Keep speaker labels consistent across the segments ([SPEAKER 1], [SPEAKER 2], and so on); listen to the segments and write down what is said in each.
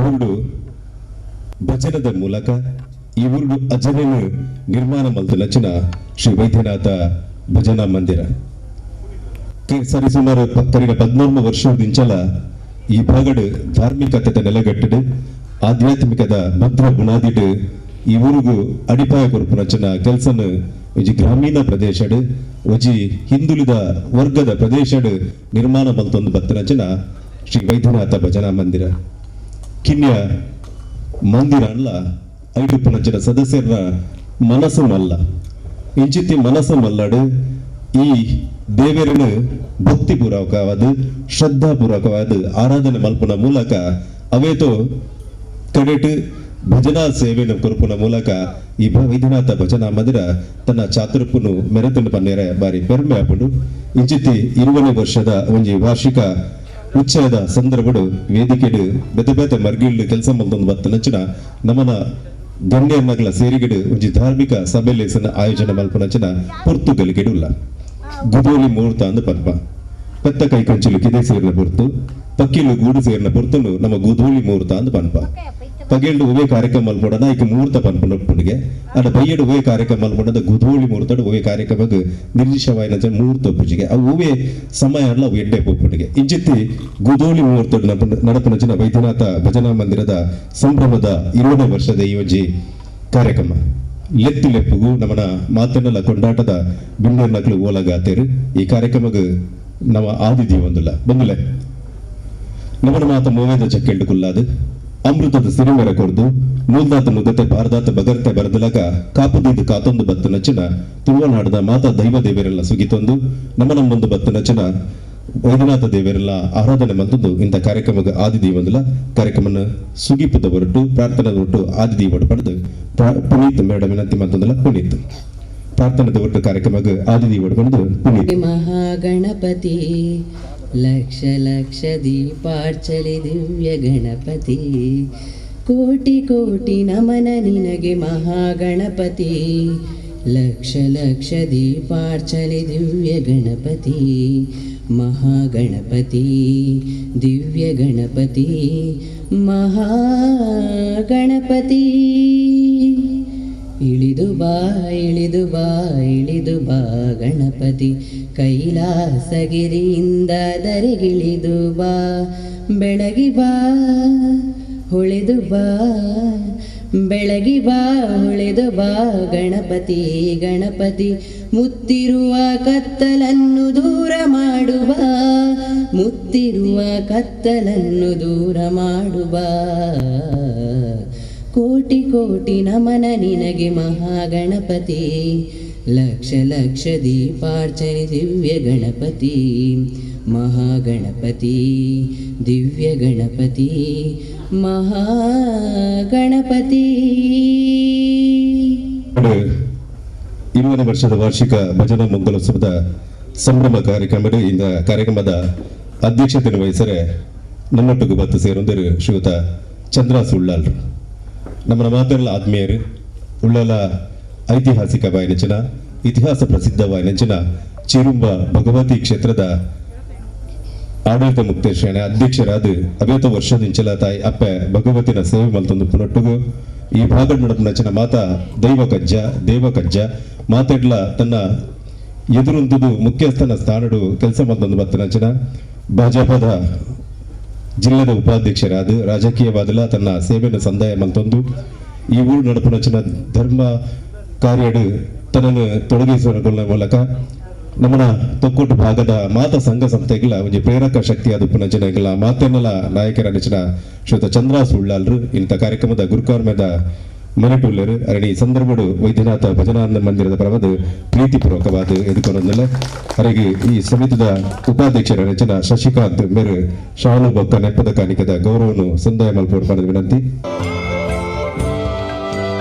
[SPEAKER 1] ಊರುಡು ಭಜನದ ಮೂಲಕ ಈ ಊರುಡು ಅಜನೆನು ನಿರ್ಮಾಣ ಮಲ್ತನಂಚಿನ ಶ್ರೀ ವೈದ್ಯನಾಥ ಭಜನಾ ಮಂದಿರ ಸರಿ ಸುಮಾರು ಕರಿನ 13 ವರ್ಷದಿಂಚಲ ಈ ಭಾಗಡು ಧಾರ್ಮಿಕತೆ ನೆಲೆಗಟ್ಟಿಡು ಆಧ್ಯಾತ್ಮಿಕದ ಭದ್ರ ಬುನಾದಿಡು ಈ ಊರುಗು ಅಡಿಪಾಯ ಕೊರ್ಪುನಂಚಿನ ಕೆಲಸನ ಒಂಜಿ ಗ್ರಾಮೀಣ ಪ್ರದೇಶಡ್ ಒಂಜಿ ಹಿಂದುಳಿದ ವರ್ಗದ ಪ್ರದೇಶಡ್ ನಿರ್ಮಾಣ ಮಲ್ತೊಂದು ಬತ್ತನಂಚಿನ ಶ್ರೀ ವೈದ್ಯನಾಥ ಭಜನಾ ಮಂದಿರ ಕಿನ್ಯ ಮಂದಿರ ಅಲ್ಲ ಐಟುಪ್ಪುನಂಚಿನ ಸದಸ್ಯರ ಮನಸ್ಸು ಮಲ್ಲ ಇಂಚಿತ್ತಿ ಮನಸ್ಸು ಮಲ್ಲಡು ಈ ದೇವರನ್ನು ಭಕ್ತಿಪೂರ್ವಕವಾದ ಶ್ರದ್ಧಾಪೂರ್ವಕವಾದ ಆರಾಧನೆ ಮಲ್ಪುನ ಮೂಲಕ ಅವೇತೋ ಕಡೆಟ್ ಭಜನಾ ಸೇವೆಯನ್ನು ಕೊರ್ಪುನ ಮೂಲಕ ಈ ವೈದ್ಯನಾಥ ಭಜನಾ ಮಂದಿರ ತನ್ನ ಚಾತುರ್ಪುನು ಮೆರೆತುಂಡು ಪನ್ನೇರೆ ಬಾರಿ ಪೆರ್ಮೆ ಆಪುಂಡು. ಇಂಚಿತ್ತಿ 20ನೇ ವರ್ಷದ ಒಂಜಿ ವಾರ್ಷಿಕ ಉತ್ಸವದ ಸಂದರ್ಭಡು ವೇದಿಕೆಡು ಬೇತೆ ಬೇತೆ ಮರ್ಗಿಲ್ಡು ಕೆಲಸ ಮಲ್ತೊಂದು ಬತ್ತನಂಚಿನ ನಮನ ಗಣ್ಯರ್ನಗಲ ಸೇರಿಗೆಡು ಒಂಜಿ ಧಾರ್ಮಿಕ ಸಭೆಲೇಸನ ಆಯೋಜನೆ ಮಲ್ಪುನಂಚಿನ ಪೊರ್ತುಗಲಿಗೆಡುಲ್ಲ ಗುದೋಲಿ ಮುಹೂರ್ತ ಅಂದ್ ಪನ್ಪ ಪೆತ್ತ ಕೈ ಕಂಚಿಲು ಕಿದೆ ಸೇರಿನ ಪೊರ್ತು ಪಕ್ಕಿಲು ಗೂಡು ಸೇರಿನ ಪೊರ್ತುನು ನಮ್ಮ ಗುದೋಲಿ ಮುಹೂರ್ತ ಅಂದ್ ಪನ್ಪ ಪಗೆಲ್ಡು ಒವೇ ಕಾರ್ಯಕ್ರಮ ಮಲ್ಪೊಡನ ಐಕ್ ಮುಹೂರ್ತ ಪನ್ಪುನೊಪ್ಪುನಿಗೆ ಅಡ ಬಯ್ಯಡು ಒವೇ ಕಾರ್ಯಕ್ರಮ ಮಲ್ಪೊಡದ ಗುದೋಳಿ ಮುಹೂರ್ತಡು ಒವೇ ಕಾರ್ಯಕ್ರಮಗ್ ನಿರ್ದಿಷ್ಟವಾಯಿನ ಮುಹೂರ್ತ ಪೂಜೆಗೆ ಅವು ಒವೇ ಸಮಯ ಅಲ್ಲ ಅವು ಎಡ್ಡೆ ಪೊಪ್ಪುನಿಗೆ ಇಂಚಿತ್ತಿ ಗುದೋಳಿ ಮುಹೂರ್ತಡು ನಡಪುನಂಚಿನ ವೈದ್ಯನಾಥ ಭಜನಾ ಮಂದಿರದ ಸಂಭ್ರಮದ 20ನೇ ವರ್ಷದ ಈ ಒಂಜಿ ಕಾರ್ಯಕ್ರಮ ಲೆತ್ತು ಲೆಪ್ಪುಗು ನಮನ ಮಾತನ್ನೆಲ್ಲ ಕೊಂಡಾಟದ ಬಿಂಡರ್ನಕ್ಲು ಓಲಗಾತೇರು ಈ ಕಾರ್ಯಕ್ರಮಗ್ ನಮ್ಮ ಆದಿದೀವ ಒಂದುಲ್ಲ ಬಂದುಲೆ ನಮನ ಮಾತ ಮೋವೇದ ಚಕ್ಕೆಂಡು ಕುಲ್ಲಾದು ಅಮೃತದ ಸಿರಿಮೆರ ಕೊರ್ದು ಮೂಲ್ದಾತ ನುಗ್ಗತೆ ಭಾರದಾತ ಬಗರ್ತೆ ಬರದಲಕ ಕಾಪುದೀದು ಕಾತೊಂದು ಬತ್ತು ನಚ್ಚಿನ ತುಳುವನಾಡದ ಮಾತಾ ದೈವ ದೇವರೆಲ್ಲ ಸುಗಿತೊಂದು ನಮ್ಮ ನಮ್ಮೊಂದು ಬತ್ತು ನಚ್ಚಿನ ವೈದ್ಯನಾಥ ದೇವರೆಲ್ಲ ಆರಾಧನೆ ಮಂತದ್ದು ಇಂಥ ಕಾರ್ಯಕ್ರಮಕ್ಕೆ ಆದಿದೀವಂದಿಲ್ಲ ಕಾರ್ಯಕ್ರಮನ ಸುಗಿಪುದ ಹೊರಟು ಪ್ರಾರ್ಥನೆ ಹೊರಟು ಆದಿದೀವಡು ಪಡೆದು ಪುನೀತ್ ಮೇಡಮ್ ವಿನಂತಿ ಮಂತಂದಿಲ್ಲ ಪುನೀತ್ ಪ್ರಾರ್ಥನೆ ಹೊರಟು ಕಾರ್ಯಕ್ರಮಕ್ಕೆ ಆದಿದೀವಡು ಪಡೆದು ಪುನೀತ್.
[SPEAKER 2] ಮಹಾಗಣಪತಿ ಲಕ್ಷ ಲಕ್ಷ ದೀಪಾರ್ಚಲಿ ದಿವ್ಯ ಗಣಪತಿ ಕೋಟಿ ಕೋಟಿ ನಮನ ನಿನಗೆ ಮಹಾಗಣಪತಿ ಲಕ್ಷ ಲಕ್ಷ ದೀಪಾರ್ಚಲಿ ದಿವ್ಯ ಗಣಪತಿ ಮಹಾಗಣಪತಿ ದಿವ್ಯ ಗಣಪತಿ ಮಹಾಗಣಪತಿ ಇಳಿದು ಬಾ ಇಳಿದು ಬಾ ಇಳಿದು ಬಾ ಗಣಪತಿ ಕೈಲಾಸಗಿರಿಯಿಂದ ಧರೆಗಿಳಿದು ಬಾ ಬೆಳಗಿ ಬಾ ಹೊಳೆದು ಬಾ ಬೆಳಗಿ ಬಾ ಹೊಳೆದು ಬಾ ಗಣಪತಿ ಗಣಪತಿ ಮುತ್ತಿರುವ ಕತ್ತಲನ್ನು ದೂರ ಮಾಡುವ ಮುತ್ತಿರುವ ಕತ್ತಲನ್ನು ದೂರ ಮಾಡುವ ಕೋಟಿ ಕೋಟಿ ನಮನ ನಿನಗೆ ಮಹಾಗಣಪತಿ ಲಕ್ಷ ಲಕ್ಷ ದೀಪಾರ್ಚನೆ ದಿವ್ಯ ಗಣಪತಿ ಮಹಾಗಣಪತಿ ದಿವ್ಯ ಗಣಪತಿ ಮಹಾಗಣಪತಿ.
[SPEAKER 1] 20ನೇ ವರ್ಷದ ವಾರ್ಷಿಕ ಭಜನಾ ಮಂಗಲೋತ್ಸವದ ಸಂಭ್ರಮ ಕಾರ್ಯಕ್ರಮದ ಇಂದ ಕಾರ್ಯಕ್ರಮದ ಅಧ್ಯಕ್ಷತೆಯನ್ನು ವಹಿಸರೆ ನಮ್ಮೊಟ್ಟಿಗೆ ಬತ್ತು ಸೇರೊಂದರು ಶ್ರೀಯುತ ಚಂದ್ರ ಸುಳ್ಳಾಲ್ರು. ನಮ್ಮ ಮಾತೆಲ್ಲ ಆತ್ಮೀಯರು ಉಳ್ಳಲ ಐತಿಹಾಸಿಕ ವಾಯನಂಚಿನ ಇತಿಹಾಸ ಪ್ರಸಿದ್ಧ ವಾಯನಂಚಿನ ಚಿರುಂಬ ಭಗವತಿ ಕ್ಷೇತ್ರದ ಆಡಳಿತ ಮುಕ್ತೇಶ್ವರ ಅಧ್ಯಕ್ಷರಾದ ಅವೇತ ವರ್ಷದಿಂಚಲ ತಾಯಿ ಅಪ್ಪೆ ಭಗವತಿನ ಸೇವೆ ಮಲ್ತೊಂದು ಪುನೊಟ್ಟುಗು ಈ ಭಾಗ ನಡಪುನಂಚಿನ ಮಾತಾ ದೈವ ಕಜ್ಜ ದೇವ ಕಜ್ಜ ಮಾತೆಡ್ಲ ತನ್ನ ಎದುರುಂತುದು ಮುಖ್ಯಸ್ಥನ ಸ್ಥಾನಡು ಕೆಲಸ ಮಲ್ತೊಂದು ಬತ್ತನಂಚಿನ ಭಾಜಪದ ಜಿಲ್ಲೆದ ಉಪಾಧ್ಯಕ್ಷರಾದ ರಾಜಕೀಯವಾದಲ ತನ್ನ ಸೇವೆಯನ್ನು ಸಂದಾಯ ಮಲ್ತೊಂದು ಈ ಊರು ನಡಪುನಂಚಿನ ಧರ್ಮ ಕಾರ್ಯಡು ತನ್ನನ್ನು ತೊಡಗಿಸಿಕೊಳ್ಳುವ ಮೂಲಕ ನಮ್ಮನ ತೊಕ್ಕೊಟ್ಟು ಭಾಗದ ಮಾತ ಸಂಘ ಸಂಸ್ಥೆಗಳ ಒಂಜಿ ಪ್ರೇರಕ ಶಕ್ತಿಯಾದ ಪುನಂಚಿನ ಮಾತೆನ್ನೆಲ್ಲ ನಾಯಕರ ನೆಚ್ಚಿನ ಶ್ರೀಯುತ ಚಂದ್ರ ಸುಳ್ಳಾಲ್ರು ಇಂಥ ಕಾರ್ಯಕ್ರಮದ ಗುರುಕರ್ಮದ ಮನೆಟುಲ್ಲೆರು ಅರಣಿ ಸಂದರ್ಭಡು ವೈದ್ಯನಾಥ ಭಜನಾನಂದ ಮಂದಿರದ ಪರವಾದ ಪ್ರೀತಿಪೂರ್ವಕವಾದ ಎದುಕೊಂಡಲ್ಲ ಅರೆಗೆ ಈ ಸಮಿತಿದ ಉಪಾಧ್ಯಕ್ಷರ ನೆಚ್ಚಿನ ಶಶಿಕಾಂತ್ ಮೇರು ಶಾಲು ಬೊಕ್ಕ ನೆಪ್ಪದ ಕಾಣಿಕದ ಗೌರವನು ಸಂದಾಯ ಮಲ್ಪೋಡು ಪಡೆದ ವಿನಂತಿ.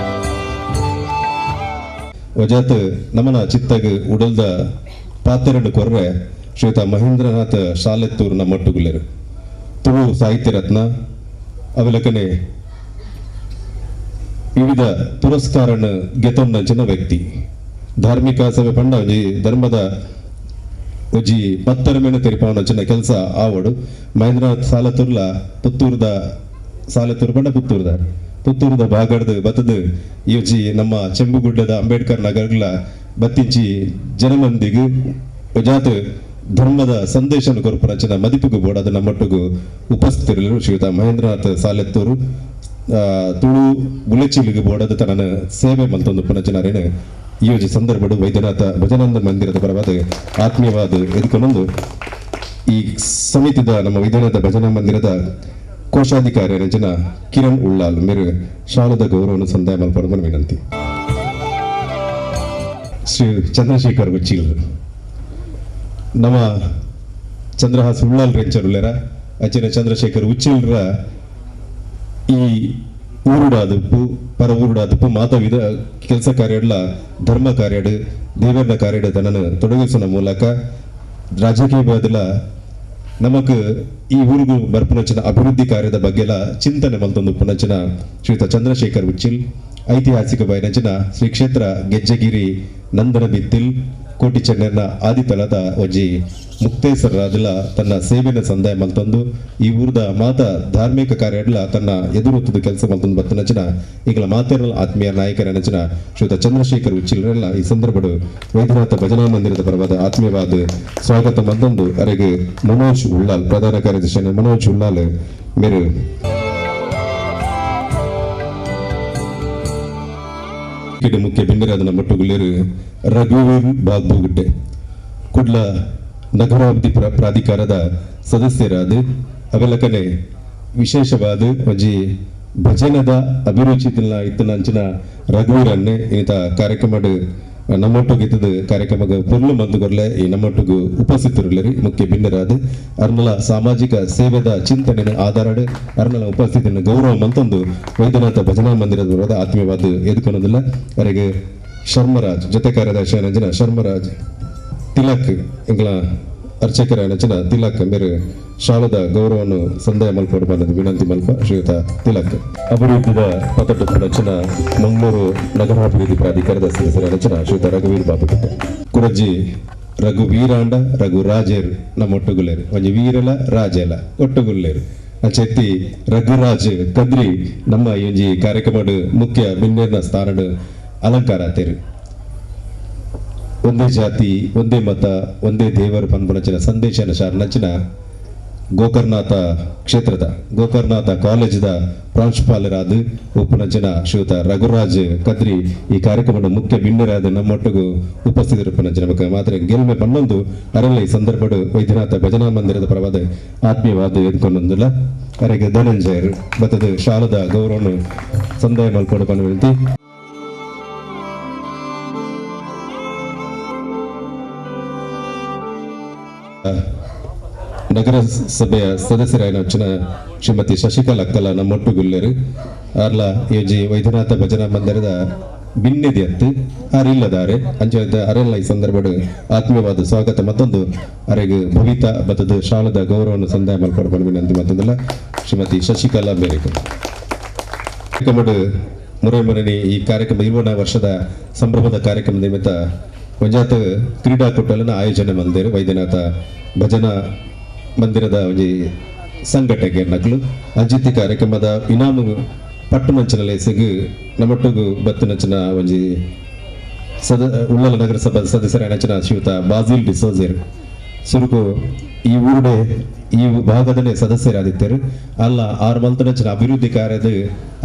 [SPEAKER 1] ವಜಾತ್ ನಮನ ಚಿತ್ತಗ್ ಉಡಲ್ದ ಪಾತೆರಡು ಕೊರ್ರೆ ಶ್ರೀಯುತ ಮಹೇಂದ್ರನಾಥ ಶಾಲೆತ್ತೂರು ನಮ್ಮೊಟ್ಟುಗುಲ್ಲೆರು ತುಳು ಸಾಹಿತ್ಯ ರತ್ನ ಅವಲಕನೆ ವಿವಿಧ ಪುರಸ್ಕಾರನ ಗೆತೊಂದಂಚಿನ ವ್ಯಕ್ತಿ ಧಾರ್ಮಿಕ ಸಭೆ ಪಂಡ ಒಂಜಿ ಧರ್ಮದ ಒಂಜಿ ಪತ್ತರ ಮೇಲೆ ತೆರಿಪಾವನಂಚಿನ ಕೆಲಸ ಆವಡು ಮಹೇಂದ್ರನಾಥ್ ಸಾಲತುರ್ಲ ಪುತ್ತೂರ್ದ Salettur ಪಂಡ ಪುತ್ತೂರುದಾರ್ ಪುತ್ತೂರುದ ಭಾಗಡ್ದು ಬತ್ತದು ಯೋಜಿ ನಮ್ಮ ಚೆಂಬುಗುಡ್ಡದ ಅಂಬೇಡ್ಕರ್ ನಗರ್ಲ ಬತ್ತಿಂಚಿ ಜನಮಂದಿಗ್ ಜಾತ ಧರ್ಮದ ಸಂದೇಶನ ಕೊರ್ಪುನಂಚಿನ ಮದಿಪುಗು ಬೋಡಾದ ನಮ್ಮೊಟ್ಟುಗು ಉಪಸ್ಥಿತರಿಲ್ಲರು ಶ್ರೀಯುತ ಮಹೇಂದ್ರನಾಥ್ ಸಾಲೆತ್ತೂರು ತುಳು ಬುಲೆಚಿಲಿಗೆ ಬೋಡಾದ ತನ್ನ ಸೇವೆ ಮಲ್ತೊಂದು ಪುನಚನರೇನು ಈ ಯೋಜಿ ಸಂದರ್ಭಡು ವೈದ್ಯನಾಥ ಭಜನಾನಂದ ಮಂದಿರದ ಪರವಾದ ಆತ್ಮೀಯವಾದ ಎದುಕೊಂಡೊಂದು ಈ ಸಮಿತಿದ ನಮ್ಮ ವೈದ್ಯನಾಥ ಭಜನಾ ಮಂದಿರದ ಕೋಶಾಧಿಕಾರಿ ರಚನಾ ಕಿರಣ್ ಉಳ್ಳಾಲ್ ಮೇರು ಶಾಲದ ಗೌರವವನ್ನು ಸಂದಾಯ ಮಲ್ಪಡುವ ವಿನಂತಿ. ಶ್ರೀ ಚಂದ್ರಶೇಖರ್ ಉಚ್ಚಿಲ್ ನಮ್ಮ ಚಂದ್ರಹಾಸ್ ಉಳ್ಳಾಲ್ ರೆಂಚರುಳ್ಳರ ಅಚ್ಚಿನ ಚಂದ್ರಶೇಖರ್ ಉಚ್ಚಿಲ್ರ ಈ ಊರುಡಾದಪ್ಪು ಪರ ಊರುಡಾದಪ್ಪು ಮಾತ ವಿಧ ಕೆಲಸ ಕಾರ್ಯಡ್ಲ ಧರ್ಮ ಕಾರ್ಯಡು ದೇವರ ಕಾರ್ಯಡು ತನ್ನನ್ನು ತೊಡಗಿಸುವ ಮೂಲಕ ರಾಜಕೀಯ ಬದಲ ನಮಕ್ ಈ ಊರಿಗೂ ಬರ್ಪುನಂಚಿನ ಅಭಿವೃದ್ಧಿ ಕಾರ್ಯದ ಬಗ್ಗೆಲ ಚಿಂತನೆ ಮಲ್ತೊಂದು ಪುನಂಚಿನ ಶ್ರೀಯುತ ಚಂದ್ರಶೇಖರ್ ಉಚ್ಚಿಲ್ ಐತಿಹಾಸಿಕ ಬಯನಂಚಿನ ಶ್ರೀ ಕ್ಷೇತ್ರ ಗೆಜ್ಜಗಿರಿ ನಂದನ ಬಿತ್ತಿಲ್ ಕೋಟಿ ಚೆನ್ನನ ಆದಿತಲದ ಒಂಜಿ ಮುಕ್ತೇಸರರಾದಲ ತನ್ನ ಸೇವೆನ ಸಂದಾಯ ಮಲ್ತೊಂದು ಈ ಊರದ ಮಾತ ಧಾರ್ಮಿಕ ಕಾರ್ಯಡ್ಲ ತನ್ನ ಎದುರುತ್ತದ ಕೆಲಸ ಮಲ್ತೊಂದು ಬತ್ತನಂಚಿನ ಈಗಲ ಮಾತೆರಲ ಆತ್ಮೀಯ ನಾಯಕರ ನಂಚಿನ ಶ್ರೀಯುತ ಚಂದ್ರಶೇಖರ್ ಉಚ್ಚಿಲ್ರೆಲ್ಲ ಈ ಸಂದರ್ಭಡು ವೈದ್ಯನಾಥ ಭಜನಾ ಮಂದಿರದ ಪರವಾದ ಆತ್ಮೀಯವಾದ ಸ್ವಾಗತ ಮಲ್ತೊಂದು ಅರೆಗೆ ಮನೋಜ್ ಉಳ್ಳಾಲ್ ಪ್ರಧಾನ ಕಾರ್ಯದರ್ಶಿ ಮನೋಜ್ ಉಳ್ಳಾಲ್ ಮೇರು ಮುಖ್ಯ ಬಿಂಡರಾದ ಮೊಟ್ಟುಗುಲ್ಲೇರು ರಘುವೀರ್ ಬಾಗ್ಬುಗುಡ್ಡೆ ಕುಡ್ಲ ನಗರಾಭಿವೃದ್ಧಿ ಪ್ರಾಧಿಕಾರದ ಸದಸ್ಯರಾದ ಅವೆಲಕನೆ ವಿಶೇಷವಾದ ಒಂಜಿ ಭಜನದ ಅಭಿರುಚಿ ಇತ್ತಿನ ಅಂಚಿನ ರಘುವೀರನ್ನೇ ಈತ ಕಾರ್ಯಕ್ರಮ ನಮ್ಮೊಟ್ಟಿಗೆ ಇತ್ತದ ಕಾರ್ಯಕ್ರಮದ ಪೊರ್ಲು ಮಂದುಗೊರ್ಲೆ ಈ ನಮ್ಮೊಟ್ಟಿಗೆ ಉಪಸ್ಥಿತರುಳ್ಳರಿ ಮುಖ್ಯ ಬಿನ್ನರಾದ ಅರ್ನಲ ಸಾಮಾಜಿಕ ಸೇವೆದ ಚಿಂತನೆ ಆಧಾರಡ್ ಅರ್ನಲ ಉಪಸ್ಥಿತಿಯನ್ನು ಗೌರವ ಮಂತೊಂದು ವೈದ್ಯನಾಥ ಭಜನಾ ಮಂದಿರದ ವಿರೋಧ ಆತ್ಮೀಯವಾದ ಎದುಕೊನೋದಿಲ್ಲ. ಅವರಿಗೆ ಶರ್ಮರಾಜ್ ಜೊತೆ ಕಾರ್ಯದರ್ಶಿ ನಂಜಿನ ಶರ್ಮರಾಜ್ ತಿಲಕ್ ಎಂಗ್ಲ ಅರ್ಚಕರ ನಂಚಿನ ತಿಲಕ್ ಮೇರು ಶಾಲದ ಗೌರವವನ್ನು ಸಂದಾಯ ಮಲ್ಪೊಡು ಬಂದದ್ದು ವಿನಂತಿ ಮಲ್ಪ ಶ್ರೀಯುತ ತಿಲಕ್. ಅಭಿವೃದ್ಧಿದ ಪತಟು ರಚನ ಮಂಗಳೂರು ನಗರಾಭಿವೃದ್ಧಿ ಪ್ರಾಧಿಕಾರದ ಸದಸ್ಯರ ರಚನಾ ಶ್ರೀಯುತ ರಘುವೀರ್ ಬಾಬು ಕುರಜ್ಜಿ ರಘುವೀರಾಂಡ ರಘುರಾಜೇರು ನಮ್ಮ ಒಟ್ಟುಗುಲ್ಲೇರು ಒಂಜಿ ವೀರಲ ರಾಜೇಲ ಒಟ್ಟುಗುಲ್ಲೇರು ಅಚೆತ್ತಿ ರಘುರಾಜ್ ಕದ್ರಿ ನಮ್ಮ ಈ ಒಂಜಿ ಕಾರ್ಯಕ್ರಮದ ಮುಖ್ಯ ಬಿನ್ನೇರ್ನ ಸ್ಥಾನಡ್ ಅಲಂಕಾರ ಆತೇರು. ಒಂದೇ ಜಾತಿ ಒಂದೇ ಮತ ಒಂದೇ ದೇವರು ಪನ್ಪುನಂಚಿನ ಸಂದೇಶನ ಶಾರನಂಚಿನ ಗೋಕರ್ಣನಾಥ ಕ್ಷೇತ್ರದ ಗೋಕರ್ಣನಾಥ ಕಾಲೇಜಿದ ಪ್ರಾಂಶುಪಾಲರಾದ ಉಪ್ಪುನಂಚಿನ ಶ್ರೀಯುತ ರಘುರಾಜ್ ಕದ್ರಿ ಈ ಕಾರ್ಯಕ್ರಮದ ಮುಖ್ಯ ಬಿಂಡರಾದ ನಮ್ಮೊಟ್ಟಿಗೂ ಉಪಸ್ಥಿತರುಪ್ಪುನಂಚಿನ ಬೊಕ್ಕ ಮಾತ್ರ ಗೆಲ್ಮೆ ಪನ್ನೊಂದು ಅರಲ್ಲ ಈ ಸಂದರ್ಭಡು ವೈದ್ಯನಾಥ ಭಜನಾ ಮಂದಿರದ ಪರವಾದ ಆತ್ಮೀಯವಾದ ಎದ್ಕೊಂಡೊಂದಿಲ್ಲ ಅರೆಗೆ ಧನಂಜಯರು ಬತ್ತದ ಶಾಲದ ಗೌರವನು ಸಂದಾಯ ಮಲ್ಪೊಡು ಪನ್ನ ವಿನಂತಿ. ನಗರ ಸಭೆಯ ಸದಸ್ಯರಾದ ಶ್ರೀಮತಿ ಶಶಿಕಲಾ ಅಕ್ಕಲ ನಮ್ಮೊಟ್ಟುಗುಲ್ಲೇರು ಅರ್ಲ ಯೋಜಿ ವೈದ್ಯನಾಥ ಭಜನಾ ಮಂದಿರದ ಬಿನ್ನೆದಿ ಅತ್ತು ಆರ್ ಇಲ್ಲದಾರೆ ಅಂಚ ಅರೆಲ್ಲ ಈ ಸಂದರ್ಭಡ್ ಆತ್ಮೀಯವಾದ ಸ್ವಾಗತ ಮತ್ತೊಂದು ಅರೆಗ್ ಭವಿತಾ ಬತ್ತದ ಶಾಲದ ಗೌರವವನ್ನು ಸಂದಾಯ ಮಲ್ಪೊಡು ವಿನಂತಿ ಮತ್ತೊಂದಲ್ಲ ಶ್ರೀಮತಿ ಶಶಿಕಲಾ ಮೇರೆಗೆ. ಕಾರ್ಯಕ್ರಮಡ್ ಮುರೈ ಮುರಣಿ ಈ ಕಾರ್ಯಕ್ರಮ 20 ವರ್ಷದ ಸಂಭ್ರಮದ ಕಾರ್ಯಕ್ರಮ ನಿಮಿತ್ತ ಒಂಜಾತ ಕ್ರೀಡಾಕೂಟಲನ ಆಯೋಜನೆ ಮಲ್ದೇರು ವೈದ್ಯನಾಥ ಭಜನಾ ಮಂದಿರದ ಒಂಜಿ ಸಂಘಟನೆ ನಕಲು ಅಂಚಿತಿ ಕಾರ್ಯಕ್ರಮದ ಇನಾಮು ಪಟ್ಟುನಂಚಿನ ಲೇಸಿಗ್ ನಮ್ಮೊಟ್ಟಿಗು ಬತ್ತುನಂಚಿನ ಒಂಜಿ ಉಳ್ಳಾಲ ನಗರಸಭಾ ಸದಸ್ಯರ ನಂಚಿನ ಶ್ರೀಯುತ ಬಾಜಿಲ್ ಡಿಸೋಜರ್ ಸುರುಕು ಈ ಊರುಡೆ ಈ ಭಾಗದಲ್ಲೇ ಸದಸ್ಯರಾದಿತ್ತರು ಅಲ್ಲ ಆರು ಮಲ್ತನಂಚಿನ ಅಭಿವೃದ್ಧಿ ಕಾರ್ಯದ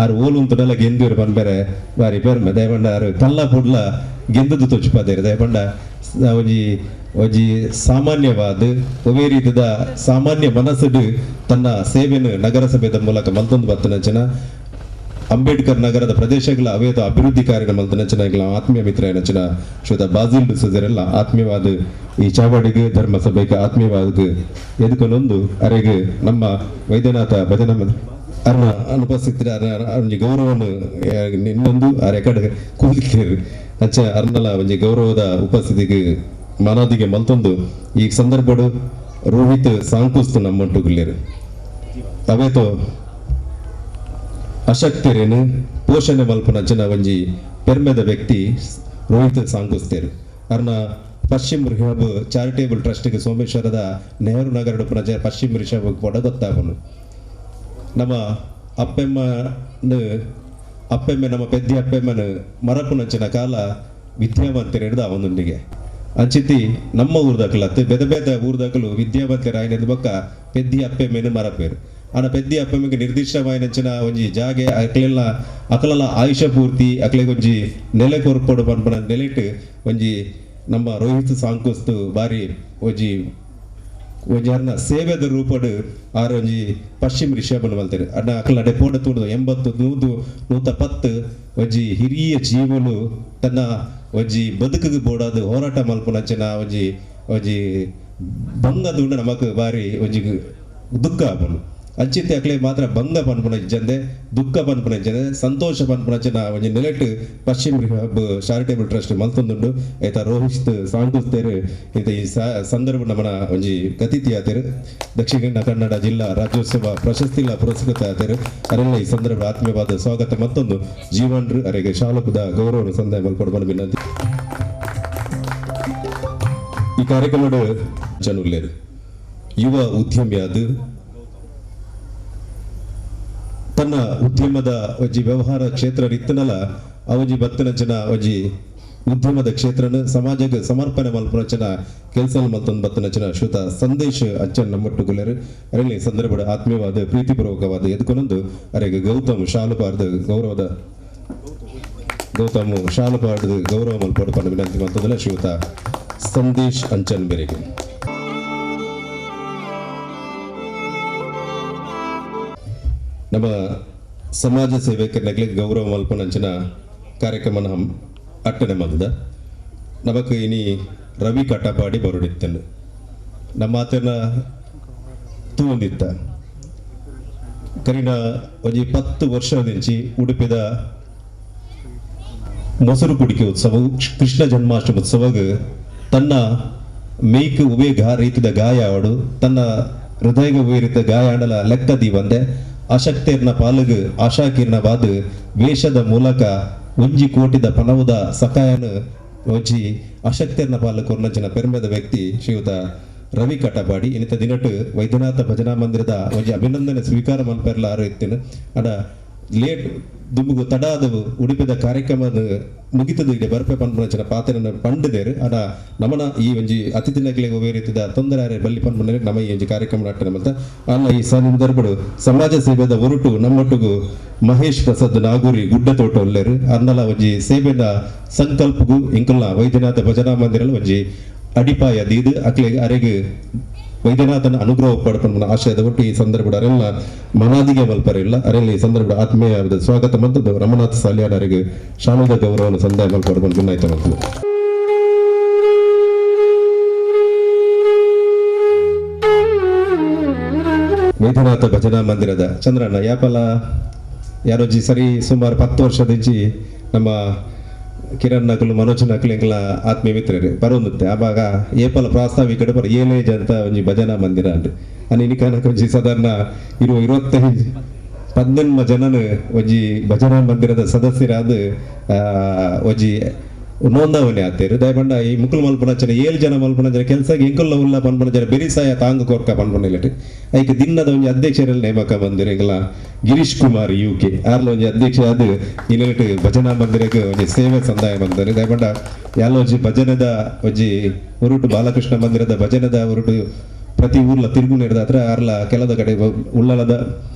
[SPEAKER 1] ಆರು ಓಲು ಉಂತುನಲ್ಲ ಗೆಂದಿರು ಪನ್ಬೇರೆ ಬಾರಿ ಪೆರ್ಮೆ ದಯಪಂಡ ಆರು ಕಲ್ಲ ಪುಡ್ಲ ಗೆಂದದ್ದು ತೊಚ್ಚುಪಾದೇರು ದಯಪಂಡ ಒಂಜಿ ಒಂಜಿ ಸಾಮಾನ್ಯವಾದ ಒವೇ ರೀತಿದ ಸಾಮಾನ್ಯ ಮನಸ್ಸುಡು ತನ್ನ ಸೇವೆಯನ್ನು ನಗರಸಭೆದ ಮೂಲಕ ಮಲ್ತೊಂದು ಬತ್ತನಂಚಿನ ಅಂಬೇಡ್ಕರ್ ನಗರದ ಪ್ರದೇಶಗಳ ಅವೇದ ಅಭಿವೃದ್ಧಿ ಕಾರ್ಯಗಳ ಮಲ್ತನಂಚಿನ ಆತ್ಮೀಯ ಮಿತ್ರ ನಂಚಿನ ಶ್ರೀಯುತ ಬಾಜಿಲ್ ಡಿಸೋಜರೆಲ್ಲ ಆತ್ಮೀಯವಾದ ಈ ಚಾವಡಿಗೆ ಧರ್ಮಸಭೆಗೆ ಆತ್ಮೀಯವಾದ ಎದುಕೊಂಡೊಂದು ಅರೆಗೆ ನಮ್ಮ ವೈದ್ಯನಾಥ ಭಜನಾ ಅರ್ನ ಅನುಪಸ್ಥಿತರ ಒಂಜಿ ಗೌರವವನ್ನು ಇನ್ನೊಂದು ಆ ರೆಕಾರ್ಡ್ ಕೂಲಿತ್ತೇರು ಅಂಚ ಅರ್ನಲ ಒಂಜಿ ಗೌರವದ ಉಪಸ್ಥಿತಿಗೆ ಮನಾದಿಗೆ ಮಲ್ತೊಂದು ಈ ಸಂದರ್ಭಡು ರೋಹಿತ್ ಸಾಂಕುಸ್ತು ನಮ್ಮೊಟ್ಟುಗುಲ್ಲೇರು ಅವೇತೋ ಅಶಕ್ತರೇನು ಪೋಷಣೆ ಮಲ್ಪುನಂಚಿನ ಒಂಜಿ ಪೆರ್ಮೆದ ವ್ಯಕ್ತಿ ರೋಹಿತ್ ಸಾಂಕುಸ್ತೇರು ಅರ್ನ ಪಶ್ಚಿಮ ರಿಷಬ್ ಚಾರಿಟೇಬಲ್ ಟ್ರಸ್ಟ್ಗೆ ಸೋಮೇಶ್ವರದ ನೆಹರು ನಗರ ಪುನಜ ಪಶ್ಚಿಮ ರಿಷಬ್ ಕೂಡ ಗೊತ್ತಾಪನು ನಮ್ಮ ಅಪ್ಪೆಮ್ಮನ ಅಪ್ಪೆಮ್ಮೆ ನಮ್ಮ ಪೆದ್ದಿ ಅಪ್ಪೆಮ್ಮನ ಮರಪುನಂಚಿನ ಕಾಲ ವಿದ್ಯಾವಂತರಿಡ್ದ ಅವನೊಂದಿಗೆ ಅಂಚಿತಿ ನಮ್ಮ ಊರ್ದಾಕಲತ್ತು ಬೇತೆ ಬೇತೆ ಊರ್ದಾಕಲು ವಿದ್ಯಾವಂತರಾಯಿನದ ಬೊಕ್ಕ ಪೆದ್ದಿ ಅಪ್ಪೆಮ್ಮೆನು ಮರಪೇರು. ಆನ ಪೆದ್ದಿ ಅಪ್ಪೆಮ್ಮೆಗೆ ನಿರ್ದಿಷ್ಟವಾಯಿನಂಚಿನ ಒಂಜಿ ಜಾಗೆ ಅಕ್ಲೆಲ್ಲ ಅಕಲಲ ಆಯುಷ ಪೂರ್ತಿ ಅಕ್ಲೆಗ್ ಒಂಜಿ ನೆಲೆ ಕೊರ್ಪೊಡು ಪನ್ಪುನ ನೆಲೆಟ್ ಒಂಜಿ ನಮ್ಮ ರೋಹಿತ್ ಸಾಂಕುಸ್ತು ಬಾರಿ ಒಂಜಿ ಒಂಜಿ ಅರ್ನ ಸೇವೆದ ರೂಪಡು ಆರ್ ಒಂಜಿ ಪಶ್ಚಿಮ ರಿಷಭನ ಮಲ್ತೆರ್. ಅಣ್ಣ ಅಕಲ್ನ ಡೆಪೋಡ ತೂಡು 80 100 110 ಒಂಜಿ ಹಿರಿಯ ಜೀವನು ತನ್ನ ಒಂಜಿ ಬದುಕಿಗೆ ಬೋಡಾದ ಹೋರಾಟ ಮಲ್ಪುನಂಚಿನ ಒಂಜಿ ಒಂಜಿ ಭಂಗದುಂಡು ನಮಕ್ ಬಾರಿ ಒಂಜಿ ದುಃಖ ಆಪುಂಡು. ಅಂಚಿತ್ತೆ ಅಕ್ಲೆ ಮಾತ್ರ ಭಂಗ ಪನ್ಪುನ ಇಜ್ಜಂದೆ ದುಃಖ ಪನ್ಪುನ ಇಜ್ಜಂದೆ ಸಂತೋಷ ಪನ್ಪುನಂಚಿನ ಒಂಜಿ ನೆಲೆಟ್ ಪಶ್ಚಿಮ ರಿಹಬ್ ಚಾರಿಟೇಬಲ್ ಟ್ರಸ್ಟ್ ಮಲ್ತೊಂದುಂಡು. ಐತ ರೋಹಿತ್ ಸಾಂಕುಸ್ತೇರು ಇಂತ ಈ ಸಂದರ್ಭ ನಮ್ಮನ ಒಂಜಿ ಅತಿಥಿ ಆತೇರು. ದಕ್ಷಿಣ ಕನ್ನಡ ಜಿಲ್ಲಾ ರಾಜ್ಯೋತ್ಸವ ಪ್ರಶಸ್ತಿಲ ಪುರಸ್ಕೃತ ಆತೇರು. ಅರೆಲ್ಲ ಈ ಸಂದರ್ಭ ಆತ್ಮೀಯವಾದ ಸ್ವಾಗತ ಮತ್ತೊಂದು ಜೀವನ್ರು ಅರೆಗೆ ಶಾಲಕದ ಗೌರವವನ್ನು ಸಂದಾಯ ಮಲ್ಪೊಡು ವಿನಂತಿ. ಈ ಕಾರ್ಯಕ್ರಮದ ಜನುಲ್ಲೇರು ಯುವ ಉದ್ಯಮಿಯಾದ ತನ್ನ ಉದ್ಯಮದ ಒಂಜಿ ವ್ಯವಹಾರ ಕ್ಷೇತ್ರ ಇತ್ತನಲ ಅವಜಿ ಬತ್ತನಂಚಿನ ಒಂಜಿ ಉದ್ಯಮದ ಕ್ಷೇತ್ರನ ಸಮಾಜಕ್ಕೆ ಸಮರ್ಪಣೆ ಮಲ್ಪುನಂಚಿನ ಕೆಲಸ ಮಲ್ತೊಂದು ಬತ್ತನಂಚಿನ ಶ್ರುತ ಸಂದೇಶ ಅಚ್ಚನ್ ನಮ್ಮಟ್ಟುಗುಲರು. ಅರೆಲ್ಲಿ ಸಂದರ್ಭದ ಆತ್ಮೀಯವಾದ ಪ್ರೀತಿಪೂರ್ವಕವಾದ ಎದ್ಕೊನೊಂದು ಅರೆಗೆ ಗೌತಮ್ ಶಾಲುಪಾರ್ದ ಗೌರವದ ಗೌತಮ್ ಶಾಲುಪಾರ್ದ ಗೌರವ ಮಲ್ಪೊಡು ಪಂಡ ವಿನಂತಿ ಮಲ್ತೊಂದುಲ್ಲ ಶ್ರೀಯುತ ಸಂದೇಶ್ ಅಂಚನ್ ಬೆರೆಗೆ. ನಮ್ಮ ಸಮಾಜ ಸೇವಕರಿಗೆ ಗೌರವ ಮಲ್ಪನಂಚಿನ ಕಾರ್ಯಕ್ರಮನ ಅಟ್ಟನೆ ಮಲ್ದ ನಮಕ್ ಇನಿ ರವಿ ಕಟಪಾಡಿ ಬರುಡಿತ್ತನು ನಮ್ಮ ಆತನ ತೂಂದಿತ್ತ ಕರಿನ ಒಂಜಿ 10 ವರ್ಷದಿಂಚಿ ಉಡುಪಿದ ಮೊಸರು ಕುಡಿಕೆ ಉತ್ಸವ ಕೃಷ್ಣ ಜನ್ಮಾಷ್ಟಮಿ ಉತ್ಸವಗ ತನ್ನ ಮೇಯ್ಕ್ ಉವೇ ರೀತಿದ ಗಾಯ ಆಡು ತನ್ನ ಹೃದಯಗ ಉವೇ ರೀತಿಯ ಗಾಯ ಆಡಲ ಲೆಕ್ಕ ದೀವಂದೆ ಅಶಕ್ತೇರ್ನ ಪಾಲುಗು ಆಶಾಕಿರ್ನ ಬಾದು ವೇಷದ ಮೂಲಕ ಒಂಜಿ ಕೋಟಿದ ಪಣವುದ ಸಕಾಯನು ಒಂಜಿ ಅಶಕ್ತೇರ್ನ ಪಾಲು ಕೊರ್ನಂಚಿನ ಪೆರ್ಮೆದ ವ್ಯಕ್ತಿ ಶ್ರೀಯುತ ರವಿ ಕಟಪಾಡಿ. ಇನ್ನಿತ ದಿನಟ್ಟು ವೈದ್ಯನಾಥ ಭಜನಾ ಮಂದಿರದ ಒಂಜಿ ಅಭಿನಂದನೆ ಸ್ವೀಕಾರ ಮಲ್ಪೆರ್ಲ ಆರು ಇತ್ತೇನೆ. ಅಡ ಲೇಟ್ ದುಂಬುಗು ತಡಾದವು ಉಡುಪಿದ ಕಾರ್ಯಕ್ರಮದ ಮುಗಿತದ ಇಡೆ ಬರ್ಪೆ ಪನ್ಪುನಂಚಿನ ಪಾತ್ರನ ಪಂಡಿದೇರು. ಅಡ ನಮನ ಈ ಒಂಜಿ ಅತಿಥಿನಕ್ಲೆಗ್ ಒವ್ವೇ ರೀತಿದ ತೊಂದರೆ ಆರೆ ಬಲ್ಲಿ ಪನ್ಪುನ ನಮ್ಮ ಈ ಒಂಜಿ ಕಾರ್ಯಕ್ರಮ ಅಟ್ಟನೆ ಮಲ್ತ. ಅಲ್ಲ ಈ ಸಂದರ್ಭಡು ಸಮಾಜ ಸೇವೆದ ಹೊರಟು ನಮ್ಮೊಟ್ಟುಗು ಮಹೇಶ್ ಪ್ರಸಾದ್ ನಾಗೂರಿ ಗುಡ್ಡತೋಟ ಒಲ್ಲೇರು. ಅರ್ನಲ ಒಂಜಿ ಸೇವೆದ ಸಂಕಲ್ಪಗು ಇಂಕುಲ್ನ ವೈದ್ಯನಾಥ ಭಜನಾ ಮಂದಿರಲ ಒಂಜಿ ಅಡಿಪಾಯ ದೀದು ಅಕ್ಲೆಗ್ ಅರೆಗ್ ವೈದ್ಯನಾಥನ ಅನುಗ್ರಹ ಪಡ್ಕೊಂಡು ಆಶಯದ ಒಟ್ಟು ಈ ಸಂದರ್ಭದ ಅರೆಲ್ಲ ಮನಾದಿಗೆ ಮಲ್ಪರಿಲ್ಲ. ಅರೆಲ್ಲ ಈ ಸಂದರ್ಭದ ಆತ್ಮೀಯ ಸ್ವಾಗತ ಮತ್ತು ರಮನಾಥ ಸಾಲಿಯಾನ್ ಅರೆಗೆ ಶಾಮದ ಗೌರವವನ್ನು ಸಂದಾಯ ಮಲ್ಪಡ್ಕೊಂಡು ಗುನ್ನಾಯ್ತ ಮಲ್ಪು. ವೈದ್ಯನಾಥ ಭಜನಾ ಮಂದಿರದ ಚಂದ್ರಣ್ಣ ಯಾಪಲ ಯಾರೋಜಿ ಸರಿ ಸುಮಾರು 10 ವರ್ಷದಿಂಚಿ ನಮ್ಮ ಕಿರಣ್ ನಕಲು ಮನೋಜ್ ನಕಲು ಎಂಕಲ ಆತ್ಮೀಯ ಮಿತ್ರರು ಬರೋಂದುತ್ತೆ. ಆವಾಗ ಏಪಲ ಪ್ರಾಸ್ತಾವಿಕ ಬರ ಏಲೇಜ್ ಅಂತ ಒಂಜಿ ಭಜನಾ ಮಂದಿರ ಅಂಡ್ ಅನಿ ಇನಿಕಾನಕ ಒಂಜಿ ಸಾಧಾರಣ ಇರುವ 25 18 ಜನನು ಒಂಜಿ ಭಜನಾ ಮಂದಿರದ ಸದಸ್ಯರಾದ ಒಂಜಿ ನೋಂದಾವಣೆ ಆತೇರು. ದಯಪಂಡ ಈ ಮುಕುಲ್ ಮಲ್ಪುನಂಚನೆ 7 ಜನ ಮಲ್ಪುನಂಚನೆ ಕೆಲಸಕ್ಕೆ ಎಂಕುಲ್ಲ ಉಲ್ಲ ಪನ್ಪುನಂಚನೆ ಬೆರಿಸಾಯ ತಾಂಗ ಕೊರ್ಕ ಪನ್ಪುನ ಇಲ್ಲಟಿ ಐಕ್ ದಿನ್ನದ ಒಂಜಿ ಅಧ್ಯಕ್ಷರಲ್ಲಿ ನೇಮಕ ಬಂದಿರ ಎಂಕಲ ಗಿರೀಶ್ ಕುಮಾರ್ ಯು ಕೆ ಆರ್ಲ ಒಂಜಿ ಅಧ್ಯಕ್ಷ ಅದು ಇನ್ನೆಟ್ಟು ಭಜನಾ ಮಂದಿರಕ್ಕೆ ಒಂಜಿ ಸೇವೆ ಸಂದಾಯ ಬಂದರೆ. ದಯಪಂಡ ಯಾಲ ಒಂಜಿ ಭಜನದ ಒಂಜಿ ಉರುಟು ಬಾಲಕೃಷ್ಣ ಮಂದಿರದ ಭಜನದ ಉರುಟು ಪ್ರತಿ ಊರ್ಲ ತಿರುಗು ನೀಡಿದ ಆರ್ಲ ಕೆಲದ ಕಡೆ ಉಳ್ಳಲದ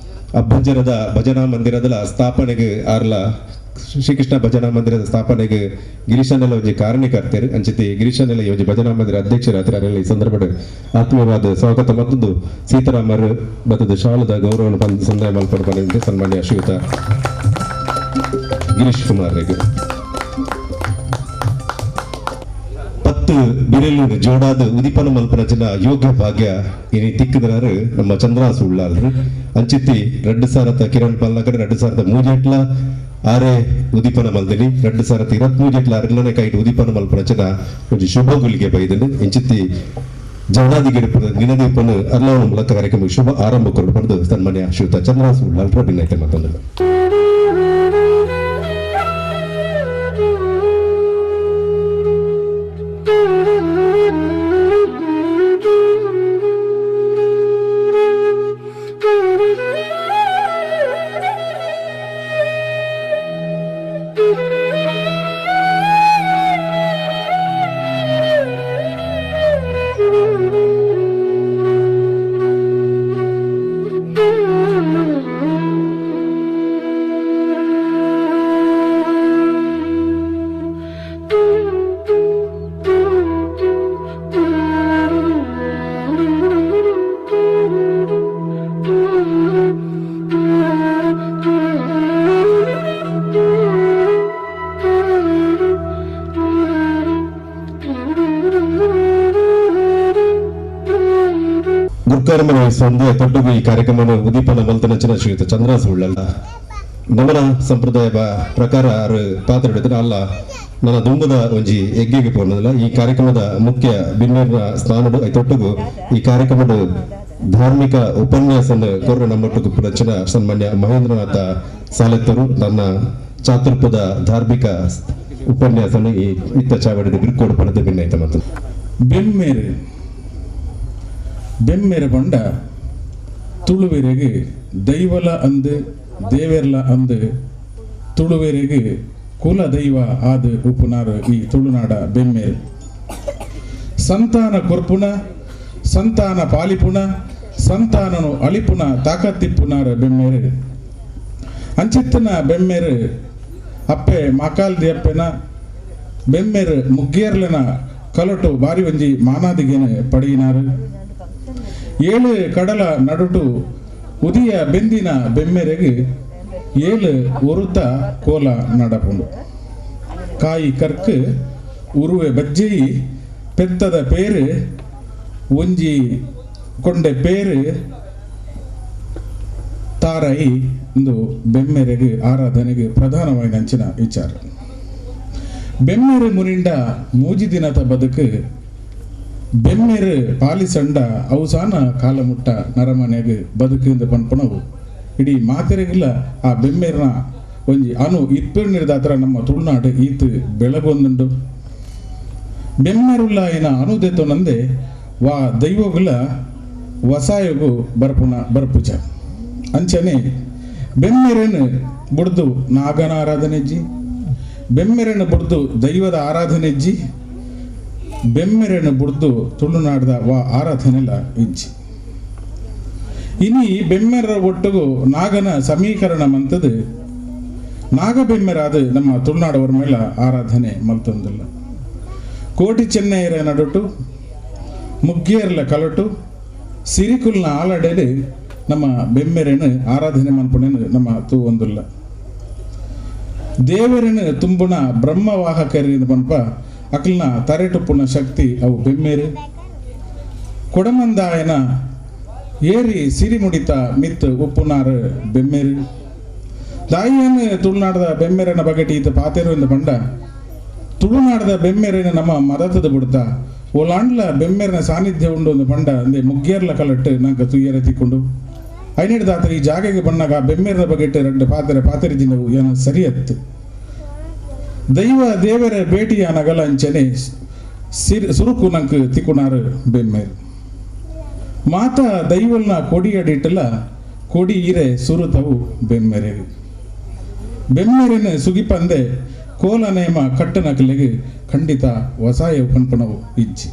[SPEAKER 1] ಅಬ್ಬಂಜನದ ಭಜನಾ ಮಂದಿರದ ಸ್ಥಾಪನೆಗೆ ಆರ್ಲ ಶ್ರೀಕೃಷ್ಣ ಭಜನಾ ಮಂದಿರದ ಸ್ಥಾಪನೆಗೆ ಗಿರೀಶನೆಲ್ಲ ಒಂಜಿ ಕಾರಣೀಕರ್ತರು. ಅಂಚಿತಿ ಗಿರೀಶನೆಲ್ಲ ಒಂಜಿ ಭಜನಾ ಮಂದಿರ ಅಧ್ಯಕ್ಷರಾತ್ರಿ ಅರೆಲ್ಲ ಈ ಸಂದರ್ಭದ ಆತ್ಮೀಯವಾದ ಸ್ವಾಗತ ಮತ್ತೊಂದು ಸೀತಾರಾಮರು ಬತ್ತದ ಶಾಲದ ಗೌರವವನ್ನು ಬಂದು ಸಂದಾಯ ಮಲ್ಪಡು ಬಂದಿದ್ದೆ ಸನ್ಮಾನ್ಯ ಶ್ರೀಯುತ ಗಿರೀಶ್ ಕುಮಾರ್ ರಿಗೆ. 10 ಬಿರಲು ಜೋಡಾದ ಉದಿಪನ ಮಲ್ಪನ ಯೋಗ್ಯ ಭಾಗ್ಯ ಇನಿ ತಿಕ್ಕಿದ್ರಾರು ನಮ್ಮ ಚಂದ್ರಾಸು ಉಳ್ಳಾಲ್ರು. ಅಂಚಿತಿ 2000 ಕಿರಣ್ ಪಲ್ನಕಡೆ 2003 ಆರೆ ಉದಿಪನ ಮಲ್ದಿನಿ 2023 ಅರಲನೆ ಕೈಟ್ ಉದಿಪನ ಮಲ್ಪನ ಒಂಜಿ ಶುಭ ಗುಲಿಗೆ ಬೈದನು. ಇಂಚಿತ್ತಿ ಜನಾದಿಗೆ ದಿನದೀಪನ ಅರ್ಲಾವಣ ಮೂಲಕ ಕಾರ್ಯಕ್ರಮ ಶುಭ ಆರಂಭ ಕೊಡು ಪಡೆದು ಸನ್ಮಾನ್ಯ ಶ್ರೀಯುತ ಚಂದ್ರಾಸು ಉಳ್ಳಾಲ್ರ ಭಿನ್ನೈತೆ ಮತ್ತೊಂದು. ಗುರ್ಕರ್ಮನ ವಹಿಸೊಂದು ತೊಟ್ಟುಗು ಈ ಕಾರ್ಯಕ್ರಮವನ್ನು ಉದೀಪನ ಮಲ್ತನಂಚಿನ ಶ್ರೀಯುತ ಚಂದ್ರ ಸುಳ್ಳಲ್ಲ ನಮನ ಸಂಪ್ರದಾಯ ಪ್ರಕಾರ ಆರು ಪಾತ್ರ ಹಿಡಿದ್ರೆ ಅಲ್ಲ ನನ್ನ ದುಂಬದ ಒಂಜಿ ಎಗ್ಗೆಗೆ ಪೋನದಲ್ಲ. ಈ ಕಾರ್ಯಕ್ರಮದ ಮುಖ್ಯ ಬಿನ್ನೇರ್ನ ಸ್ಥಾನಡು ತೊಟ್ಟುಗು ಈ ಕಾರ್ಯಕ್ರಮದ ಧಾರ್ಮಿಕ ಉಪನ್ಯಾಸನ ಕೊರ್ರ ನಮ್ಮೊಟ್ಟುಗು ಪುನಂಚಿನ ಸನ್ಮಾನ್ಯ ಮಹೇಂದ್ರನಾಥ ಸಾಲೆತ್ತರು ನನ್ನ ಚಾತುರ್ಪದ ಧಾರ್ಮಿಕ ಉಪನ್ಯಾಸನ ಈ ಇತ್ತ ಚಾವಡಿದ ಬಿರ್ಕೋಡು ಪಡೆದ ಭಿನ್ನೈತ ಮತ್ತು
[SPEAKER 3] ಬೆಮ್ಮೇರು ಬೆಮ್ಮೇರು ಬಂಡ ತುಳುವೆರೆಗೆ ದೈವಲ ಅಂದು ದೇವೆರ್ಲ ಅಂದು ತುಳುವೆರೆಗೆ ಕುಲ ದೈವ ಆದ ಉಪುನಾರು ಈ ತುಳುನಾಡ ಬೆಮ್ಮೇರು. ಸಂತಾನ ಕೊರ್ಪುಣ, ಸಂತಾನ ಪಾಲಿಪುಣ, ಸಂತಾನನು ಅಳಿಪುಣ ತಾಕತ್ತಿಪ್ಪುನಾರು ಬೆಮ್ಮೇರು. ಅಂಚಿತ್ತನ ಬೆಮ್ಮೇರು ಅಪ್ಪೆ ಮಾಕಾಲ್ದಿ ಅಪ್ಪೆನ ಬೆಮ್ಮೇರು ಮುಗ್ಗೇರ್ಲನ ಕಲಟು ಬಾರಿ ಒಂಜಿ ಮಾನಾದಿಗೆನ ಪಡೆಯಿನಾರು. ಏಳು ಕಡಲ ನಡುಟು ಉದಿಯ ಬೆಂದಿನ ಬೆಮ್ಮೆರೆಗೆ ಏಳು ಒರುತ ಕೋಲ ನಡಪುಂಡು. ಕಾಯಿ ಕರ್ಕು ಉರುವೆ ಬಜ್ಜೆಯಿ ಪೆತ್ತದ ಪೇರು ಒಂಜಿ ಕೊಂಡೆ ಪೇರು ತಾರೈ ಇಂದು ಬೆಮ್ಮೆರೆಗೆ ಆರಾಧನೆಗೆ ಪ್ರಧಾನವಾಗಿ ಅಂಚಿನ ವಿಚಾರ. ಬೆಮ್ಮೆರೆ ಮುನಿಂಡ ಮೂಜಿ ದಿನದ ಬದುಕು ಬೆಮ್ಮೆರು ಪಾಲಿಸಂಡ ಅವಸಾನ ಕಾಲಮುಟ್ಟ ನರಮನೆಗೆ ಬದುಕಿಂದ ಪನ್ಪುಣವು ಇಡೀ ಮಾತೆರೆಗಿಲ್ಲ. ಆ ಬೆಮ್ಮೆರ್ನ ಒಂಜಿ ಅನು ಇಪ್ಪೆಣ್ಣಿರ್ದಾತ್ರ ನಮ್ಮ ತುಳುನಾಡು ಈತು ಬೆಳಗೊಂದುಂಡು. ಬೆಮ್ಮೆರುಲ್ಲ ಏನ ಅನುದೆತ್ತೊನಂದೆ ವಾ ದೈವಗುಲ ವಸಾಯಗು ಬರ್ಪುಣ ಬರ್ಪುಜ. ಅಂಚನೆ ಬೆಮ್ಮೆರೆನು ಬುಡ್ದು ನಾಗನ ಆರಾಧನೆಜ್ಜಿ, ಬೆಮ್ಮೆರೆನು ಬುಡ್ದು ದೈವದ ಆರಾಧನೆಜ್ಜಿ, ಬೆಮ್ಮೆರೆನು ಬುಡ್ದು ತುಳುನಾಡದ ವಾ ಆರಾಧನೆಲ್ಲ ಇಜ್ಜಿ. ಇನಿ ಬೆಮ್ಮೆರ ಒಟ್ಟುಗು ನಾಗನ ಸಮೀಕರಣ ಮಂತದು ನಾಗಬೆಮ್ಮೆರಾದ ನಮ್ಮ ತುಳುನಾಡವರ ಮೇಲೆ ಆರಾಧನೆ ಮಲ್ತೊಂದಿಲ್ಲ. ಕೋಟಿ ಚೆನ್ನೈರ ನಡುಟು ಮುಗ್ಗೇರ್ಲ ಕಲಟು ಸಿರಿಕುಲ್ನ ಆಲಡೆಲು ನಮ್ಮ ಬೆಮ್ಮೆರೆನು ಆರಾಧನೆ ಮನ್ಪುಣೆನು ನಮ್ಮ ತೂ ಒಂದುಲ್ಲ. ದೇವರನು ತುಂಬುಣ ಬ್ರಹ್ಮವಾಹಕರಿಂದ ಪನ್ಪ ಅಕಲ್ನ ತರೆಟುಪ್ಪುನ ಶಕ್ತಿ ಅವು ಬೆಮ್ಮೇರು. ಕೊಡಮಂದಾಯನ ಏರಿ ಸಿರಿಮುಡಿತ ಮಿತ್ತು ಉಪ್ಪುನಾರು ಬೆಮ್ಮೇರು. ದಾಯಿಯನ್ನು ತುಳುನಾಡದ ಬೆಮ್ಮೆರನ ಬಗೆಟಿ ಈತ ಪಾತೆರು ಎಂದು ಪಂಡ ತುಳುನಾಡದ ಬೆಮ್ಮೆರನ ನಮ್ಮ ಮದತದ ಬಿಡ್ತ ಓಲಾಂಡ್ಲ ಬೆಮ್ಮೆರನ ಸಾನ್ನಿಧ್ಯ ಉಂಡು ಒಂದು ಪಂಡ ಅಂದೆ ಮುಗ್ಗೇರ್ಲ ಕಲಟ್ಟು ನಂಗೆ ತುಯ್ಯರ ತಿಕ್ಕೊಂಡು ಐನೇಡ್ದಾತ್ರ ಈ ಜಾಗೆಗೆ ಬಣ್ಣಾಗ ಬೆಮ್ಮೆರನ ಬಗೆಟ್ಟು రెండు ಪಾತ್ರೆ ಪಾತೆರಿಜಿನವು ಏನ ಸರಿಯತ್ತು. ದೈವ ದೇವರ ಭೇಟಿಯ ನಗಲ ಅಂಚನೆ ಸುರುಕು ನಂಗೆ ತಿಕ್ಕುನಾರು ಬೆಮ್ಮೇರು. ಮಾತಾ ದೈವಲ್ನ ಕೊಡಿಯಡಿಟ್ಟಲ ಕೊಡಿ ಇರೆ ಸುರುತವು ಬೆಮ್ಮೆರೆ. ಬೆಮ್ಮೆರೆನ ಸುಗಿಪಂದೆ ಕೋಲ ನೇಮ ಕಟ್ಟನಕಲಿಗೆ ಖಂಡಿತ ವಸಾಯ ಪನ್ಪಣವು ಇಜ್ಜಿ.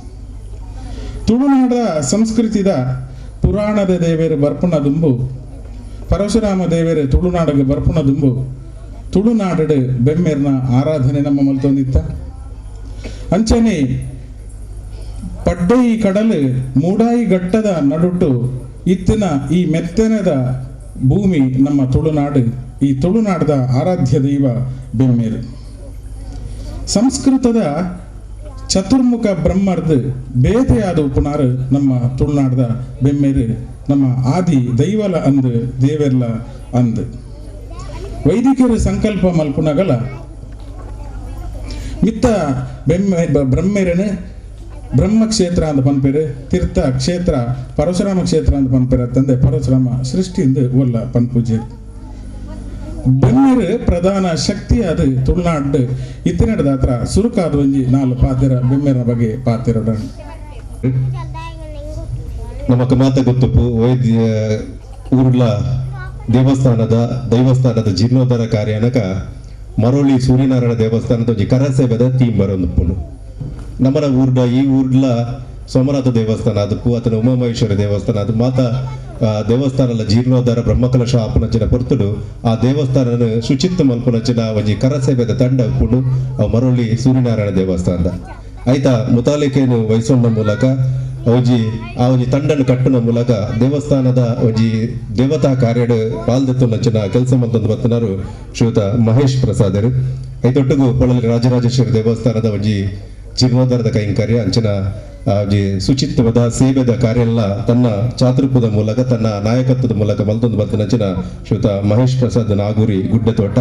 [SPEAKER 3] ತುಳುನಾಡ ಸಂಸ್ಕೃತಿದ ಪುರಾಣದ ದೇವೇರು ಬರ್ಪುಣ ದುಂಬು, ಪರಶುರಾಮ ದೇವೇರು ತುಳುನಾಡಿಗೆ ಬರ್ಪುಣ ದುಂಬು ತುಳುನಾಡು ಬೆಮ್ಮೆರ್ನ ಆರಾಧನೆ ನಮ್ಮ ಮಲ್ತೊಂದಿತ್ತ. ಅಂಚನೆ ಪಡ್ಡೈ ಕಡಲು ಮೂಡಾಯಿ ಘಟ್ಟದ ನಡುಟು ಇತ್ತಿನ ಈ ಮೆತ್ತನದ ಭೂಮಿ ನಮ್ಮ ತುಳುನಾಡು. ಈ ತುಳುನಾಡದ ಆರಾಧ್ಯ ದೈವ ಬೆಮ್ಮೇರು. ಸಂಸ್ಕೃತದ ಚತುರ್ಮುಖ ಬ್ರಹ್ಮರ್ದು ಬೇತೆಯಾದ ಉಪುನಾರು ನಮ್ಮ ತುಳುನಾಡದ ಬೆಮ್ಮೇರು, ನಮ್ಮ ಆದಿ ದೈವಲ ಅಂದು ದೇವೆರ್ಲ ಅಂದು. ವೈದಿಕರು ಸಂಕಲ್ಪ ಮಲ್ಪುನಗಲ ಮಿತ್ತ ಬೆಮ್ಮೆ ಬ್ರಹ್ಮೇರನು ಬ್ರಹ್ಮಕ್ಷೇತ್ರ ಅಂತ ಪನ್ಪೇರು, ತೀರ್ಥ ಕ್ಷೇತ್ರ ಪರಶುರಾಮ ಕ್ಷೇತ್ರ ಅಂತ ಪನ್ಪೇರು ಅಂತಂದೆ ಪರಶುರಾಮ ಸೃಷ್ಟಿಯಿಂದ ಒಲ್ಲ ಪನ್ಪೂಜೆ. ಬೆಮ್ಮೇರು ಪ್ರಧಾನ ಶಕ್ತಿ ಅದು ತುಳುನಾಡು ಇತ್ತಿನಡದ ಹತ್ರ ಸುರುಕಾದ ಒಂಜಿ ನಾಲ್ ಪಾತೆರ ಬೆಮ್ಮೇರ ಬಗ್ಗೆ ಪಾತೆರಡ.
[SPEAKER 1] ನಮ್ಮ ಮಾತ ಗೊತ್ತುಪ್ಪು ವೈದ್ಯ ಊರ್ಲ ದೇವಸ್ಥಾನದ ದೈವಸ್ಥಾನದ ಜೀರ್ಣೋದ್ಧಾರ ಕಾರ್ಯನಕ ಮರೋಳಿ ಸೂರ್ಯನಾರಾಯಣ ದೇವಸ್ಥಾನದ ಒಂಜಿ ಕರಸೇವೆದ ಥೀಮ್ ಬರೊಂದುಪ್ಪುನು. ನಮ್ಮನ ಊರ್ಡ ಈ ಊರ್ಲ ಸೋಮನಾಥ ದೇವಸ್ಥಾನ ಅದಕ್ಕೂ ಅತನ ಉಮಾಮಹೇಶ್ವರ ದೇವಸ್ಥಾನ ಅದು ಮಾತ ದೇವಸ್ಥಾನದ ಜೀರ್ಣೋದ್ಧಾರ ಬ್ರಹ್ಮಕಲಶ ಆಪನಂಚಿನ ಪೊರ್ತುಡು ಆ ದೇವಸ್ಥಾನನ ಶುಚಿತ್ವ ಮಲ್ಪುನಂಚಿನ ಒಂಜಿ ಕರಸೇವೆದ ತಂಡ ಉಪ್ಪುಂಡು ಅವು ಮರೋಳಿ ಸೂರ್ಯನಾರಾಯಣ ದೇವಸ್ಥಾನದ. ಆಯ್ತಾ ಮುತಾಲಿಕೆಯನ್ನು ವಹಿಸೋಣ ಮೂಲಕ ಒಂಜಿ ಆ ಒಂಜಿ ತಂಡನ್ನು ಕಟ್ಟುನ ಮೂಲಕ ದೇವಸ್ಥಾನದ ಒಂಜಿ ದೇವತಾ ಕಾರ್ಯಡ್ ಪಾಲ್ದೆತ್ತುನಂಚಿನ ಕೆಲಸ ಮಲ್ತೊಂದು ಬತ್ತನಾರು ಶ್ರೀಯುತ ಮಹೇಶ್ ಪ್ರಸಾದರು. ಐತೊಟ್ಟುಗು ಪೊಳಲಿ ರಾಜರಾಜೇಶ್ವರಿ ದೇವಸ್ಥಾನದ ಒಂಜಿ ಜೀರ್ಣೋದ್ಧಾರದ ಕೈಂಕರ್ಯ ಅಂಚಿನ ಶುಚಿತ್ವದ ಸೇವೆದ ಕಾರ್ಯ ತನ್ನ ಚಾತುರ್ಪದ ಮೂಲಕ ತನ್ನ ನಾಯಕತ್ವದ ಮೂಲಕ ಮಲ್ತೊಂದು ಬತ್ತಿನಂಚಿನ ಶ್ರೀಯುತ ಮಹೇಶ್ ಪ್ರಸಾದ್ ನಾಗೂರಿ ಗುಡ್ಡೆತೋಟ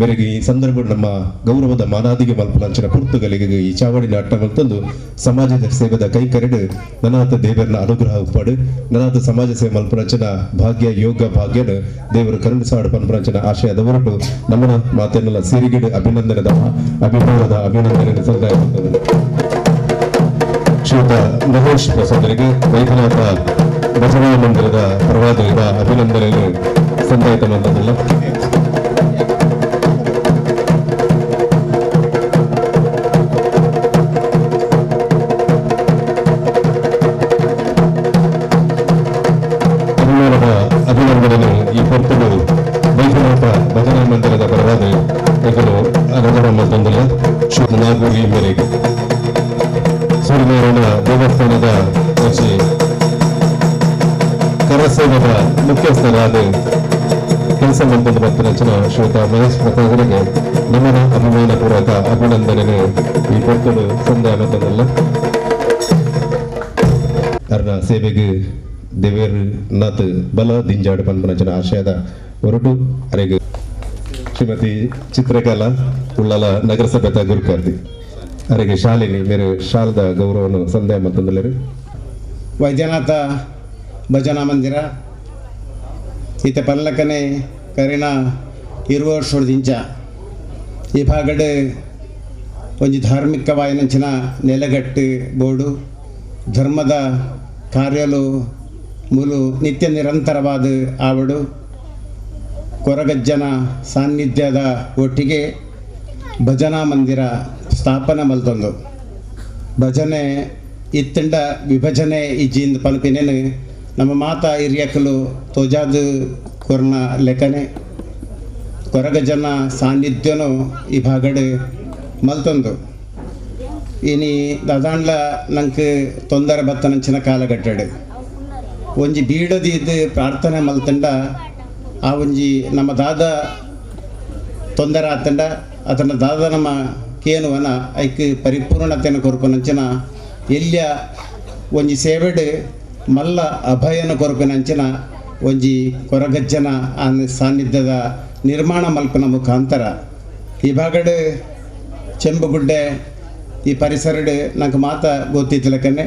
[SPEAKER 1] ಮೇರೆಗೆ ಈ ಸಂದರ್ಭ ನಮ್ಮ ಗೌರವದ ಮಾನಾದಿಗೆ ಮಲ್ಪನಂಚಿನ ಪುರ್ತುಗಳಿಗೆ ಈ ಚಾವಡಿನ ಅಟ್ಟ ಮಲ್ತೊಂದು ಸಮಾಜದ ಸೇವೆದ ಕೈ ಕರೆಡು ನನಾಥ ದೇವರನ ಅನುಗ್ರಹ ಉಪ್ಪಾಡು ನನಾಥ ಸಮಾಜ ಸೇವೆ ಮಲ್ಪನಂಚಿನ ಭಾಗ್ಯ ಯೋಗ ಭಾಗ್ಯನ ದೇವರು ಕರುಣಿಸಾಡು ಪನ್ಪನಂಚಿನ ಆಶಯದ ಹೊರಟು ನಮ್ಮನ ಮಾತನ್ನೆಲ್ಲ ಸಿರಿಗಿಡು ಅಭಿನಂದನದ ಅಭಿಮಾನದ ಅಭಿನಂದನೆ ಸಂದಾಯ. ಶ್ರೀಯುತ ಮಹೇಶ್ ಪ್ರಸಾದರಿಗೆ ವೈದ್ಯನಾಥ ಭಜನಾ ಮಂದಿರದ ಪರವಾದ ಅಭಿನಂದನೆಯನ್ನು ಸಂದಾಯಿತ ಮಂದಲ್ಲ. ಅಭಿಮಾನದ ಅಭಿನಂದನೆಯನ್ನು ಈ ಹೊರತುಗಳು ವೈದ್ಯನಾಥ ಭಜನಾ ಮಂದಿರದ ಪರವಾದ ಇವರು ಅನುದಾನ ಮತ್ತೊಂದಲ್ಲ ಶ್ರೀ ನಾಗೂರಿ ಮೇರೆಗೆ ಸೂರ್ಯನಾರಾಯಣ ದೇವಸ್ಥಾನದ ಕರಸೇವದ ಮುಖ್ಯಸ್ಥರಾದ ಕೆಲಸ ಮಂತ್ರದ ಮತ್ತು ಶ್ರೀಯುತ ಮಹೇಶ್ ಪ್ರಸಾದರಿಗೆ ನಮ್ಮನ ಅಭಿಮಾನ ಪೂರ್ವಕ ಅಭಿನಂದನೆ ಈ ಪೊರ್ತುಡು ಸಂದಾಯ ಮತ್ತೊಂದಲ್ಲ. ಅರ್ನ ಸೇವೆಗೆ ದೇವೇರ್ ನಾಥ್ ಬಲ ದಿಂಜಾಡು ಪನ್ಪನಂಚಿನ ಆಶಯದ ಹೊರಟು ಅರೆಗೆ ಶ್ರೀಮತಿ ಚಿತ್ರಕಲಾ ಉಳ್ಳಾಲ ನಗರಸಭೆ ಗುರುಕಾರ್ತಿ ಅರೆಗೆ ಶಾಲಿನಿ ಮೇರೆ ಶಾಲದ ಗೌರವವನ್ನು ಸಂದಾಯ ಮತ್ತೊಂದಲ್ಲರು.
[SPEAKER 4] ವೈದ್ಯನಾಥ ಭಜನಾ ಮಂದಿರ ಈತ ಪಲ್ಲಕನೆ ಕರಿಣ ಇರುವ ವರ್ಷದಿಂಚ ಈ ಭಾಗಡ್ ಒಂಜಿ ಧಾರ್ಮಿಕ ವಾಯನಂಚಿನ ನೆಲೆಗಟ್ಟು ಬೋಡು ಧರ್ಮದ ಕಾರ್ಯಲು ಮೂಲು ನಿತ್ಯ ನಿರಂತರವಾದ ಆವಡು ಕೊರಗಜ್ಜನ ಸಾನ್ನಿಧ್ಯದ ಒಟ್ಟಿಗೆ ಭಜನಾ ಮಂದಿರ ಸ್ಥಾಪನೆ ಮಲ್ತೊಂದು ಭಜನೆ ಇತ್ತಂಡ ವಿಭಜನೆ ಇಜ್ಜಿಂದ ಪನ್ಪಿನೇನು ನಮ್ಮ ಮಾತಾ ಹಿರಿಯಕಲು ತೋಜಾದ ಕೊರ್ನ ಲೆಕ್ಕನೆ ಕೊರಗಜನ ಸಾನ್ನಿಧ್ಯನು ಈ ಭಾಗಡ್ ಮಲ್ತೊಂದು. ಇನಿ ದಾದಾಂಡ್ಲ ನಂಗೆ ತೊಂದರೆ ಬತ್ತನಂಚಿನ ಕಾಲಗಟ್ಟಡು ಒಂಜಿ ಬೀಡದಿದ್ದು ಪ್ರಾರ್ಥನೆ ಮಲ್ತಂಡ ಆ ಒಂಜಿ ನಮ್ಮ ದಾದ ತೊಂದರೆ ಆತಂಡ ಅದನ್ನು ದಾದ ನಮ್ಮ ಕೇನುವನ ಐಕ್ ಪರಿಪೂರ್ಣತೆಯನ್ನು ಕೊರ್ಪುನಂಚಿನ ಎಲ್ಲಿಯ ಒಂಜಿ ಸೇವೆಡು ಮಲ್ಲ ಅಭಯನ ಕೊರ್ಪಿನಂಚಿನ ಒಂಜಿ ಕೊರಗಜ್ಜನ ಆ ಸಾನ್ನಿಧ್ಯದ ನಿರ್ಮಾಣ ಮಲ್ಪನ ಮುಖಾಂತರ ಈ ಭಾಗಡು ಚೆಂಬುಗುಡ್ಡೆ ಈ ಪರಿಸರಡು ನಂಗೆ ಮಾತ ಗೊತ್ತಿತ್ತಲಕ್ಕನೆ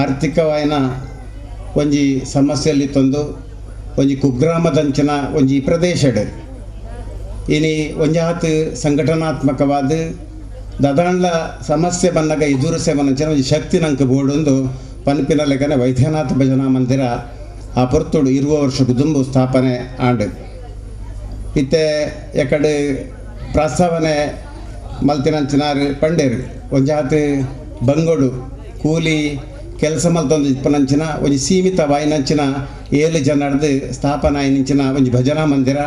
[SPEAKER 4] ಆರ್ಥಿಕವಾಯಿನ ಒಂಜಿ ಸಮಸ್ಯೆಯಲ್ಲಿ ತಂದು ಒಂಜಿ ಕುಗ್ರಾಮದಂಚಿನ ಒಂಜಿ ಪ್ರದೇಶಡು ಇನಿ ಒಂಜಾತ್ ಸಂಘಟನಾತ್ಮಕವಾದ ದದಾಂಡ್ಲ ಸಮಸ್ಯೆ ಬಂದಾಗ ಎದುರಿಸೆ ಒಂಜಿ ಶಕ್ತಿ ನಂಗೆ ಬೋಡೊಂದು ಪನ್ಪಿನ ಲೆಕ್ಕನೆ ವೈದ್ಯನಾಥ ಭಜನಾ ಮಂದಿರ ಆ ಪೊರ್ತುಡು ಇರುವ ವರ್ಷಕ್ಕೆ ದುಂಬು ಸ್ಥಾಪನೆ ಆಂಡು. ಇತ್ತೆ ಎಕಡೆ ಪ್ರಸ್ತಾವನೆ ಮಲ್ತಿನಂಚಿನಾರು ಪಂಡೇರು ಒಂಜಾತ್ ಬಂಗೋಡು ಕೂಲಿ ಕೆಲಸ ಮಲ್ತೊಂದು ಇಪ್ಪನಂಚಿನ ಒಂಜಿ ಸೀಮಿತ ವಾಯಿನಂಚಿನ 7 ಜನರ್ದು ಸ್ಥಾಪನೆ ಆಯಿನಂಚಿನ ಒಂಜಿ ಭಜನಾ ಮಂದಿರ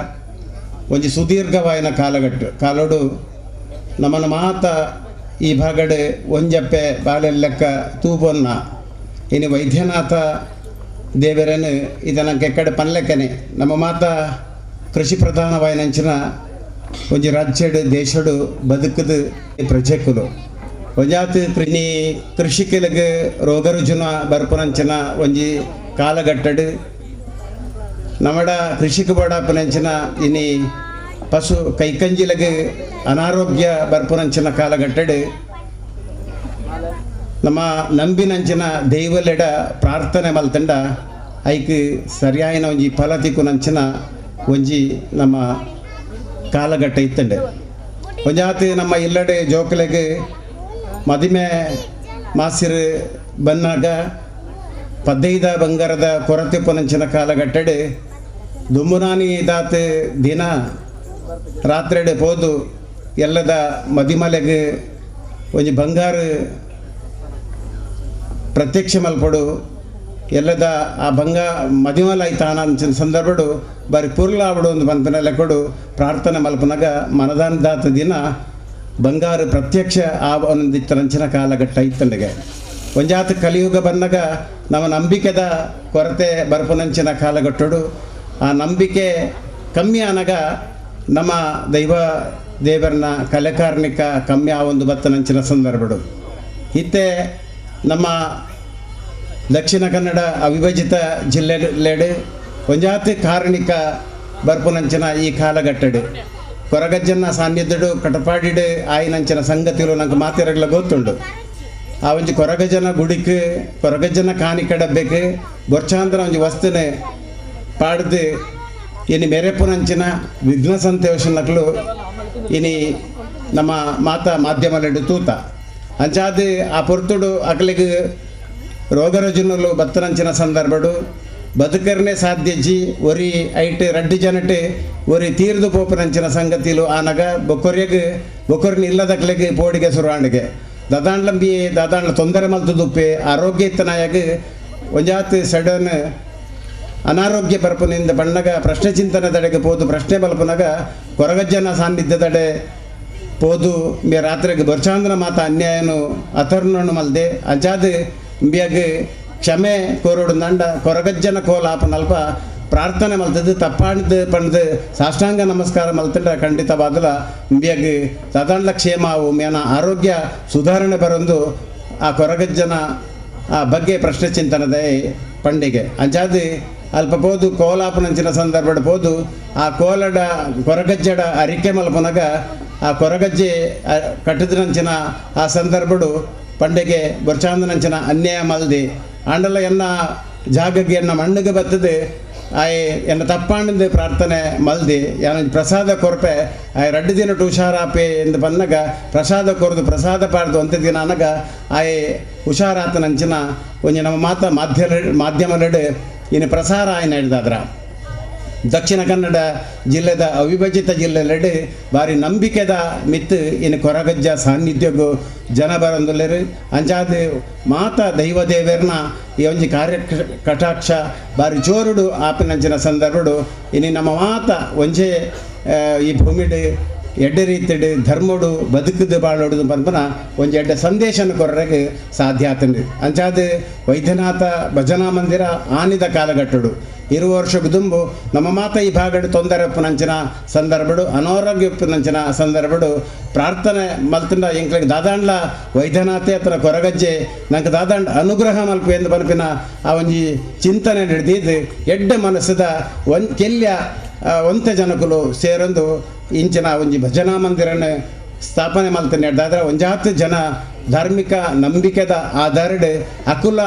[SPEAKER 4] ಒಂಜಿ ಸುದೀರ್ಘವಾಯಿನ ಕಾಲಗಟ್ಟು ಕಾಲೋಡು ನಮ್ಮನ ಮಾತ ಈ ಭಾಗಡೆ ಒಂಜಪ್ಪೆ ಬಾಲೆಲ್ಲಕ್ಕ ತೂಬೊನ್ನ ಇನ್ನು ವೈದ್ಯನಾಥ ದೇವರನ್ನು ಇದನ್ನು ಕೆಕ್ಕಡೆ ಪನ್ಲೆಕ್ಕನೆ ನಮ್ಮ ಮಾತ ಕೃಷಿ ಪ್ರಧಾನವಾಯಿನಂಚಿನ ಒಂಜಿ ರಾಜ್ಯಡು ದೇಶಡು ಬದುಕದು ಪ್ರಜೆಕುಲು ಒಂಜಾತ್ ಕೃಷಿ ಕೃಷಿಕಲಿಗೆ ರೋಗ ರುಜಿನ ಬರ್ಪುನಂಚಿನ ಒಂಜಿ ಕಾಲಗಟ್ಟಡು ನಮ್ಮಡ ಕೃಷಿಕ ಬೋಡಾಪನಂಚಿನ ಇನಿ ಪಶು ಕೈಕಂಜಿಲಗೆ ಅನಾರೋಗ್ಯ ಬರ್ಪುನಂಚಿನ ಕಾಲಗಟ್ಟಡು ನಮ್ಮ ನಂಬಿನಂಚಿನ ದೈವಲೆಡ ಪ್ರಾರ್ಥನೆ ಮಲ್ತಂಡ ಐಕ್ ಸರಿಯಾಯಿನ ಒಂಜಿ ಫಲ ತಿಕ್ಕುನಂಚಿನ ಒಂಜಿ ನಮ್ಮ ಕಾಲಘಟ್ಟ ಇತ್ತಂಡೆ. ಒಂಜಾತಿ ನಮ್ಮ ಇಲ್ಲಡೆ ಜೋಕಲೆಗೆ ಮದಿಮೆ ಮಾಸಿರು ಬನ್ನಾಗ ಪದ್ದೈದ ಬಂಗಾರದ ಕೊರತೆ ಪುನಂಚಿನ ಕಾಲಗಟ್ಟಡೆ ದುಂಬುನಾನಿ ದಾತ್ ದಿನ ರಾತ್ರಿಡೆ ಪೋದು ಎಲ್ಲದ ಮದಿಮಲೆಗೆ ಒಂಜಿ ಬಂಗಾರ ಪ್ರತ್ಯಕ್ಷ ಮಲ್ಪಡು ಎಲ್ಲದ ಆ ಬಂಗ ಮದಿಮಲ ಐತಾನ ಅಂಚಿನ ಸಂದರ್ಭಡು ಬಾರಿ ಪುರ್ಲಾವಡು ಒಂದು ಪನ್ಪಿನ ಲೆಕ್ಕಡು ಪ್ರಾರ್ಥನೆ ಮಲ್ಪನಾಗ ಮನದಾನ ದಾತ ದಿನ ಬಂಗಾರು ಪ್ರತ್ಯಕ್ಷ ಆ ಒಂದಿತ್ತರಂಚಿನ ಕಾಲಘಟ್ಟ ಇತ್ತಂಡಿಗೆ. ಒಂಜಾತ ಕಲಿಯುಗ ಬಂದಾಗ ನಮ್ಮ ನಂಬಿಕೆದ ಕೊರತೆ ಬರ್ಪುನಂಚಿನ ಕಾಲಘಟ್ಟಡು ಆ ನಂಬಿಕೆ ಕಮ್ಮಿ ಆನಾಗ ನಮ್ಮ ದೈವ ದೇವರನ್ನ ಕಲೆಕಾರ್ಣಿಕ ಕಮ್ಮಿ ಆ ಒಂದು ಬತ್ತನಂಚಿನ ಸಂದರ್ಭಡು ಇತ್ತೆ ನಮ್ಮ ದಕ್ಷಿಣ ಕನ್ನಡ ಅವಿಭಜಿತ ಜಿಲ್ಲೆಲೆಡ್ ಒಂಜಾತಿ ಕಾರಣಿಕ ಬರ್ಪುನಂಚಿನ ಈ ಕಾಲಘಟ್ಟಡು ಕೊರಗಜ್ಜನ ಸಾನ್ನಿಧ್ಯಡು ಕಟಪಾಡಿಡು ಆಯಿನಂಚಿನ ಸಂಗತಿಲು ನಂಗೆ ಮಾತಿರಗ್ಲ ಗೊತ್ತುಂಡು. ಆ ಒಂಜಿ ಕೊರಗಜ್ಜನ ಗುಡಿಕ್ ಕೊರಗಜ್ಜನ ಕಾಣಿಕಡಬೇಕು ಬೊರ್ಚಾಂದ್ರ ಒಂಜಿ ವಸ್ತುನೆ ಪಾಡ್ದು ಇನಿ ಮೆರೆಪುನಂಚಿನ ವಿಘ್ನ ಸಂತೋಷನಕ್ಲು ಇನಿ ನಮ್ಮ ಮಾತಾ ಮಾಧ್ಯಮಲೆಡು ತೂತ ಅಂಚಾದ ಆ ಪೊರ್ತುಡು ಅಕ್ಲಿಗೆ ರೋಗರುಜಿನಲು ಬತ್ತನಂಚಿನ ಸಂದರ್ಭಡು ಬದುಕರ್ನೆ ಸಾಧ್ಯಜ್ಜಿ ಒರಿ ಐಟ್ ರಡ್ಡು ಜನಟೆ ಒರಿ ತೀರ್ದು ಪೋಪನಂಚಿನ ಸಂಗತಿಲು ಆನಗ ಬೊಕೊರ್ಯಗ್ ಬೊಕೊರ್ನ ಇಲ್ಲದಕ್ಲೆಗೆ ಪೋಡಿಗೆ ಸುರಾಣಿಗೆ ದಾದಾಂಡ್ಲಂಬಿ ದಾದಾಂಡ್ಲ ತೊಂದರೆ ಮಲ್ತುದುಪ್ಪೆ ಆರೋಗ್ಯ ಇತ್ತನಾಯಾಗ ಒಂಜಾತ್ ಸಡನ್ ಅನಾರೋಗ್ಯ ಪರಪುನಿಂದ ಬಣ್ಣಗ ಪ್ರಶ್ನೆ ಚಿಂತನೆ ದಡೆಗೆ ಪೋದು ಪ್ರಶ್ನೆ ಬಲ್ಪುನಗ ಕೊರಗಜ್ಜನ ಸಾನ್ನಿಧ್ಯದಡೆ ಪೋದು ಮೇ ರಾತ್ರಿಗೆ ಬೊರ್ಚಾಂದ್ರ ಮಾತ ಅನ್ಯಾಯನು ಅಥರ್ನಣ್ಣು ಮಲ್ದೆ ಅಂಚಾದ ಇಂಬಿಯಾಗ ಕ್ಷಮೆ ಕೋರೋಡು ದಂಡ ಕೊರಗಜ್ಜನ ಕೋಲಾಪನಲ್ಪ ಪ್ರಾರ್ಥನೆ ಮಲ್ತದ್ದು ತಪ್ಪಾಣ್ದು ಪಂಡ್ದು ಸಾಷ್ಟಾಂಗ ನಮಸ್ಕಾರ ಮಲ್ತಂಡ ಖಂಡಿತವಾದಲ ಇಂಬಿಯಾಗ ದಾದಾಂಡ್ಲ ಕ್ಷೇಮಾವು ಮೇನ ಆರೋಗ್ಯ ಸುಧಾರಣೆ ಬರೊಂದು ಆ ಕೊರಗಜ್ಜನ ಆ ಬಗ್ಗೆ ಪ್ರಶ್ನೆ ಚಿಂತನದ ಪಂಡಿಗೆ ಅಂಚಾದ ಅಲ್ಪ ಪೋದು ಕೋಲಾಪನಂಚಿನ ಸಂದರ್ಭಡ್ ಪೋದು ಆ ಕೋಲಡ ಕೊರಗಜ್ಜಡ ಅರಿಕೆ ಮಲ್ಪನಗ ಆ ಕೊರಗಜ್ಜೆ ಕಟ್ಟದನಂಚಿನ ಆ ಸಂದರ್ಭಡು ಪಂಡೆಗೆ ಬೊರ್ಚಾಂದನಂಚಿನ ಅನ್ಯಾಯ ಮಲ್ದಿ ಆಂಡಲ ಎನ್ನ ಜಾಗಕ್ಕೆ ಎನ್ನ ಮಣ್ಣಿಗೆ ಬರ್ತದೆ ಆಯ್ ಎನ್ನ ತಪ್ಪಾಂಡಂದು ಪ್ರಾರ್ಥನೆ ಮಲ್ದಿ ಯಾನ ಪ್ರಸಾದ ಕೊರ್ಪೆ ಆಯ್ ರಡ್ಡು ದಿನ ಹುಷಾರಾಪೆ ಎಂದು ಬಂದಾಗ ಪ್ರಸಾದ ಕೊರದು ಪ್ರಸಾದ ಪಾಡ್ದು ಅಂತ ದಿನ ಅನಗ ಆಯ್ ಹುಷಾರಾತನಂಚಿನ ಒಂಜಿ ನಮ್ಮ ಮಾತಾ ಮಾಧ್ಯಮಲೆಡು ಇನ್ನು ಪ್ರಸಾರ ಆಯ್ನ ಹಿಡ್ದಾದ್ರ ದಕ್ಷಿಣ ಕನ್ನಡ ಜಿಲ್ಲೆದ ಅವಿಭಜಿತ ಜಿಲ್ಲೆಲೆಡು ಭಾರಿ ನಂಬಿಕೆದ ಮಿತ್ತು ಇನ್ನು ಕೊರಗಜ್ಜ ಸಾನ್ನಿಧ್ಯಗೂ ಜನ ಬರಂದುಲ್ಲೆರು ಅಂಚಾದ ಮಾತಾ ದೈವ ದೇವೆರ್ನ ಈ ಒಂಜಿ ಕಾರ್ಯ ಕಟಾಕ್ಷ ಭಾರಿ ಜೋರುಡು ಆಪಿನಂಚಿನ ಸಂದರ್ಭಡು ಇನ್ನು ನಮ್ಮ ಮಾತ ಒಂಜೇ ಈ ಭೂಮಿಡು ಎಡ್ಡೆ ರೀತಿಡು ಧರ್ಮಡು ಬದುಕುದು ಬಾಳೋಡು ಪನ್ಪನ ಒಂಜಿ ಎಡ್ಡೆ ಸಂದೇಶನ ಕೊರ್ರೆಗೆ ಸಾಧ್ಯ ಆತಂಡು. ಅಂಚಾದ ವೈದ್ಯನಾಥ ಭಜನಾ ಮಂದಿರ ಆನಿದ ಕಾಲಘಟ್ಟಡು ಇರುವ ವರ್ಷಕ್ಕೆ ದುಂಬು ನಮ್ಮ ಮಾತ ಈ ಭಾಗಡು ತೊಂದರೆ ಉಪ್ಪುನಂಚಿನ ಸಂದರ್ಭಡು ಅನಾರೋಗ್ಯ ಉಪ್ಪುನಂಚಿನ ಸಂದರ್ಭಡು ಪ್ರಾರ್ಥನೆ ಮಲ್ತಂಡ ಎಂಕ್ಲಿಗೆ ದಾದಾಂಡ್ಲ ವೈದ್ಯನಾಥೆ ಅತ್ರ ಕೊರಗಜ್ಜೆ ನಂಗೆ ದಾದಾಂಡ್ ಅನುಗ್ರಹ ಮಲ್ಪು ಎಂದು ಪನ್ಪಿನ ಆ ಒಂಜಿ ಚಿಂತನೆ ಹಿಡ್ದಿದ್ದು ಎಡ್ಡೆ ಮನಸ್ಸದ ಒನ್ ಕೆಲ್ಯ ಒಂತೆ ಜನಕುಲು ಸೇರೊಂದು ಇಂಚಿನ ಒಂಜಿ ಭಜನಾ ಮಂದಿರನ ಸ್ಥಾಪನೆ ಮಲ್ತನೆ ಹಿಡ್ದಾದ್ರೆ ಒಂಜಾತ್ ಜನ ಧಾರ್ಮಿಕ ನಂಬಿಕೆದ ಆಧಾರಡ್ ಅಕುಲ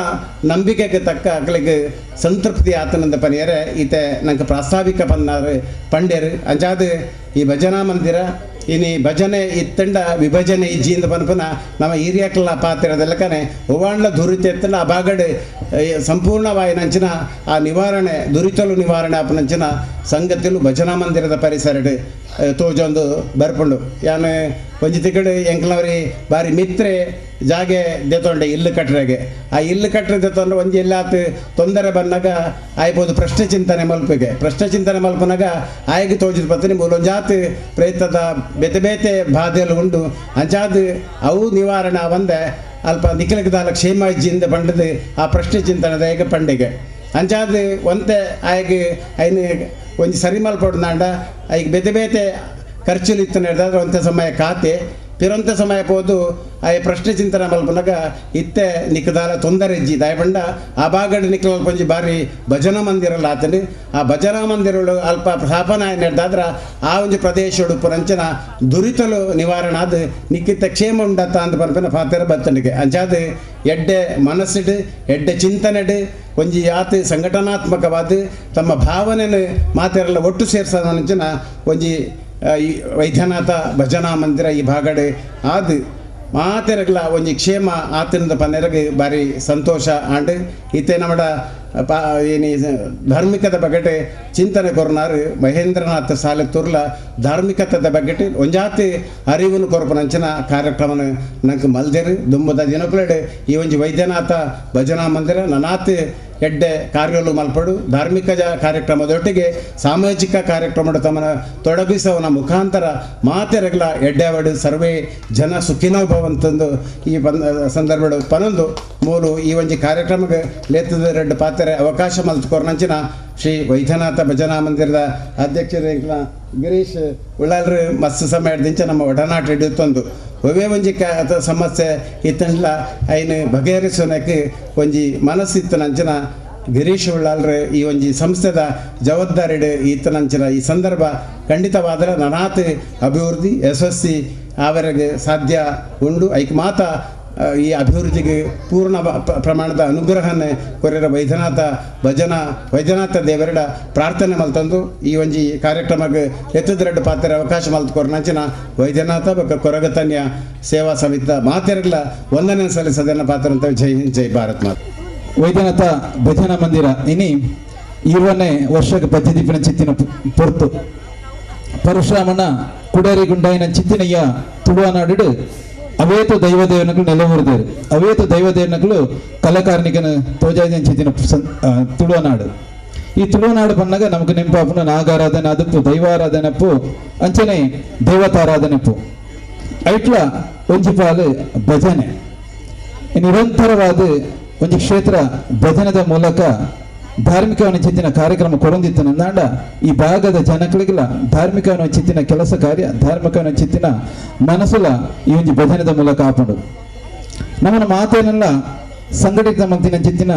[SPEAKER 4] ನಂಬಿಕೆಗೆ ತಕ್ಕ ಅಕಲಿಗೆ ಸಂತೃಪ್ತಿ ಆತನಂದ ಪನಿಯರೆ ಈತೆ ನಂಗೆ ಪ್ರಾಸ್ತಾವಿಕ ಪನ್ನಾರು ಪಂಡ್ಯರು. ಅಂಚಾದ ಈ ಭಜನಾ ಮಂದಿರ ಇನಿ ಭಜನೆ ಇತ್ತಂಡ ವಿಭಜನೆ ಇಜ್ಜಿಂದ ಪನ್ಪನ ನಮ್ಮ ಹಿರಿಯಕ್ಲ ಪಾತ್ರದಲ್ಲಕನೆ ಒವಾಂಡ್ಲ ದುರಿತ ಎತ್ತಂಡ ಆ ಬಾಗಡೆ ಸಂಪೂರ್ಣವಾಯಿನಂಚಿನ ಆ ನಿವಾರಣೆ ದುರಿತಲು ನಿವಾರಣೆ ಆಪನಂಚಿನ ಸಂಗತಿಲು ಭಜನಾ ಮಂದಿರದ ಪರಿಸರಡ್ ತೋಜೊಂದು ಬರ್ಪುಂಡು. ಯಾನ್ ಒಂಜಿ ತಿಕಡೆ ಎಂಕ್ಲವರಿ ಬಾರಿ ಮಿತ್ರೆ ಜಾಗೆ ದೆತೊಂಡೆ ಇಲ್ಲು ಕಟ್ರೆಗೆ ಆ ಇಲ್ಲು ಕಟ್ರೆ ದೆತೊಂಡೆ ಒಂಜಿ ಎಲ್ಲಾತ್ ತೊಂದರೆ ಬಂದಾಗ ಆಯ್ಬೋದು ಪ್ರಶ್ನೆ ಚಿಂತನೆ ಮಲ್ಪಿಗೆ ಪ್ರಶ್ನೆ ಚಿಂತನೆ ಮಲ್ಪನಾಗ ಆಯ್ಗೆ ತೋಜಿದ ಪತ್ನಿ ಮೂಲೊಂಜಾತ್ ಪ್ರೇತದ ಬೇತೆ ಬೇತೆ ಬಾಧೆಲು ಉಂಡು ಅಂಚಾದ್ ಅವು ನಿವಾರಣೆ ಬಂದೆ ಅಲ್ಪ ನಿಖಲಕ್ಕೆ ಕ್ಷೇಮ ಇಜ್ಜಿಂದ ಪಂಡದು ಆ ಪ್ರಶ್ನೆ ಚಿಂತನೆದ ಹೇಗೆ ಪಂಡಿಗೆ ಅಂಚಾದ್ ಒಂತೆ ಆಯ್ಗೆ ಐನು ಒಂಜಿ ಸರಿ ಮಲ್ಪೊಡ್ದಾಂಡ ಐಗೆ ಬೇತೆ ಬೇತೆ ಖರ್ಚುಲು ಇತ್ತು ನಡೆದಾದ್ರೆ ಒಂತೆ ಸಮಯ ಖಾತೆ ಪಿರೊಂತೆ ಸಮಯ ಪೋದು ಆ ಪ್ರಶ್ನೆ ಚಿಂತನೆ ಮಲ್ಪನಾಗ ಇತ್ತೆ ನಿಕ್ಕದಾಲ ತೊಂದರೆ ಇಜ್ಜಿ ದಯಪಂಡ ಆ ಬಾಗಡ್ ನಿಕ್ಕಲ ಒಂಜಿ ಬಾರಿ ಭಜನಾ ಮಂದಿರಲ್ಲ ಆತಂಡು ಆ ಭಜನಾ ಮಂದಿರಗಳು ಅಲ್ಪ ಸ್ಥಾಪನೆ ನಡೆದಾದ್ರೆ ಆ ಒಂಜಿ ಪ್ರದೇಶಡು ಪುರಂಚನ ದುರಿತಲು ನಿವಾರಣೆ ಆದ ನಿಕ್ಕಿತ್ತ ಕ್ಷೇಮ ಉಂಡತ್ತ ಅಂತ ಪನ್ಪನ ಪಾತ್ರ ಬತ್ತಂಡಿಗೆ. ಅಂಚಾದ ಎಡ್ಡೆ ಮನಸ್ಸಿಡು ಎಡ್ಡೆ ಚಿಂತನೆಡು ಒಂಜಿ ಯಾತ್ ಸಂಘಟನಾತ್ಮಕವಾದ ತಮ್ಮ ಭಾವನೆಯನ್ನು ಮಾತೆರೆಲ್ಲ ಒಟ್ಟು ಸೇರ್ಸೋದಂಚಿನ ಒಂಜಿ ಈ ವೈದ್ಯನಾಥ ಭಜನಾ ಮಂದಿರ ಈ ಭಾಗಡೆ ಆದ್ ಮಾತೆರಗ್ಲ ಒಂಜಿ ಕ್ಷೇಮ ಆತನದ ಪನ್ನೆರಗ್ ಬಾರಿ ಸಂತೋಷ ಆಂಡ್ ಇತ್ತೆ ನಮ್ಮಡ ಪಾ ಏನಿ ಧಾರ್ಮಿಕದ ಬಗೆಟೆ ಚಿಂತನೆ ಕೊರ್ನಾರು ಮಹೇಂದ್ರನಾಥ ಸಾಲೆ ತುರ್ಲ ಧಾರ್ಮಿಕತದ ಬಗೆಟೆ ಒಂಜಾತಿ ಅರಿವನ್ನು ಕೊರ್ಪನಂಚಿನ ಕಾರ್ಯಕ್ರಮನ ನಂಗೆ ಮಲ್ದೆರು ದುಂಬದ ದಿನಕುಲೆಡೆ ಈ ಒಂಜಿ ವೈದ್ಯನಾಥ ಭಜನಾ ಮಂದಿರ ನನಾತ್ ಎಡ್ಡೆ ಕಾರ್ಯಗಳು ಮಲ್ಪಡು ಧಾರ್ಮಿಕ ಕಾರ್ಯಕ್ರಮದೊಟ್ಟಿಗೆ ಸಾಮಾಜಿಕ ಕಾರ್ಯಕ್ರಮ ತಮ್ಮನ ತೊಡಗಿಸೋನ ಮುಖಾಂತರ ಮಾತೆರಗ್ಲ ಎಡ್ಡೆವಡು ಸರ್ವೇ ಜನ ಸುಖಿನೋ ಭವಂತಂದು ಈ ಸಂದರ್ಭಡು ಪನೊಂದು ಮೂಲು ಈ ಒಂಜಿ ಕಾರ್ಯಕ್ರಮಕ್ಕೆ ಲೇತದ ರೆಡ್ಡು ಪಾತ್ರೆ ಅವಕಾಶ ಮಲ್ತ್ಕೊರ್ನಂಚಿನ ಶ್ರೀ ವೈದ್ಯನಾಥ ಭಜನಾ ಮಂದಿರದ ಅಧ್ಯಕ್ಷರು ಗಿರೀಶ್ ಉಳ್ಳಾಲ್ರು ಮಸ್ತ್ ಸಮಯ ದಿಂಚ ನಮ್ಮ ಒಡನಾಟ ಹಿಡಿಯುತ್ತೊಂದು ಒವೇ ಒಂಜಿ ಸಮಸ್ಯೆ ಇತ್ತಂಡ್ಲ ಐನು ಬಗೆಹರಿಸೋನಕ್ಕೆ ಒಂಜಿ ಮನಸ್ಸಿತ್ತನಂಚಿನ ಗಿರೀಶ್ ಉಳ್ಳಾಲ್ರೆ ಈ ಒಂಜಿ ಸಂಸ್ಥೆದ ಜವಾಬ್ದಾರಿಡು ಈತನಂಚಿನ ಈ ಸಂದರ್ಭ ಖಂಡಿತವಾದರೆ ನನಾತ್ ಅಭಿವೃದ್ಧಿ ಯಶಸ್ವಿ ಆವರೆಗೆ ಸಾಧ್ಯ ಉಂಡು. ಐಕ್ ಮಾತ ಈ ಅಭಿವೃದ್ಧಿಗೆ ಪೂರ್ಣ ಪ್ರಮಾಣದ ಅನುಗ್ರಹನೇ ಕೊರಿಯರ ವೈದ್ಯನಾಥ ಭಜನಾ ವೈದ್ಯನಾಥ ದೇವರಡ ಪ್ರಾರ್ಥನೆ ಮಲ್ತಂದು ಈ ಒಂಜಿ ಕಾರ್ಯಕ್ರಮಕ್ಕೆ ಎತ್ತದ್ರೆಡ್ಡು ಪಾತ್ರ ಅವಕಾಶ ಮಲ್ತು ಕೊರನಂಚಿನ ವೈದ್ಯನಾಥ ಬೊಕ್ಕ ಕೊರಗತನ್ಯ ಸೇವಾ ಸಮಿತಿ ಮಾತೆರಗ್ಲ ವಂದನೆ ಸಲ್ಲಿಸದನ್ನ ಪಾತ್ರ ಅಂತ. ಜೈ ಹಿಂದ್, ಜೈ ಭಾರತ್ ಮಾತೆ.
[SPEAKER 3] ವೈದ್ಯನಾಥ ಭಜನಾ ಮಂದಿರ ಇನಿ 20ನೇ ವರ್ಷಕ್ಕೆ ಪದ್ಧತಿಪಿನ ಚಿತ್ತಿನ ಪೊರ್ತು ಪರಶುರಾಮನ ಕುಡರಿ ಗುಂಡಾಯಿನ ಚಿತ್ತಿನಯ್ಯ ತುಳುವನಾಡು ಅವೇತ ದೈವದೇವನಗಳು ನೆಲೆಯೂರಿದರು. ಅವೇತ ದೈವದೇವನಗಳು ಕಲಾಕಾರನಿಕನ ತೋಜಾಯಿನ ಚಿತ್ತಿನ ತುಳುವನಾಡು. ಈ ತುಳುವನಾಡು ಬಂದಾಗ ನಮಗೆ ನೆಂಪಾಪುನ ನಾಗಾರಾಧನೆ ಅದಪ್ಪು ದೈವಾರಾಧನೆಪ್ಪು ಅಂಚನೆ ದೇವತಾರಾಧನೆಪ್ಪು ಐಟ್ಲ ಒಂಜಿ ಪಾಲು ಭಜನೆ ನಿರಂತರವಾದ ಒಂದು ಕ್ಷೇತ್ರ ಭಜನದ ಮೂಲಕ ಧಾರ್ಮಿಕವನ್ನು ಚಿತ್ತಿನ ಕಾರ್ಯಕ್ರಮ ಕೊಡೊಂದಿತ್ತು ನಂದಾಂಡ ಈ ಭಾಗದ ಜನಗಳಿಗೆಲ್ಲ ಧಾರ್ಮಿಕವನ್ನು ಚಿತ್ತಿನ ಕೆಲಸ ಕಾರ್ಯ ಧಾರ್ಮಿಕವನ್ನು ಚಿತ್ತಿನ ಮನಸ್ಸುಲ ಈ ಒಂದು ಭಜನದ ಮೂಲಕ ಆಪುಂಡು. ನಮ್ಮನ ಮಾತೇನೆಲ್ಲ ಸಂಘಟಿತ ಮಂತಿನ ಚಿತ್ತಿನ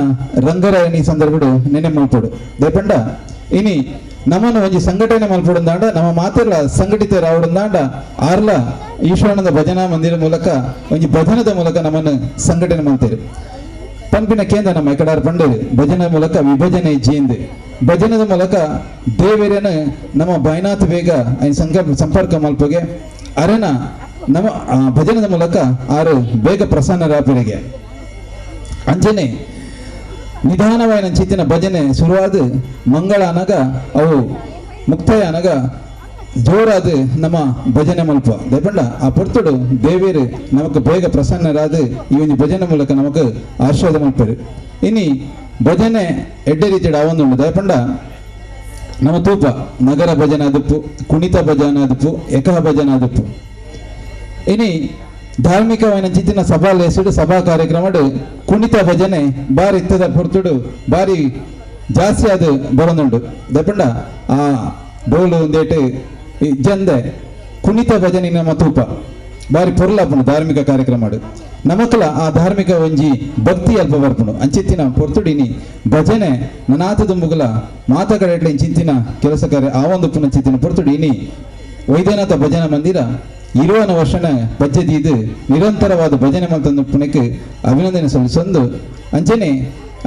[SPEAKER 3] ರಂಗರಾಯಣಿ ಸಂದರ್ಭಡು ನೆನೆ ಮಲ್ಪಡು ದೇಪಂಡ ಇನಿ ನಮ್ಮನ್ನು ಒಂಜಿ ಸಂಘಟನೆ ಮಲ್ಪಡುಂದಾಂಡ ನಮ್ಮ ಮಾತೆಲ್ಲ ಸಂಘಟಿತ ರಾವಡುಂದಾಂಡ ಆರ್ಲ ಈಶ್ವರಾನಂದ ಭಜನಾ ಮಂದಿರ ಮೂಲಕ ಒಂಜಿ ಭಜನದ ಮೂಲಕ ನಮ್ಮನ್ನು ಸಂಘಟನೆ ಮಾಡ್ತೇವೆ. ಪಂಪಿನ ಕೇಂದ್ರ ನಮ್ಮ ಎಕಡಾರ್ ಪಂಡೇರು ಭಜನೆ ಮೂಲಕ ವಿಭಜನೆ ಜೀಂದು ಭಜನದ ಮೂಲಕ ದೇವೇರನ ನಮ್ಮ ಬೈನಾಥ ಬೇಗ ಸಂಪರ್ಕ ಮಲ್ಪಗೆ ಅರೆನ ನಮ್ಮ ಭಜನದ ಮೂಲಕ ಆರು ಬೇಗ ಪ್ರಸನ್ನರಾಪರಿಗೆ ಅಂಜನೆ ನಿಧಾನವಾಯಿನ ಚಿತ್ತಿನ ಭಜನೆ ಶುರುವಾದ ಮಂಗಳ ಅನಗ ಅವು ಮುಕ್ತಾಯ ಅನಗ ಜೋರಾದ ನಮ್ಮ ಭಜನೆ ಮಲ್ಪ ದೇಪಂಡ ಆ ಪೊರ್ತುಡು ದೇವೇರು ನಮಕ್ ಬೇಗ ಪ್ರಸನ್ನರಾದ ಈ ಒಂದು ಭಜನೆ ಮೂಲಕ ನಮಕ್ ಆಶೀರ್ವಾದ ಮಲ್ಪರು. ಇನಿ ಭಜನೆ ಎಡ್ಡೆ ರೀತಿಯ ಆವೊಂದುಂಡು ದೇಪಂಡ ನಮ್ಮ ತೂಪ ನಗರ ಭಜನೆ ಅದುಪ್ಪು ಕುಣಿತ ಭಜನೆ ಅದುಪ್ಪು ಏಕಹ ಭಜನೆ ಅದುಪ್ಪು. ಇನಿ ಧಾರ್ಮಿಕವಾಯಿನ ಚಿತ್ತಿನ ಸಭಾ ಲೇಸುಡು ಸಭಾ ಕಾರ್ಯಕ್ರಮಡು ಕುಣಿತ ಭಜನೆ ಬಾರಿ ಇತ್ತದ ಪೊರ್ತುಡು ಬಾರಿ ಜಾಸ್ತಿ ಅದು ಬರೊಂದುಂಡು ದೇಪಂಡ ಆ ಡೋಲು ಒಂದೇಟು ಜಂದೆ ಕುಣಿತ ಭಜನೆ ನಮ್ಮ ತೂಪ ಬಾರಿ ಪೊರ್ಲಾಪುಂಡು ಧಾರ್ಮಿಕ ಕಾರ್ಯಕ್ರಮ ನಮಕಲ ಆ ಧಾರ್ಮಿಕ ಒಂಜಿ ಭಕ್ತಿ ಅಲ್ಪ ಬರ್ಪುಂಡು ಅಂಚಿತ್ತಿನ ಪೊರ್ತುಡಿನಿ ಭಜನೆ ನನಾಥ ದುಂಬುಗಲ ಮಾತ ಕಡೆಟ್ಲ ಇಂಚಿತ್ತಿನ ಕೆಲಸ ಕಾರ್ಯ ಆ ಒಂದು ಪುನ ಚಿತ್ತಿನ ಪೊರ್ತುಡಿನಿ ವೈದ್ಯನಾಥ ಭಜನಾ ಮಂದಿರ 20 ವರ್ಷನ ಪದ್ಧತಿ ನಿರಂತರವಾದ ಭಜನೆ ಮಂತಂದು ಪುಣಕ್ಕೆ ಅಭಿನಂದನೆ ಸಲ್ಲಿಸೊಂದು ಅಂಚನೆ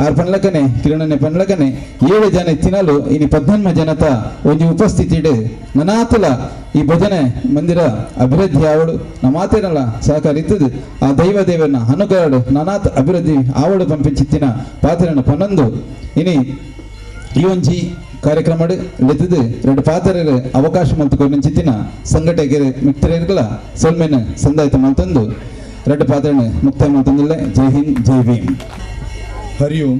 [SPEAKER 3] ಆರ್ ಪನ್ಲಕನೆ ಕಿರಣನೆ ಪನ್ಲಕನೆ 7 ಜನ ತಿನ್ನಲು ಇನಿ 18 ಜನತ ಒಂಜಿ ಉಪಸ್ಥಿತಿ ನನಾತಲ ಈ ಭಜನೆ ಮಂದಿರ ಅಭಿವೃದ್ಧಿ ಆವಡು ನಮಾತೇನಲ್ಲ ಸಹಕಾರ ಇತ್ತದು ಆ ದೈವ ದೇವರನ್ನ ಅನುಗ್ರಹಡು ನನಾತ ಅಭಿವೃದ್ಧಿ ಆವಡು ಪಂಪಿಂಚಿತ್ತಿನ ಪಾತ್ರನ ಪನ್ನೊಂದು ಇನಿ ಈ ಒಂಜಿ ಕಾರ್ಯಕ್ರಮ ಲೆತ್ತದು 2 ಪಾತ್ರರ ಅವಕಾಶ ಮಲ್ತು ಚಿತ್ತಿನ ಸಂಘಟಕರು ಮಿತ್ರರಿಗಲ ಸೊಲ್ಮೆನ ಸಂದಾಯಿತ ಮಲ್ತಂದು 2 ಪಾತ್ರನ ಮುಕ್ತಾಯ ಮಲ್ತಂದಿಲ್ಲ. ಜೈ ಹಿಂದ್, ಜೈ ಭೀಮ್.
[SPEAKER 5] ಹರಿ ಓಂ.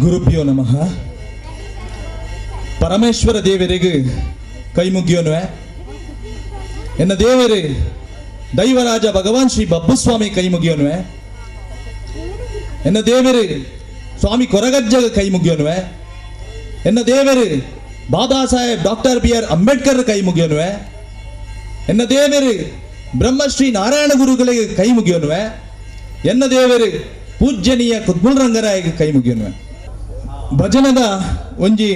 [SPEAKER 5] ಗುರುಭ್ಯೋ ನಮಃ. ಪರಮೇಶ್ವರ ದೇವರಿಗೆ ಕೈ ಮುಗಿಯೋನುವೆ. ಎನ್ನ ದೇವರೇ ದೈವರಾಜ ಭಗವಾನ್ ಶ್ರೀ ಬಬ್ಬುಸ್ವಾಮಿ ಕೈ ಮುಗಿಯೋನುವೆ. ಎನ್ನ ದೇವರೇ ಸ್ವಾಮಿ ಕೊರಗಜ್ಜಗ ಕೈ ಮುಗಿಯೋನುವೆ. ಎನ್ನ ದೇವರೇ Baba Saheb doctor B R Ambedkar ಕೈ ಮುಗಿಯೋನುವೆ. ಎನ್ನ ದೇವರೇ ಬ್ರಹ್ಮಶ್ರೀ ನಾರಾಯಣ ಗುರುಗಳಿಗೆ ಕೈ ಮುಗಿಯೋನುವೆ. ಎನ್ನ ದೇವರೇ ಪೂಜ್ಯನೀಯ ಕುದ್ಮುಲ್ ರಂಗರಾಯಗೆ ಕೈ ಮುಗಿಯೋನುವೆ. ಭಜನದ ಒಂಜಿ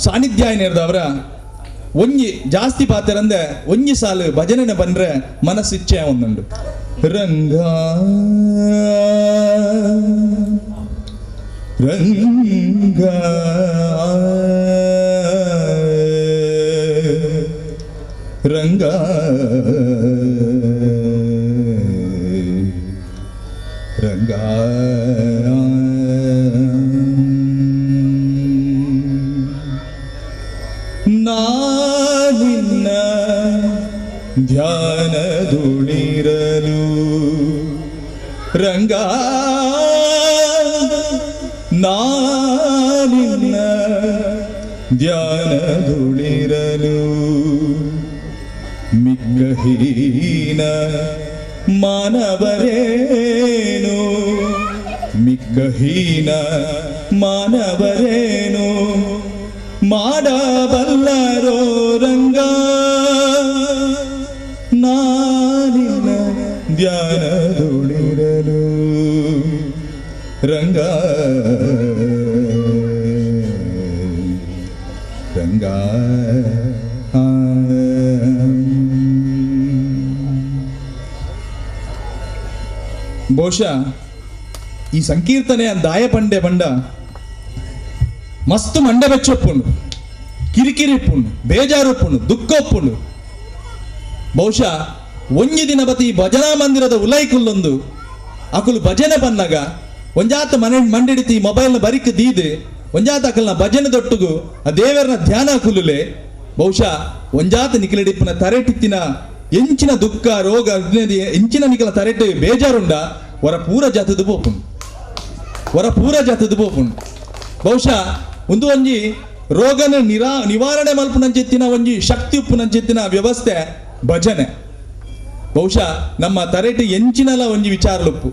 [SPEAKER 5] ಸಾನ್ನಿಧ್ಯ ಏನಿರ್ದವರ ಒಂಜಿ ಜಾಸ್ತಿ ಪಾತ್ರಂದೆ ಒಂಜಿ ಸಾಲು ಭಜನೆ ಬಂದ್ರೆ ಮನಸ್ಸಿಚ್ಛೆ ಒಂದುಂಡು. ರಂಗ ರಂಗ ರಂಗ ರಂಗ ನಾನಿನ್ನ ಧ್ಯಾನದುಳಿರಲು ರಂಗ ನಾನಿನ್ನ ಧ್ಯಾನದುಳಿರಲು ಮಿಕ್ಕಹೀನ ಮಾನವರೇನು ಮಿಕ್ಕಹೀನ ಮಾನವರೇನು ಮಾಡಬಲ್ಲರೋ ರಂಗ. ನಾ ಧ್ಯಾನದೊಳಿರಲು ರಂಗ ರಂಗ.
[SPEAKER 3] ಬಹುಶಃ ಈ ಸಂಕೀರ್ತನೆ ದಾಯ ಪಂಡೆ ಬಂಡ ಮಸ್ತ್ ಮಂಡೆ ಬೆಚ್ಚೊಪ್ಪುಂಡು, ಕಿರಿಕಿರಿಪ್ಪುಂಡು, ಬೇಜಾರುಪ್ಪುಂಡು, ದುಃಖ ಒಪ್ಪುಂಡು. ಬಹುಶಃ ಒಂಜಿ ದಿನ ಬತ್ತಿ ಈ ಭಜನಾ ಮಂದಿರದ ಉಲೈಕುಲ್ಲೊಂದು ಅಕುಲು ಭಜನೆ ಬನ್ನಗ ಒಂಜಾತ ಮನೆ ಮಂಡಿಡಿತಿ ಮೊಬೈಲ್ನ ಬರಿಕ್ ದೀದು ಒಂಜಾತ ಅಕಲ್ನ ಭಜನೆ ದೊಟ್ಟುಗು ಆ ದೇವರನ ಧ್ಯಾನ ಕುಲ್ಲುಲೆ ಬಹುಶಃ ಒಂಜಾತ ನಿಖಿಲಡಿಪ್ಪನ ತರೆಟಿತ್ತಿನ ಎಂಚಿನ ದುಃಖ ರೋಗ ಎಂಚಿನ ನಿಖಲ ತರೆಟು ಬೇಜಾರುಂಡ ವರ ಪೂರ ಜಾತದ ಪೋಪುಂಡು, ವರ ಪೂರ ಜಾತದ ಪೋಪುಂಡು. ಬಹುಶಃ ಒಂದು ಒಂಜಿ ರೋಗನ ನಿವಾರಣೆ ಮಲ್ಪುನಂಚೆತ್ತಿನ ಒಂಜಿ ಶಕ್ತಿ ಉಪ್ಪುನಂಚೆತ್ತಿನ ವ್ಯವಸ್ಥೆ ಭಜನೆ. ಬಹುಶಃ ನಮ್ಮ ತರೆಟು ಎಂಚಿನಲ ಒಂಜಿ ವಿಚಾರಲುಪ್ಪು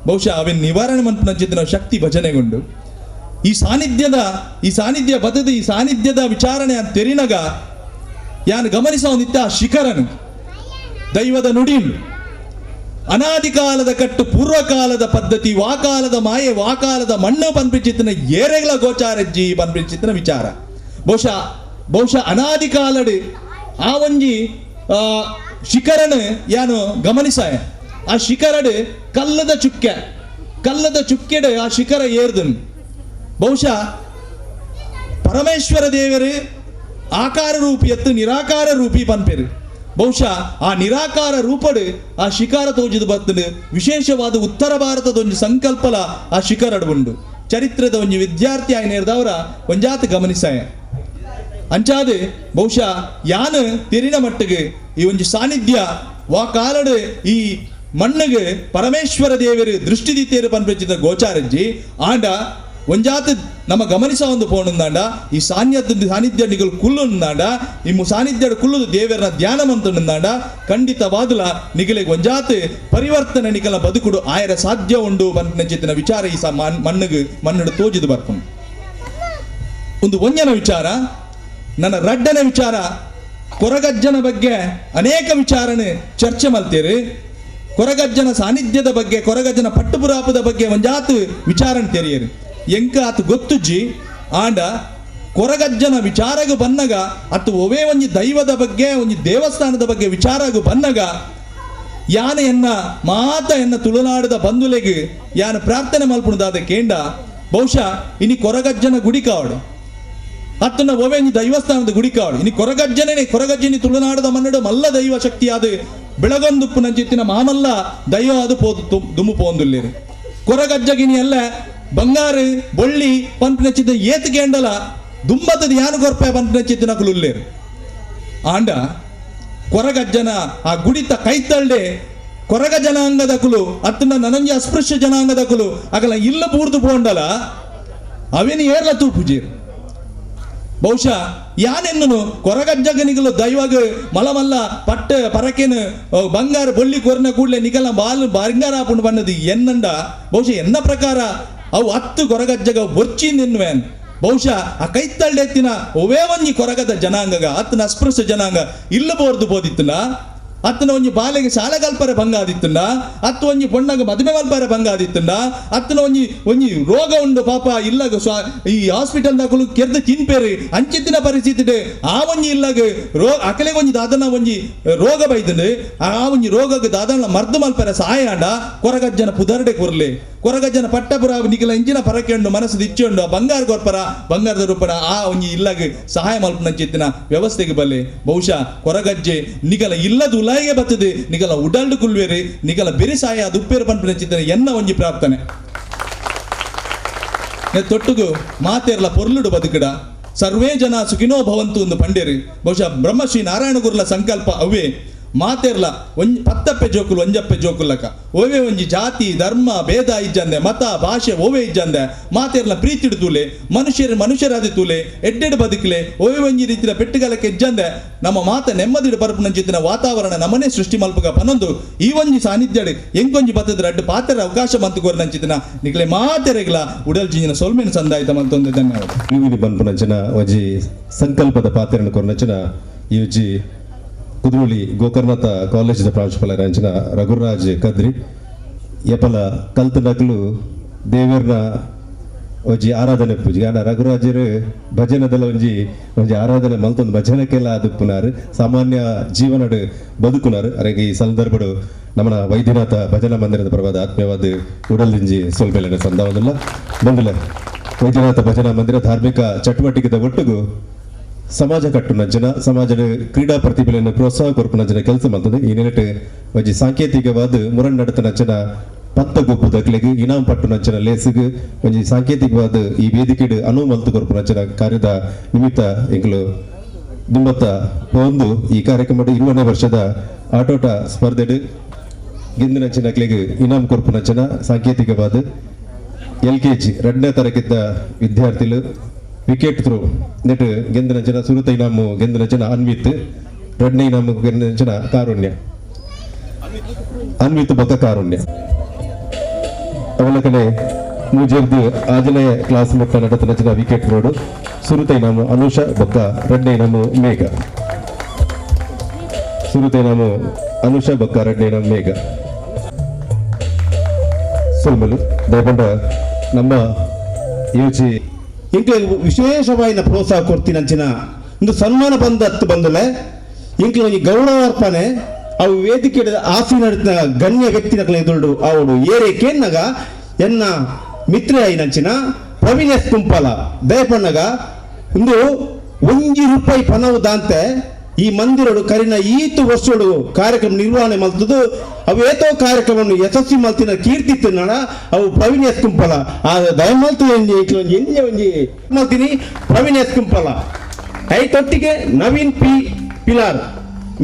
[SPEAKER 3] ಬಹುಶಃ ಅವಿನ ನಿವಾರಣೆ ಮಲ್ಪುನಂಚೆತ್ತಿನ ಶಕ್ತಿ ಭಜನೆಗೊಂಡು. ಈ ಸಾನ್ನಿಧ್ಯ ಬದದು ಈ ಸಾನ್ನಿಧ್ಯದ ವಿಚಾರಣೆ ಅಂತ ತೆರಿನಗ ಯಾನು ಗಮನಿಸೋನಿತ್ತ ಆ ಶಿಖರನು ದೈವದ ನುಡಿಯುಂಡು. ಅನಾದಿ ಕಾಲದ ಕಟ್ಟು ಪೂರ್ವಕಾಲದ ಪದ್ಧತಿ ವಾಕಾಲದ ಮಾಯೆ ವಾಕಾಲದ ಮಣ್ಣು ಪನ್ಪಿಚಿತ್ತಿನ ಏರೆಗಳ ಗೋಚಾರಜ್ಜಿ ಪನ್ಪಿಚಿತ್ತಿನ ವಿಚಾರ. ಬಹುಶಃ ಬಹುಶಃ ಅನಾದಿ ಕಾಲಡು ಆ ಒಂಜಿ ಶಿಖರನು ಯಾನು ಗಮನಿಸಾಯ ಆ ಶಿಖರಡು ಕಲ್ಲದ ಚುಕ್ಕೆ ಕಲ್ಲದ ಚುಕ್ಕೆಡು ಆ ಶಿಖರ ಏರ್ದನು. ಬಹುಶಃ ಪರಮೇಶ್ವರ ದೇವರು ಆಕಾರ ರೂಪಿ ಎತ್ತು ನಿರಾಕಾರ ರೂಪಿ ಪನ್ಪೇರು. ಬಹುಶಃ ಆ ನಿರಾಕಾರ ರೂಪಡು ಆ ಶಿಖರ ತೋಜಿದು ಬರ್ತದೆ. ವಿಶೇಷವಾದ ಉತ್ತರ ಭಾರತದ ಒಂದು ಸಂಕಲ್ಪಲ ಆ ಶಿಖರಡು ಉಂಡು. ಚರಿತ್ರದ ಒಂದು ವಿದ್ಯಾರ್ಥಿ ಆಯ್ನೇರ್ದವರ ಒಂಜಾತ ಗಮನಿಸಾಯ ಅಂಚಾದ ಬಹುಶಃ ಯಾನು ತೆರಿನ ಮಟ್ಟಿಗೆ ಈ ಒಂದು ಸಾನ್ನಿಧ್ಯ ವಾ ಕಾಲಡು ಈ ಮಣ್ಣಿಗೆ ಪರಮೇಶ್ವರ ದೇವರು ದೃಷ್ಟಿ ದಿತ್ತೇರು ಪನ್ಪಿಚಿದ ಗೋಚಾರಜ್ಜಿ ಆಂಡ ಒಂಜಾತ ನಮ್ಮ ಗಮನಿಸ ಒಂದು ಪೋಣುಂದಾಂಡ ಈ ಸಾನ್ನಿಧ್ಯ ನಿಗಲು ಕುಲ್ಲುಂದಾಂಡ ಈ ಸಾನ್ನಿಧ್ಯ ಕುಲ್ಲುದು ದೇವರನ ಧ್ಯಾನ ಮಂತುಂದಾಂಡ ಖಂಡಿತವಾದಲ ನಿಗಲಿಗೆ ಒಂಜಾತ ಪರಿವರ್ತನೆ ನಿಗಲ ಬದುಕುಡು ಆಯರ ಸಾಧ್ಯ ಉಂಡು ಪನ್ಪಿನ ವಿಚಾರ ಈ ಮಣ್ಣಿಗೆ ಮಣ್ಣು ತೋಜಿದು ಬರ್ಪುಂಡು. ಒಂದು ಒಂಜನ ವಿಚಾರ. ನನ್ನ ರಡ್ಡನ ವಿಚಾರ ಕೊರಗಜ್ಜನ ಬಗ್ಗೆ ಅನೇಕ ವಿಚಾರಣೆ ಚರ್ಚೆ ಮಲ್ತೀರಿ. ಕೊರಗಜ್ಜನ ಸಾನ್ನಿಧ್ಯದ ಬಗ್ಗೆ ಕೊರಗಜ್ಜನ ಪಟ್ಟುಪುರಾಪದ ಬಗ್ಗೆ ಒಂಜಾತ ವಿಚಾರಣೆ ತೆರೆಯರು ಎಂಕ ಆತ ಗೊತ್ತುಜ್ಜಿ. ಆಂಡ ಕೊರಗಜ್ಜನ ವಿಚಾರಗು ಬನ್ನಗ ಅತ್ತು ಒವೇ ಒಂಜಿ ದೈವದ ಬಗ್ಗೆ ಒಂಜಿ ದೇವಸ್ಥಾನದ ಬಗ್ಗೆ ವಿಚಾರಗು ಬನ್ನಗ ಯಾನ ಎನ್ನ ಮಾತ ಎನ್ನ ತುಳುನಾಡದ ಬಂಧುಲೆಗೆ ಯಾನ ಪ್ರಾರ್ಥನೆ ಮಲ್ಪುಣದಾದ ಕೇಂಡ ಬಹುಶಃ ಇನಿ ಕೊರಗಜ್ಜನ ಗುಡಿ ಕಾವಡು ಅತ್ತನ ಒವೆ ಒಂಜಿ ದೈವಸ್ಥಾನದ ಗುಡಿ ಕಾವಡು ಇನಿ ಕೊರಗಜ್ಜನೇ ಕೊರಗಜ್ಜನಿ ತುಳುನಾಡದ ಮನ್ನಡು ಮಲ್ಲ ದೈವ ಶಕ್ತಿಯಾದ ಬೆಳಗೊಂದುಪ್ಪು ನಂಚಿತ್ತಿನ ಮಾಮಲ್ಲ ದೈವ ಅದು ಪೋದು ದುಮ್ಮು ಪೋಂದುಲ್ಲೇರು ಕೊರಗಜ್ಜಗಿನಿ ಅಲ್ಲ ಬಂಗಾರು ಬೊಳ್ಳಿ ಪಂಪಿನಚ್ಚಿದ್ದ ಏತ್ ಕೇಂಡಲ ದುಂಬತ್ತದ ಯಾನು ಕೊರ್ಪೆ ಪಂಪಿನಚ್ಚಿತ್ತಿನ ಕುಲುಲ್ಲೇರು. ಆಂಡ ಕೊರಗಜ್ಜನ ಆ ಗುಡಿತ ಕೈತಳ್ಳೆ ಕೊರಗ ಜನಾಂಗದ ಕುಲು ಅತ್ತನ ನನಂಜಿ ಅಸ್ಪೃಶ್ಯ ಜನಾಂಗದ ಕುಲು ಅಗಲ ಇಲ್ಲ ಪೂರ್ದು ಪೋಂಡಲ ಅವೇನು ಏರ್ಲ ತೂಪುಜೀರು. ಬಹುಶಃ ಯಾನೆನ್ನು ಕೊರಗಜ್ಜಗನಿಗಲು ದೈವಾಗ ಮಲಮಲ್ಲ ಪಟ್ಟ ಪರಕೇನು ಬಂಗಾರ ಬೊಳ್ಳಿ ಕೊರನ ಕೂಡಲೇ ನಿಗಲ ಬಾಲ್ ಬಂಗಾರ ಆಪುಂಡು ಬಣ್ಣದು ಎನ್ನಂಡ ಬಹುಶಃ ಎನ್ನ ಪ್ರಕಾರ ಅವು ಹತ್ತು ಕೊರಗಜ್ಜಗ ಬೊರ್ಚಿ ನಿನ್ವೇನ್. ಬಹುಶಃ ಆ ಕೈತಳ್ಳೆತ್ತಿನ ಒವೇ ಒಂಜಿ ಕೊರಗದ ಜನಾಂಗಗ ಅತ್ತನ ಅಸ್ಪೃಶ್ಯ ಜನಾಂಗ ಇಲ್ಲ ಬೋರ್ದು ಬೋದಿತ್ತನ ಅತ್ತನ ಒಂಜಿ ಬಾಲೆಗೆ ಶಾಲೆಗಲ್ಪರೆ ಭಂಗ ಆದಿತ್ತುಂಡ ಅತ್ತು ಒಂಜಿ ಪೊಣ್ಣಗ ಮದುವೆ ಮಲ್ಪರೆ ಭಂಗ ಆದಿತ್ತುಂಡ ಅತ್ತನ ಒಂಜಿ ಒಂಜಿ ರೋಗ ಉಂಡು ಪಾಪ ಇಲ್ಲಗ ಈ ಹಾಸ್ಪಿಟಲ್ ದಾಕಲು ಕೆರ್ದು ತಿನ್ಪೇರು ಅಂಚಿತ್ತಿನ ಪರಿಸ್ಥಿತಿ ಆ ಒಂಜಿ ಇಲ್ಲಗ ರೋ ಅಕಲೆಗೆ ಒಂಜಿ ದಾದನ ಒಂಜಿ ರೋಗ ಬೈದಂಡು ಆ ಒಂಜಿ ರೋಗಕ್ಕೆ ದಾದನ ಮರ್ದು ಮಲ್ಪರೆ ಸಹಾಯ ಅಂಡ ಕೊರಗಜ್ಜನ ಪುದರ್ಡೆ ಕೊರ್ಲೆ ಕೊರಗಜ್ಜನ ಪಟ್ಟಪುರ ನಿಖಲ ಇಂಚಿನ ಪರಕೆಂಡು ಮನಸ್ಸು ಇಚ್ಚುಂಡು ಬಂಗಾರ ಕೊರ್ಪರ ಬಂಗಾರದ ರೂಪರ ಆ ಒಂಜಿ ಇಲ್ಲಗ ಸಹಾಯ ಮಲ್ಪನಂಚಿತ್ತಿನ ವ್ಯವಸ್ಥೆಗೆ ಬಲ್ಲೆ. ಬಹುಶಃ ಕೊರಗಜ್ಜೆ ನಿಗಲ ಇಲ್ಲದ ಉಲಾಯಿಗೆ ಬತ್ತದೆ ನಿಗಲ ಉಡಲ್ಡು ಕುಲ್ವೇರಿ ನಿಗಲ ಬೆರಿ ಸಹಾಯ ಅದು ಉಪ್ಪೇರು ಪನ್ಪಿನಂಚಿತ್ತಿನ ಎನ್ನ ಒಂಜಿ ಪ್ರಾರ್ಥನೆ. ತೊಟ್ಟುಗು ಮಾತೇರ್ಲ ಪೊರ್ಲುಡು ಬದುಕಡ ಸರ್ವೇ ಜನ ಸುಖಿನೋ ಭವಂತು ಒಂದು ಪಂಡೇರಿ. ಬಹುಶಃ ಬ್ರಹ್ಮಶ್ರೀ ನಾರಾಯಣ ಗುರುಲ ಸಂಕಲ್ಪ ಅವೇ ಮಾತೇರ್ಲ ಒಂಜಿ ಪತ್ತಪ್ಪೆ ಜೋಕುಲು ಒಂಜಪ್ಪೆ ಜೋಕುಲಕ ಓವೇ ಒಂಜಿ ಜಾತಿ ಧರ್ಮ ಭೇದ ಇಜ್ಜಂದೆ ಮತ ಭಾಷೆ ಓವೇ ಇಜ್ಜಂದೆ ಮಾತೇರ್ಲ ಪ್ರೀತಿಡು ತೂಲೆ ಮನುಷ್ಯರು ಮನುಷ್ಯರಾದ ತೂಲೆ ಎಡ್ಡೆಡು ಬದುಕಲೆ ಓವೇ ಒಂಜಿ ರೀತಿಯ ಪೆಟ್ಟುಗಲಕ್ಕೆ ಇಜ್ಜಂದೆ ನಮ್ಮ ಮಾತ ನೆಮ್ಮದಿಡು ಪರಪುನಂಚಿತ್ತಿನ ವಾತಾವರಣ ನಮ್ಮನೆ ಸೃಷ್ಟಿ ಮಲ್ಪಗ ಪನೊಂದು ಈ ಒಂಜಿ ಸಾನ್ನಿಧ್ಯಡು ಎಂಕೊಂಜಿ ಬತ್ತದ ರಡ್ಡು ಪಾತ್ರ ಅವಕಾಶ ಮಂತು ಕೋರ್ನಂಚಿತ್ತಿನ ನಿಕ್ಲೆ ಮಾತೆರೆಗ್ಲ ಉಡಲ್ ಜಿಂಜಿನ ಸೊಲ್ಮೆನ್ ಸಂದಾಯಿತ ಮಂತೊಂದು ಧನ್ಯವಾದ.
[SPEAKER 1] ವಿವಿಧ ಬನ್ಪುನಂಚಿನ ಒಂಜಿ ಸಂಕಲ್ಪದ ಪಾತ್ರನ ಕೊರ್ನಂಚಿನ ಈ ಒಂಜಿ Kudroli Gokarnanatha ಕಾಲೇಜಿನ ಪ್ರಾಂಶುಪಾಲರಂಚಿನ ರಘುರಾಜ್ ಕದ್ರಿ ಎಪಲ ಕಲ್ತನಕಲು ದೇವರ್ನ ಒಂಜಿ ಆರಾಧನೆ ಪೂಜೆ ಆಂಡ ರಘುರಾಜರು ಭಜನದಲ್ಲ ಒಂಜಿ ಒಂಜಿ ಆರಾಧನೆ ಮಲ್ತೊಂದು ಭಜನಕ್ಕೆಲ್ಲ ಅದುಪ್ಪುನಾರು ಸಾಮಾನ್ಯ ಜೀವನಡು ಬದುಕುನಾರು. ಅರೆಗೆ ಈ ಸಂದರ್ಭಡು ನಮ್ಮನ ವೈದ್ಯನಾಥ ಭಜನಾ ಮಂದಿರದ ಪರವಾದ ಆತ್ಮೀಯವಾದ ಉಡಲ್ದಿಂಜಿ ಸೊಲ್ಮೆಲೆನ ಸಂದವದಿಲ್ಲ ಬಂದಿಲ್ಲ. ವೈದ್ಯನಾಥ ಭಜನಾ ಮಂದಿರ ಧಾರ್ಮಿಕ ಚಟುವಟಿಕೆದ ಒಟ್ಟಿಗೂ ಸಮಾಜ ಕಟ್ಟುನ ಜನ ಸಮಾಜದ ಕ್ರೀಡಾ ಪ್ರತಿಭೆಯನ್ನು ಪ್ರೋತ್ಸಾಹ ಕೊರ್ಪುನ ಜನ ಕೆಲಸ ಮಾಡ್ತದೆ. ಈ ನೆಲೆಟ್ ಒಂಜಿ ಸಾಂಕೇತಿಕವಾದ ಮುರನ್ ನಡತನ ಜನ ಪತ್ತ ಗೊಪ್ಪು ದಕ್ಲೆಗ್ ಇನಾಮ್ ಪಟ್ಟುನ ಜನ ಲೇಸಿಗ್ ಒಂಜಿ ಸಾಂಕೇತಿಕವಾದ ಈ ವೇದಿಕೆಡ್ ಅನುವು ಮಲ್ತು ಕೊರ್ಪುನ ಜನ ಕಾರ್ಯದ ನಿಮಿತ್ತ ಎಂಕುಲು ದುಂಬತ್ತ ಪೋಂದು ಈ ಕಾರ್ಯಕ್ರಮದ 20ನೇ ವರ್ಷದ ಆಟೋಟ ಸ್ಪರ್ಧೆಡ್ ಗೆಂದಿನ ಜನಕ್ಲೆಗ್ ಇನಾಮ್ ಕೊರ್ಪುನ ಜನ ಸಾಂಕೇತಿಕವಾದ LKG 2ನೇ ತರಗತಿಯ ವಿದ್ಯಾರ್ಥಿಗಳು wicket throw net ಗೆಂದಿನ ಜನ ಸುರುತ ಇನಾಮು ಗೆಂದಿನ ಜನ ಅನ್ವಿತ್, 2ನೇ ಇನಾಮು ಗೆಂದಿನ ಜನ ಕಾರುಣ್ಯ, ಅನ್ವಿತ್ ಬೊಕ್ಕ ಕಾರುಣ್ಯ. ಅವನ ಕಡೆ ಮೂಜೆರ್ದು 6ನೇ ಕ್ಲಾಸ್ ಮುಟ್ಟ ನಡತನ ಜನ ವಿಕೆಟ್ ರೋಡ್ ಸುರುತ ಇನಾಮು ಅನುಷ ಬೊಕ್ಕ 2ನೇ ಇನಾಮು ಮೇಘ, ಸುರುತ ಇನಾಮು ಅನುಷ ಬೊಕ್ಕ 2ನೇ ಇನಾಮು ಮೇಘ. ಸೋಲ್ಮಲು ದಯಪಂಡ ನಮ್ಮ ಯೋಚಿ
[SPEAKER 6] ಇಂಕ್ಲೆ ವಿಶೇಷವಾಯಿನ ಪ್ರೋತ್ಸಾಹ ಕೊಡ್ತೀನಂಚಿನ ಒಂದು ಸನ್ಮಾನ ಬಂದ ಹತ್ತು ಬಂದಲೆ ಇಂಕ್ಲೆ ಒಂಜಿ ಗೌರವಾರ್ಪಣೆ ಅವು ವೇದಿಕೆ ಆಸೀನ ಗಣ್ಯ ವ್ಯಕ್ತಿನಕಲ ಎದುರುಡು ಅವಳು ಏರೆ ಕೇನ್ನಗ ಎನ್ನ ಮಿತ್ರ ಐನಂಚಿನ ಪ್ರವೀಣ್ ಎಸ್ ಕುಂಪಾಲ ದಯಪಣ್ಣಗ ಒಂದು 1 ರೂಪಾಯಿ ಪಣವು ದಾಂತೆ ಈ ಮಂದಿರಡು ಕರಿನ ಈತು ವರ್ಷಡು ಕಾರ್ಯಕ್ರಮ ನಿರ್ವಹಣೆ ಮಲ್ತದು ಅವು ಏತೋ ಕಾರ್ಯಕ್ರಮವನ್ನು ಯಶಸ್ವಿ ಮಲ್ತಿನ ಕೀರ್ತಿ ತಿನ್ನಣ ಅವು ಪ್ರವೀಣ್ ಎಸ್ ಕುಂಪಾಲ. ಆ ದಯಮಲ್ತು ಒಂಜಿ ಒಂಜಿ ಒಂಜಿ ಮಲ್ತೀನಿ ಪ್ರವೀಣ್ ಎಸ್ ಕುಂಪಾಲ. ಐತೊಟ್ಟಿಗೆ ನವೀನ್ ಪಿ ಪಿಲಾರ್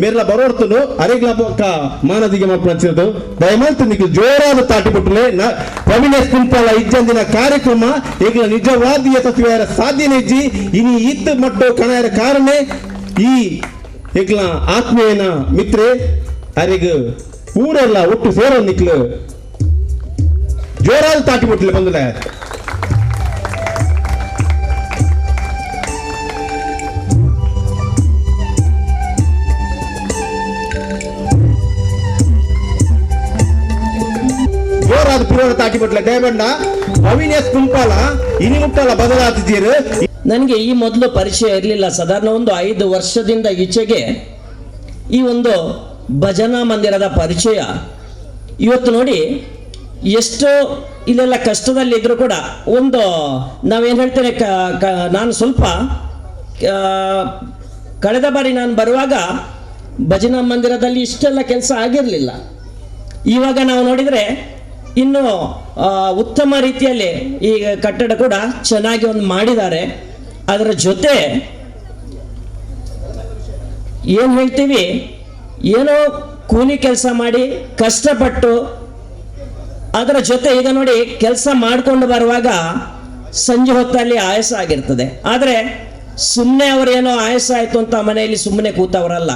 [SPEAKER 6] ಮೇರ್ಲ ಬರೋರ್ತನು ಅರೆಗ್ಲ ಪಕ್ಕ ಮಾನದಿಗೆ ಮಕ್ಕಳು ದಯಮಲ್ತು ನಿಕ್ಲು ಜೋರಾದ ತಾಟಿ ಪುಟ್ಟಲೆ ಪ್ರವೀಣ್ ಎಸ್ ಕುಂಪಾಲ ಇಜ್ಜಂದಿನ ಕಾರ್ಯಕ್ರಮ ಈಗ ನಿಜವಾದ ಯಶಸ್ವಿಯಾರ ಸಾಧ್ಯನೇ ಇಜ್ಜಿ. ಇನಿ ಇತ್ತು ಮಟ್ಟು ಕಣಯರ ಕಾರಣ ಈ ಎಂಕ್ಲ ಆತ್ಮೀಯನ ಮಿತ್ರೆ ಅರೆಗ್ ಊರೆಲ್ಲ ಒಟ್ಟು ಸೇರೋ ನಿಕ್ಲು ಜೋರಾದ ತಾಟಿ ಬಿಟ್ಲೆ ಬಂದಲೆ. ಜೋರಾದ ಪೂರ ತಾಟಿ ಬಿಟ್ಲೆ ದಯಬಂಡ ಪ್ರವೀಣ್ ಎಸ್ ಕುಂಪಾಲ ಇನಿ ಮುಟ್ಟಲ ಬದಲಾತಿದ್ದೀರು.
[SPEAKER 7] ನನಗೆ ಈ ಮೊದಲು ಪರಿಚಯ ಇರಲಿಲ್ಲ. ಸಾಧಾರಣ ಒಂದು 5 ವರ್ಷದಿಂದ ಈಚೆಗೆ ಈ ಒಂದು ಭಜನಾ ಮಂದಿರದ ಪರಿಚಯ. ಇವತ್ತು ನೋಡಿ ಎಷ್ಟೋ ಇಲ್ಲೆಲ್ಲ ಕಷ್ಟದಲ್ಲಿದ್ದರೂ ಕೂಡ ಒಂದು ನಾವೇನು ಹೇಳ್ತೇನೆ, ನಾನು ಸ್ವಲ್ಪ ಕಳೆದ ಬಾರಿ ನಾನು ಬರುವಾಗ ಭಜನಾ ಮಂದಿರದಲ್ಲಿ ಇಷ್ಟೆಲ್ಲ ಕೆಲಸ ಆಗಿರಲಿಲ್ಲ. ಇವಾಗ ನಾವು ನೋಡಿದರೆ ಇನ್ನೂ ಉತ್ತಮ ರೀತಿಯಲ್ಲಿ ಈ ಕಟ್ಟಡ ಕೂಡ ಚೆನ್ನಾಗಿ ಒಂದು ಮಾಡಿದ್ದಾರೆ. ಅದರ ಜೊತೆ ಏನು ಹೇಳ್ತೀವಿ, ಏನೋ ಕೂಲಿ ಕೆಲಸ ಮಾಡಿ ಕಷ್ಟಪಟ್ಟು ಅದರ ಜೊತೆ ಈಗ ನೋಡಿ ಕೆಲಸ ಮಾಡಿಕೊಂಡು ಬರುವಾಗ ಸಂಜೆ ಹೊತ್ತಲ್ಲಿ ಆಯಾಸ ಆಗಿರ್ತದೆ. ಆದರೆ ಸುಮ್ಮನೆ ಅವರೇನೋ ಆಯಾಸ ಆಯಿತು ಅಂತ ಮನೆಯಲ್ಲಿ ಸುಮ್ಮನೆ ಕೂತವರಲ್ಲ,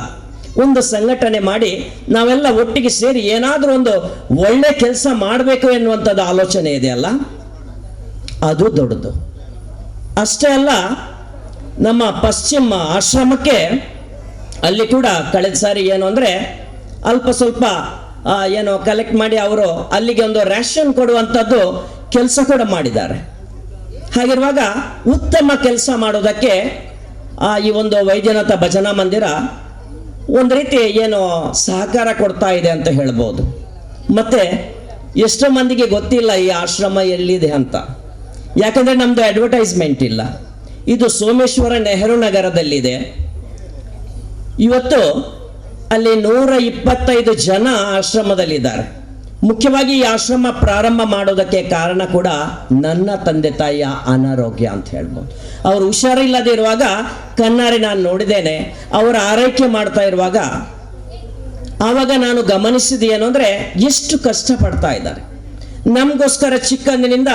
[SPEAKER 7] ಒಂದು ಸಂಘಟನೆ ಮಾಡಿ ನಾವೆಲ್ಲ ಒಟ್ಟಿಗೆ ಸೇರಿ ಏನಾದರೂ ಒಂದು ಒಳ್ಳೆ ಕೆಲಸ ಮಾಡಬೇಕು ಎನ್ನುವಂಥದ್ದು ಆಲೋಚನೆ ಇದೆಯಲ್ಲ, ಅದು ದೊಡ್ಡದು. ಅಷ್ಟೇ ಅಲ್ಲ, ನಮ್ಮ ಪಶ್ಚಿಮ ಆಶ್ರಮಕ್ಕೆ ಅಲ್ಲಿ ಕೂಡ ಕಳೆದ ಸಾರಿ ಏನು ಅಂದರೆ ಅಲ್ಪ ಸ್ವಲ್ಪ ಏನೋ ಕಲೆಕ್ಟ್ ಮಾಡಿ ಅವರು ಅಲ್ಲಿಗೆ ಒಂದು ರೇಷನ್ ಕೊಡುವಂಥದ್ದು ಕೆಲಸ ಕೂಡ ಮಾಡಿದ್ದಾರೆ. ಹಾಗಿರುವಾಗ ಉತ್ತಮ ಕೆಲಸ ಮಾಡೋದಕ್ಕೆ ಈ ಒಂದು ವೈದ್ಯನಾಥ ಭಜನಾ ಮಂದಿರ ಒಂದು ರೀತಿ ಏನು ಸಹಕಾರ ಕೊಡ್ತಾ ಇದೆ ಅಂತ ಹೇಳ್ಬೋದು. ಮತ್ತು ಎಷ್ಟೋ ಮಂದಿಗೆ ಗೊತ್ತಿಲ್ಲ ಈ ಆಶ್ರಮ ಎಲ್ಲಿದೆ ಅಂತ, ಯಾಕಂದರೆ ನಮ್ಮದು ಅಡ್ವರ್ಟೈಸ್ಮೆಂಟ್ ಇಲ್ಲ. ಇದು ಸೋಮೇಶ್ವರ ನೆಹರು ನಗರದಲ್ಲಿದೆ. ಇವತ್ತು ಅಲ್ಲಿ 125 ಜನ ಆಶ್ರಮದಲ್ಲಿದ್ದಾರೆ. ಮುಖ್ಯವಾಗಿ ಈ ಆಶ್ರಮ ಪ್ರಾರಂಭ ಮಾಡೋದಕ್ಕೆ ಕಾರಣ ಕೂಡ ನನ್ನ ತಂದೆ ತಾಯಿಯ ಅನಾರೋಗ್ಯ ಅಂತ ಹೇಳ್ಬೋದು. ಅವರು ಹುಷಾರಿಲ್ಲದೆ ಇರುವಾಗ ಕಣ್ಣಾರೆ ನಾನು ನೋಡಿದ್ದೇನೆ, ಅವರ ಆರೈಕೆ ಮಾಡ್ತಾ ಇರುವಾಗ ಆವಾಗ ನಾನು ಗಮನಿಸಿದ ಏನು ಅಂದರೆ ಎಷ್ಟು ಕಷ್ಟಪಡ್ತಾ ಇದ್ದಾರೆ ನಮಗೋಸ್ಕರ. ಚಿಕ್ಕಂದಿನಿಂದ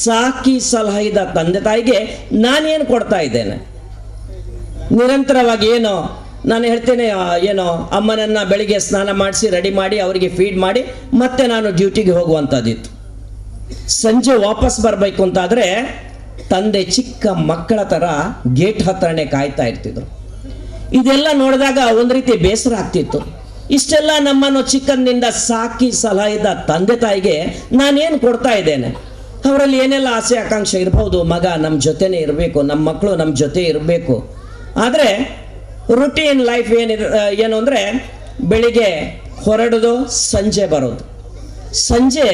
[SPEAKER 7] ಸಾಕಿ ಸಲಹಿದ ತಂದೆ ತಾಯಿಗೆ ನಾನೇನು ಕೊಡ್ತಾ ಇದ್ದೇನೆ ನಿರಂತರವಾಗಿ? ಏನೋ ನಾನು ಹೇಳ್ತೇನೆ, ಏನೋ ಅಮ್ಮನನ್ನು ಬೆಳಿಗ್ಗೆ ಸ್ನಾನ ಮಾಡಿಸಿ ರೆಡಿ ಮಾಡಿ ಅವರಿಗೆ ಫೀಡ್ ಮಾಡಿ ಮತ್ತೆ ನಾನು ಡ್ಯೂಟಿಗೆ ಹೋಗುವಂಥದ್ದಿತ್ತು. ಸಂಜೆ ವಾಪಸ್ ಬರಬೇಕು ಅಂತಾದರೆ ತಂದೆ ಚಿಕ್ಕ ಮಕ್ಕಳ ಥರ ಗೇಟ್ ಹತ್ರನೇ ಕಾಯ್ತಾ ಇರ್ತಿದ್ರು. ಇದೆಲ್ಲ ನೋಡಿದಾಗ ಒಂದು ರೀತಿ ಬೇಸರ ಆಗ್ತಿತ್ತು. ಇಷ್ಟೆಲ್ಲ ನಮ್ಮನ್ನು ಚಿಕ್ಕಂದಿನಿಂದ ಸಾಕಿ ಸಲಹಿದ ತಂದೆ ತಾಯಿಗೆ ನಾನೇನು ಕೊಡ್ತಾ ಇದ್ದೇನೆ? ಅವರಲ್ಲಿ ಏನೆಲ್ಲ ಆಸೆ ಆಕಾಂಕ್ಷೆ ಇರ್ಬೋದು, ಮಗ ನಮ್ಮ ಜೊತೆನೇ ಇರಬೇಕು, ನಮ್ಮ ಮಕ್ಕಳು ನಮ್ಮ ಜೊತೆ ಇರಬೇಕು. ಆದರೆ ರುಟೀನ್ ಲೈಫ್ ಏನು ಅಂದರೆ ಬೆಳಿಗ್ಗೆ ಹೊರಡೋದು, ಸಂಜೆ ಬರೋದು. ಸಂಜೆ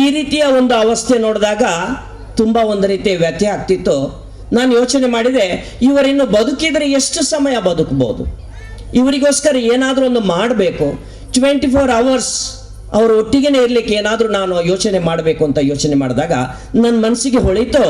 [SPEAKER 7] ಈ ರೀತಿಯ ಒಂದು ಅವಸ್ಥೆ ನೋಡಿದಾಗ ತುಂಬ ಒಂದು ರೀತಿ ವ್ಯಥೆ ಆಗ್ತಿತ್ತು. ನಾನು ಯೋಚನೆ ಮಾಡಿದೆ, ಇವರಿನ್ನು ಬದುಕಿದರೆ ಎಷ್ಟು ಸಮಯ ಬದುಕ್ಬೋದು, ಇವರಿಗೋಸ್ಕರ ಏನಾದರೂ ಒಂದು ಮಾಡಬೇಕು, 24 ಅವರ್ಸ್ ಅವರು ಒಟ್ಟಿಗೆನೇ ಇರಲಿಕ್ಕೆ ಏನಾದರೂ ನಾನು ಯೋಚನೆ ಮಾಡಬೇಕು ಅಂತ ಯೋಚನೆ ಮಾಡಿದಾಗ ನನ್ನ ಮನಸ್ಸಿಗೆ ಹೊಳಿತು,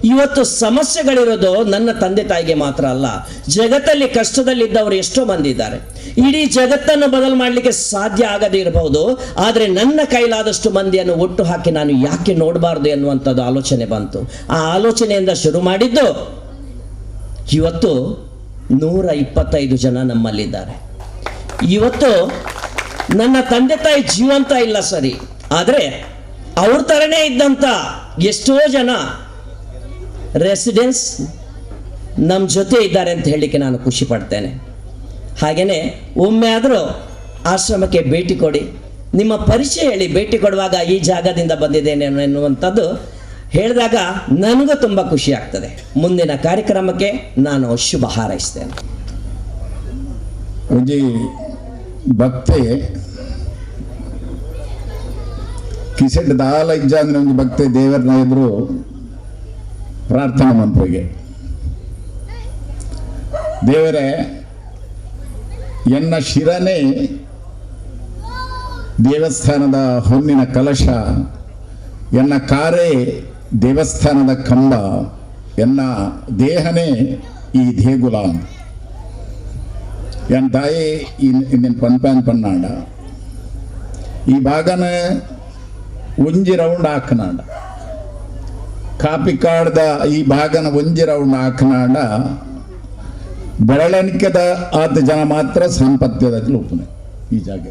[SPEAKER 7] ಇವತ್ತು ಸಮಸ್ಯೆಗಳಿರೋದು ನನ್ನ ತಂದೆ ತಾಯಿಗೆ ಮಾತ್ರ ಅಲ್ಲ, ಜಗತ್ತಲ್ಲಿ ಕಷ್ಟದಲ್ಲಿದ್ದವರು ಎಷ್ಟೋ ಮಂದಿ ಇದ್ದಾರೆ. ಇಡೀ ಜಗತ್ತನ್ನು ಬದಲು ಮಾಡಲಿಕ್ಕೆ ಸಾಧ್ಯ ಆಗದೇ ಇರಬಹುದು, ಆದರೆ ನನ್ನ ಕೈಲಾದಷ್ಟು ಮಂದಿಯನ್ನು ಒಟ್ಟು ಹಾಕಿ ನಾನು ಯಾಕೆ ನೋಡಬಾರ್ದು ಎನ್ನುವಂಥದ್ದು ಆಲೋಚನೆ ಬಂತು. ಆ ಆಲೋಚನೆಯಿಂದ ಶುರು ಮಾಡಿದ್ದು ಇವತ್ತು 125 ಜನ ನಮ್ಮಲ್ಲಿದ್ದಾರೆ. ಇವತ್ತು ನನ್ನ ತಂದೆ ತಾಯಿ ಜೀವಂತ ಇಲ್ಲ ಸರಿ, ಆದರೆ ಅವ್ರ ಥರನೇ ಇದ್ದಂಥ ಎಷ್ಟೋ ಜನ ರೆಸಿಡೆನ್ಸ್ ನಮ್ಮ ಜೊತೆ ಇದ್ದಾರೆ ಅಂತ ಹೇಳಲಿಕ್ಕೆ ನಾನು ಖುಷಿ ಪಡ್ತೇನೆ. ಹಾಗೆಯೇ ಒಮ್ಮೆ ಆದರೂ ಆಶ್ರಮಕ್ಕೆ ಭೇಟಿ ಕೊಡಿ, ನಿಮ್ಮ ಪರಿಚಯ ಹೇಳಿ. ಭೇಟಿ ಕೊಡುವಾಗ ಈ ಜಾಗದಿಂದ ಬಂದಿದ್ದೇನೆ ಎನ್ನುವಂಥದ್ದು ಹೇಳಿದಾಗ ನನಗೂ ತುಂಬ ಖುಷಿ ಆಗ್ತದೆ. ಮುಂದಿನ ಕಾರ್ಯಕ್ರಮಕ್ಕೆ ನಾನು ಶುಭ ಹಾರೈಸ್ತೇನೆ.
[SPEAKER 8] ಒಂಜಿ ಭಕ್ತೆ ಕಿಸೆಟ್ ದಾಲ ಇಜ್ಜ ಅಂದ್ರೆ ಒಂಜಿ ಭಕ್ತೆ ದೇವರನ್ನ ಎದುರು ಪ್ರಾರ್ಥನೆ ಮನ್ಪುಗೆ, ದೇವರೇ ಎನ್ನ ಶಿರನೇ ದೇವಸ್ಥಾನದ ಹೊನ್ನಿನ ಕಲಶ, ಎನ್ನ ಕಾರೇ ದೇವಸ್ಥಾನದ ಕಂಬ, ಎನ್ನ ದೇಹನೇ ಈ ದೇಗುಲ. ಎನ್ ತಾಯಿ ಇನ್ನೇನು ಪನ್ಪಾನ್ ಪನ್ನಾಂಡ ಈ ಭಾಗನ ಒಂಜಿ ರೌಂಡ್ ಹಾಕನಾಂಡ, ಕಾಪಿಕಾಡ್ದ ಈ ಭಾಗನ ಒಂಜಿ ರೌಂಡ್ ಹಾಕನಾಂಡ ಬೆರಳೆಣಿಕೆದ ಆತ ಜನ ಮಾತ್ರ ಸಾಂಪತ್ಯದ ಉಪ್ಪನೆ ಈ ಜಾಗ.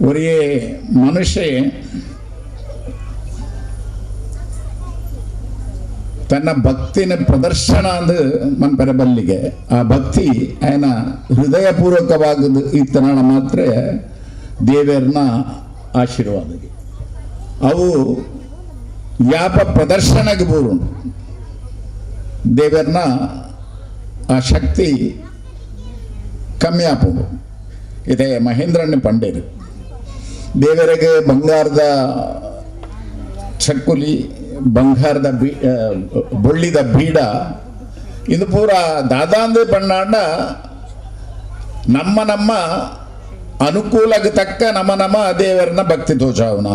[SPEAKER 8] ಒರಿಯೇ ಮನುಷ್ಯ ತನ್ನ ಭಕ್ತಿನ ಪ್ರದರ್ಶನ ಅಂದು ಮನ್ಪೆರೆ ಬಲ್ಲಿಗೆ, ಆ ಭಕ್ತಿ ಆಯನ ಹೃದಯಪೂರ್ವಕವಾಗದು ಇತ್ತನಾಳ ಮಾತ್ರ ದೇವರನ್ನ ಆಶೀರ್ವಾದಗೆ ಅವು ಯಾಪ ಪ್ರದರ್ಶನಕ್ಕೆ ಬೂರುಂಡು ದೇವರನ್ನ ಆ ಶಕ್ತಿ ಕಮ್ಮಿ ಆಪುಂಡು. ಇದೇ ಮಹೇಂದ್ರಣ್ಣ ಪಂಡೇರು ದೇವರಿಗೆ ಬಂಗಾರದ ಚಕ್ಕುಲಿ, ಬಂಗಾರದ ಬೊಳ್ಳಿದ ಬೀಡ ಇದು ಪೂರ ದಾದಾಂದು ಪಣ್ಣಾಂಡ ನಮ್ಮ ನಮ್ಮ ಅನುಕೂಲಕ್ಕೆ ತಕ್ಕ ನಮ್ಮ ನಮ್ಮ ದೇವರನ್ನ ಭಕ್ತಿ ತೋಚಾವನ.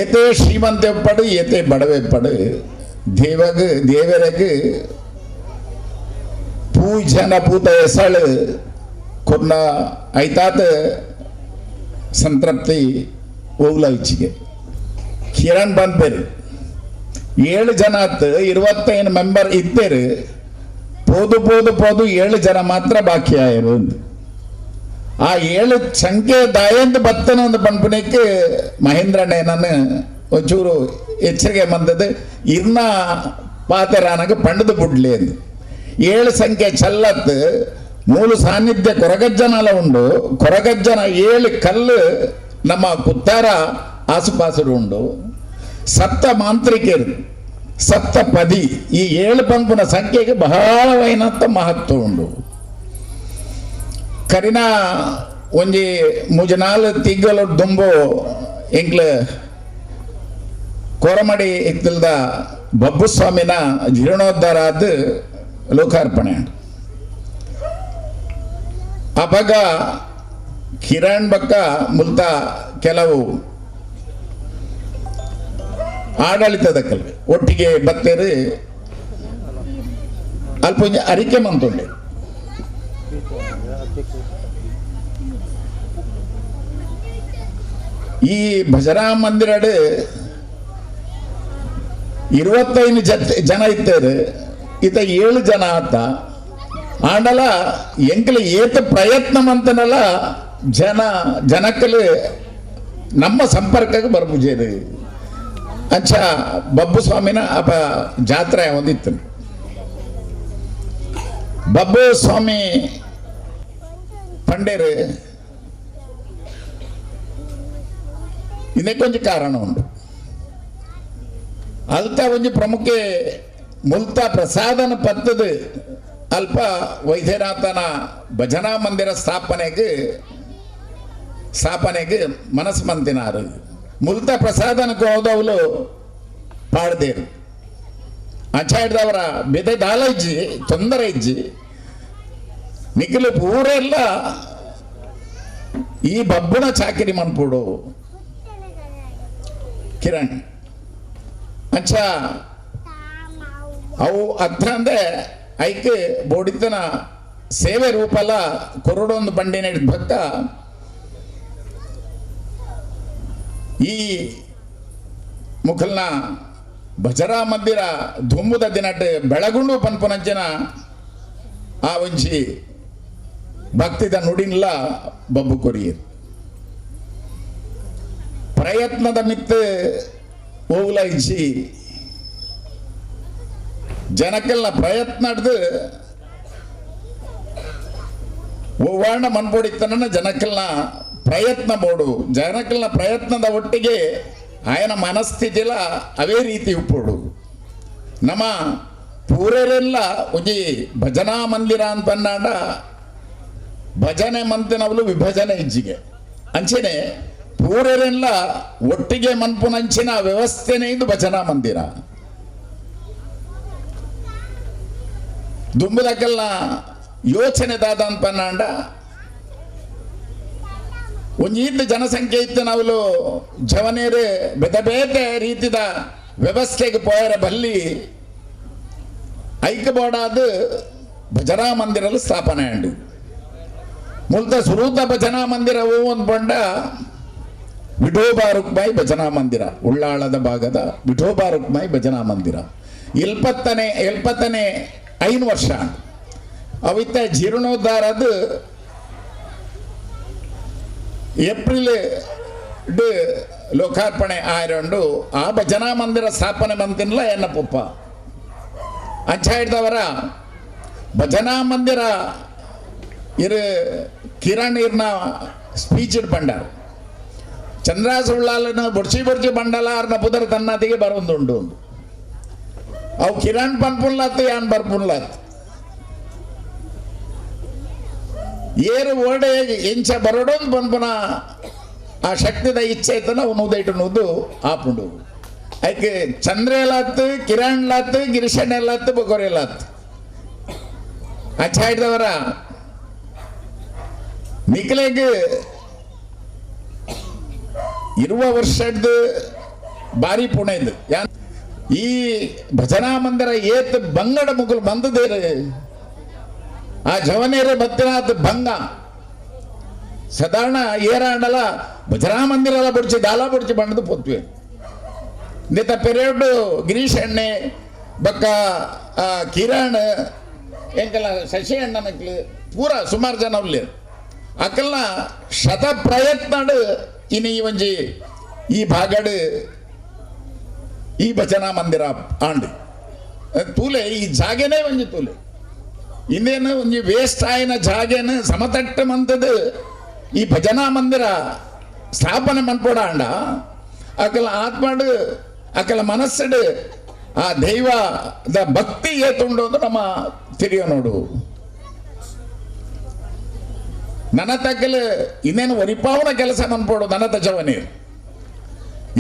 [SPEAKER 8] ಏತೇ ಶ್ರೀಮಂತ ಎಪ್ಪಡು ಏತೇ ಬಡವೆಪ್ಪಡು ದೇವಗ ದೇವರಿಗೆ ಪೂಜನ ಪೂತ ಎಸಳು ಕೊನ್ನ ಐತಾತ ಸಂತೃಪ್ತಿ ಓಗ್ಲ ಇಚ್ಚಿಗೆ. ಕಿರಣ್ ಬಂದ್ಬೇರು 7 ಜನ ಆತು, 25 ಮೆಂಬರ್ ಇದ್ದೇರು, ಪೋದು ಪೋದು ಪೋದು 7 ಜನ ಮಾತ್ರ ಬಾಕಿ ಆಯರು. ಆ 7 ಸಂಖ್ಯೆ ದಾಯಂತ ಬತ್ತನ ಒಂದು ಪಂಪನಕ್ಕೆ ಮಹೇಂದ್ರಣ್ಣನನ್ನು ಒಂಚೂರು ಎಚ್ಚರಿಕೆ ಬಂದದ್ದು, ಇರ್ನ ಪಾತೆರಾನಗ ಪಂಡದು ಬುಡ್ಲಿ ಎಂದು. 7 ಸಂಖ್ಯೆ ಚಲ್ಲತ್ತು ಮೂಲ ಸಾನ್ನಿಧ್ಯ ಕೊರಗಜ್ಜನಲ ಉಂಡು, ಕೊರಗಜ್ಜನ 7 ಕಲ್ಲು ನಮ್ಮ ಕುತ್ತಾರ ಆಸುಪಾಸರು ಉಂಡು, ಸಪ್ತ ಮಾಂತ್ರಿಕರು ಸಪ್ತಪದಿ, ಈ 7 ಪಂಪುನ ಸಂಖ್ಯೆಗೆ ಬಹಳವೈನಂತ ಮಹತ್ವ ಉಂಡು. ಕರಿನ ಒಂಜಿ ಮುಜನಾಲ್ ತಿಂಗಳು ದುಂಬು ಎಂಕ್ಲ ಕೋರಮಡಿ ಇತ್ತಲ್ದ ಬಬ್ಬುಸ್ವಾಮಿನ ಜೀರ್ಣೋದ್ಧಾರ ಆದ ಲೋಕಾರ್ಪಣೆ. ಅವಾಗ ಕಿರಣ್ ಬಕ್ಕ ಮುಲ್ತ ಕೆಲವು ಆಡಳಿತದ ಕಲ್ವಿ ಒಟ್ಟಿಗೆ ಬತ್ತೇರಿ ಅಲ್ಪ ಅರಿಕೆ ಮಂತುಂಡೆ. ಈ ಭಜನಾ ಮಂದಿರಡು 25 ಜನ ಇತ್ತೇರು, ಈತ 7 ಜನ ಆತ. ಆಂಡಲ ಎಂಕಲ ಏತ ಪ್ರಯತ್ನ ಮಂತನಲ್ಲ ಜನ ಜನಕ್ಕಲು ನಮ್ಮ ಸಂಪರ್ಕಕ್ಕೆ ಬರ್ಪುಜೇರು. ಅಂಚ ಬಬ್ಬು ಸ್ವಾಮಿನ ಅಪ ಜಾತ್ರೆ ಒಂದಿತ್ತು. ಬಬ್ಬು ಸ್ವಾಮಿ ಪಂಡೇರು ಇದಕ್ಕೊಂಜಿ ಕಾರಣ ಉಂಟು. ಅಲ್ತ ಒಂಜಿ ಪ್ರಮುಖ ಮುಲ್ತ ಪ್ರಸಾದನ ಪತ್ತದ ಅಲ್ಪ ವೈದ್ಯನಾಥನ ಭಜನಾ ಮಂದಿರ ಸ್ಥಾಪನೆಗೆ ಮನಸ್ಸು ಮಂತಿನಾರು. ಮುಲ್ತ ಪ್ರಸಾದನಕ್ಕೆ ಹೋದವಳು ಪಾಡ್ದೇರು ಅಂಚ ಹಿಡ್ದವರ ಬೆದೆ ದಾಲ ಇಜ್ಜಿ ತೊಂದರೆ ಇಜ್ಜಿ ನಿಖಲು ಪೂರೆಲ್ಲ ಈ ಬಬ್ಬುನ ಚಾಕಿರಿ ಮನ್ಪುಡು ಕಿರಣ್ ಅಂಚ ಅವು ಅತ್ತಂದೆ ಐಕ್ ಬೋಡಿತನ ಸೇವೆ ರೂಪಲ ಕೊರಡೊಂದು ಬಂಡಿನ ಭಕ್ತ ಈ ಮುಖಲ್ನ ಭಜರಾ ಮಂದಿರ ಧುಂಬುದ ದಿನಟ್ ಬೆಳಗುಂಡು ಪನ್ಪುನಂಚಿನ ಆ ಒಂಜಿ ಭಕ್ತಿದ ನುಡಿನ್ಲ ಬಬ್ಬು ಕೊರಿಯರ್. ಪ್ರಯತ್ನದ ಮಿತ್ತು ಓವುಲ ಇಜ್ಜಿ ಜನಕ್ಕೆಲ್ಲ ಪ್ರಯತ್ನ ಹಿಡ್ದು ಒವ್ವಾಣ ಮನ್ಪೊಡಿತನ ಜನಕ್ಕೆಲ್ಲ ಪ್ರಯತ್ನ ಬೋಡು ಜನಕ್ಕೆಲ್ಲ ಪ್ರಯತ್ನದ ಒಟ್ಟಿಗೆ ಆಯನ ಮನಸ್ಥಿತಿಲ ಅವೇ ರೀತಿ ಉಪ್ಪೋಡು. ನಮ್ಮ ಪೂರೆರೆಲ್ಲ ಒಂಜಿ ಭಜನಾ ಮಂದಿರ ಅಂತನ್ನಾಡ ಭಜನೆ ಮಂತಿನವಲು ವಿಭಜನೆ ಇಜ್ಜಿಗೆ ಅಂಚೆನೆ ಪೂರೆರೆಲ್ಲ ಒಟ್ಟಿಗೆ ಮನ್ಪುನಂಚಿನ ವ್ಯವಸ್ಥೆನೇ ಇದು ಭಜನಾ ಮಂದಿರ. ದುಂಬುದಕ್ಕೆಲ್ಲ ಯೋಚನೆ ದಾದ ಅಂತನ್ನಾಂಡ ಒಂಜೀತ ಜನಸಂಖ್ಯೆ ಇತ್ತು ನಾವುಲು ಜವನೇರು ಬೇತೆ ಬೇತೆ ರೀತಿದ ವ್ಯವಸ್ಥೆಗೆ ಪೋಯರ ಬಲ್ಲಿ ಐಕ್ಯಬೋಡಾದ ಭಜನಾ ಮಂದಿರ ಸ್ಥಾಪನೆ ಅಂಡು. ಮುಲ್ತ ಸುರೂತ ಭಜನಾ ಮಂದಿರವು ಒಂದು ಬಂಡ ವಿಠೋಬಾ ರುಕ್ಮಾಯಿ ಭಜನಾ ಮಂದಿರ, ಉಳ್ಳಾಳದ ಭಾಗದ ವಿಠೋಬಾ ರುಕ್ಮಾಯಿ ಭಜನಾ ಮಂದಿರ ಎಲ್ಪತ್ತನೇ 5 ವರ್ಷ ಅವಿತ್ತ ಜೀರ್ಣೋದ್ಧಾರದ ಏಪ್ರಿಲ್ ಲೋಕಾರ್ಪಣೆ ಆಯ್ರಂಡು ಆ ಭಜನಾ ಮಂದಿರ ಸ್ಥಾಪನೆ ಮಂತಿನ್ಲ ಎನ್ನ ಪುಪ್ಪ ಅಂಚ ಹಿಡ್ದವರ ಭಜನಾ ಮಂದಿರ ಇರು ಕಿರಣ್ ಇರ್ನ ಸ್ಪೀಚ್ ಬಂಡಾರ ಚಂದ್ರಾಸ ಉಳ್ಳಾಲನ ಬೊಡ್ಚಿ ಬೊಡ್ಚಿ ಬಂಡಲ ಅರ್ನ ಪುದರ್ ತನ್ನತಿಗೆ ಬರೊಂದುಂಡು. ಅವು ಕಿರಣ್ ಪನ್ಪುನ್ಲಾತ್ ಯಾನ್ ಬರ್ಪುನ್ಲಾತ್ ಏರು ಓಡೆ ಎಂಚ ಬರಡೊಂದು ಪನ್ಪುನ ಆ ಶಕ್ತಿದ ಇಚ್ಛೆ ಇತ್ತನ ಅವು ನೂದೈಟು ನೂದು ಆಪುಂಡು. ಐಕೆ ಚಂದ್ರೇಲಾತ್ ಕಿರಣ್ ಲಾತ್ ಗಿರಿಶಣ್ಣೆಲ್ಲಾತ್ ಬೊಗೊರೆಲಾತ್ ಅಂಚ ಹಿಡ್ದವರ ನಿಖಲೆಗ್ ಇರುವ ವರ್ಷದ ಬಾರಿ ಪುಣೆ ಇದು. ಈ ಭಜನಾ ಮಂದಿರ ಏತ್ ಬಂಗಡ ಮುಗುಲ್ ಬಂದದೇರು ಆ ಜವನೇರೆ ಬತ್ತಿನಾಥ್ ಭಂಗ ಸಾಧಾರಣ ಏರಾಂಡಲ ಭಜನಾ ಮಂದಿರ ಎಲ್ಲ ಬುಡ್ಚಿ ದಾಲ ಬುಡ್ಚಿ ಬಂಡದು ಪೊತ್ವೆ ನಿತ ಪೆರಿಯಡ್ ಗಿರೀಶ್ ಅಣ್ಣೆ ಬಕ್ಕ ಕಿರಣ್ ಎಂಕಲ ಶಶಿ ಅಣ್ಣನಕ್ಲು ಪೂರ ಸುಮಾರು ಜನ ಉಲ್ಲೇರು ಅಕಲ್ನ ಶತ ಪ್ರಯತ್ನ ಇನಿ ಈ ಒಂಜಿ ಈ ಭಾಗಡ್ ಈ ಭಜನಾ ಮಂದಿರ ಆಂಡ್ ತೂಲೆ ಈ ಜಾಗೆನೇ ಒಂಜಿ ತೂಲೆ ಇನ್ನೇನು ಒಂಜಿ ವೇಸ್ಟ್ ಆಯಿನ ಜಾಗೆನ ಸಮತಟ್ಟ ಮಂತದ್ದು ಈ ಭಜನಾ ಮಂದಿರ ಸ್ಥಾಪನೆ ಮನ್ಪೋಡ ಅಂಡ ಅಕಲ ಆತ್ಮಡು ಅಕಲ ಮನಸ್ಸುಡು ಆ ದೈವದ ಭಕ್ತಿ ಏತುಂಡು ಅಂತ ನಮ್ಮ ತಿರಿಯೋ ನೋಡು. ನನ್ನ ತಕ್ಕಲು ಇನ್ನೇನು ಒರಿಪಾವನ ಕೆಲಸ ಮನ್ಪೋಡು ನನ್ನ ತಜವನೀರು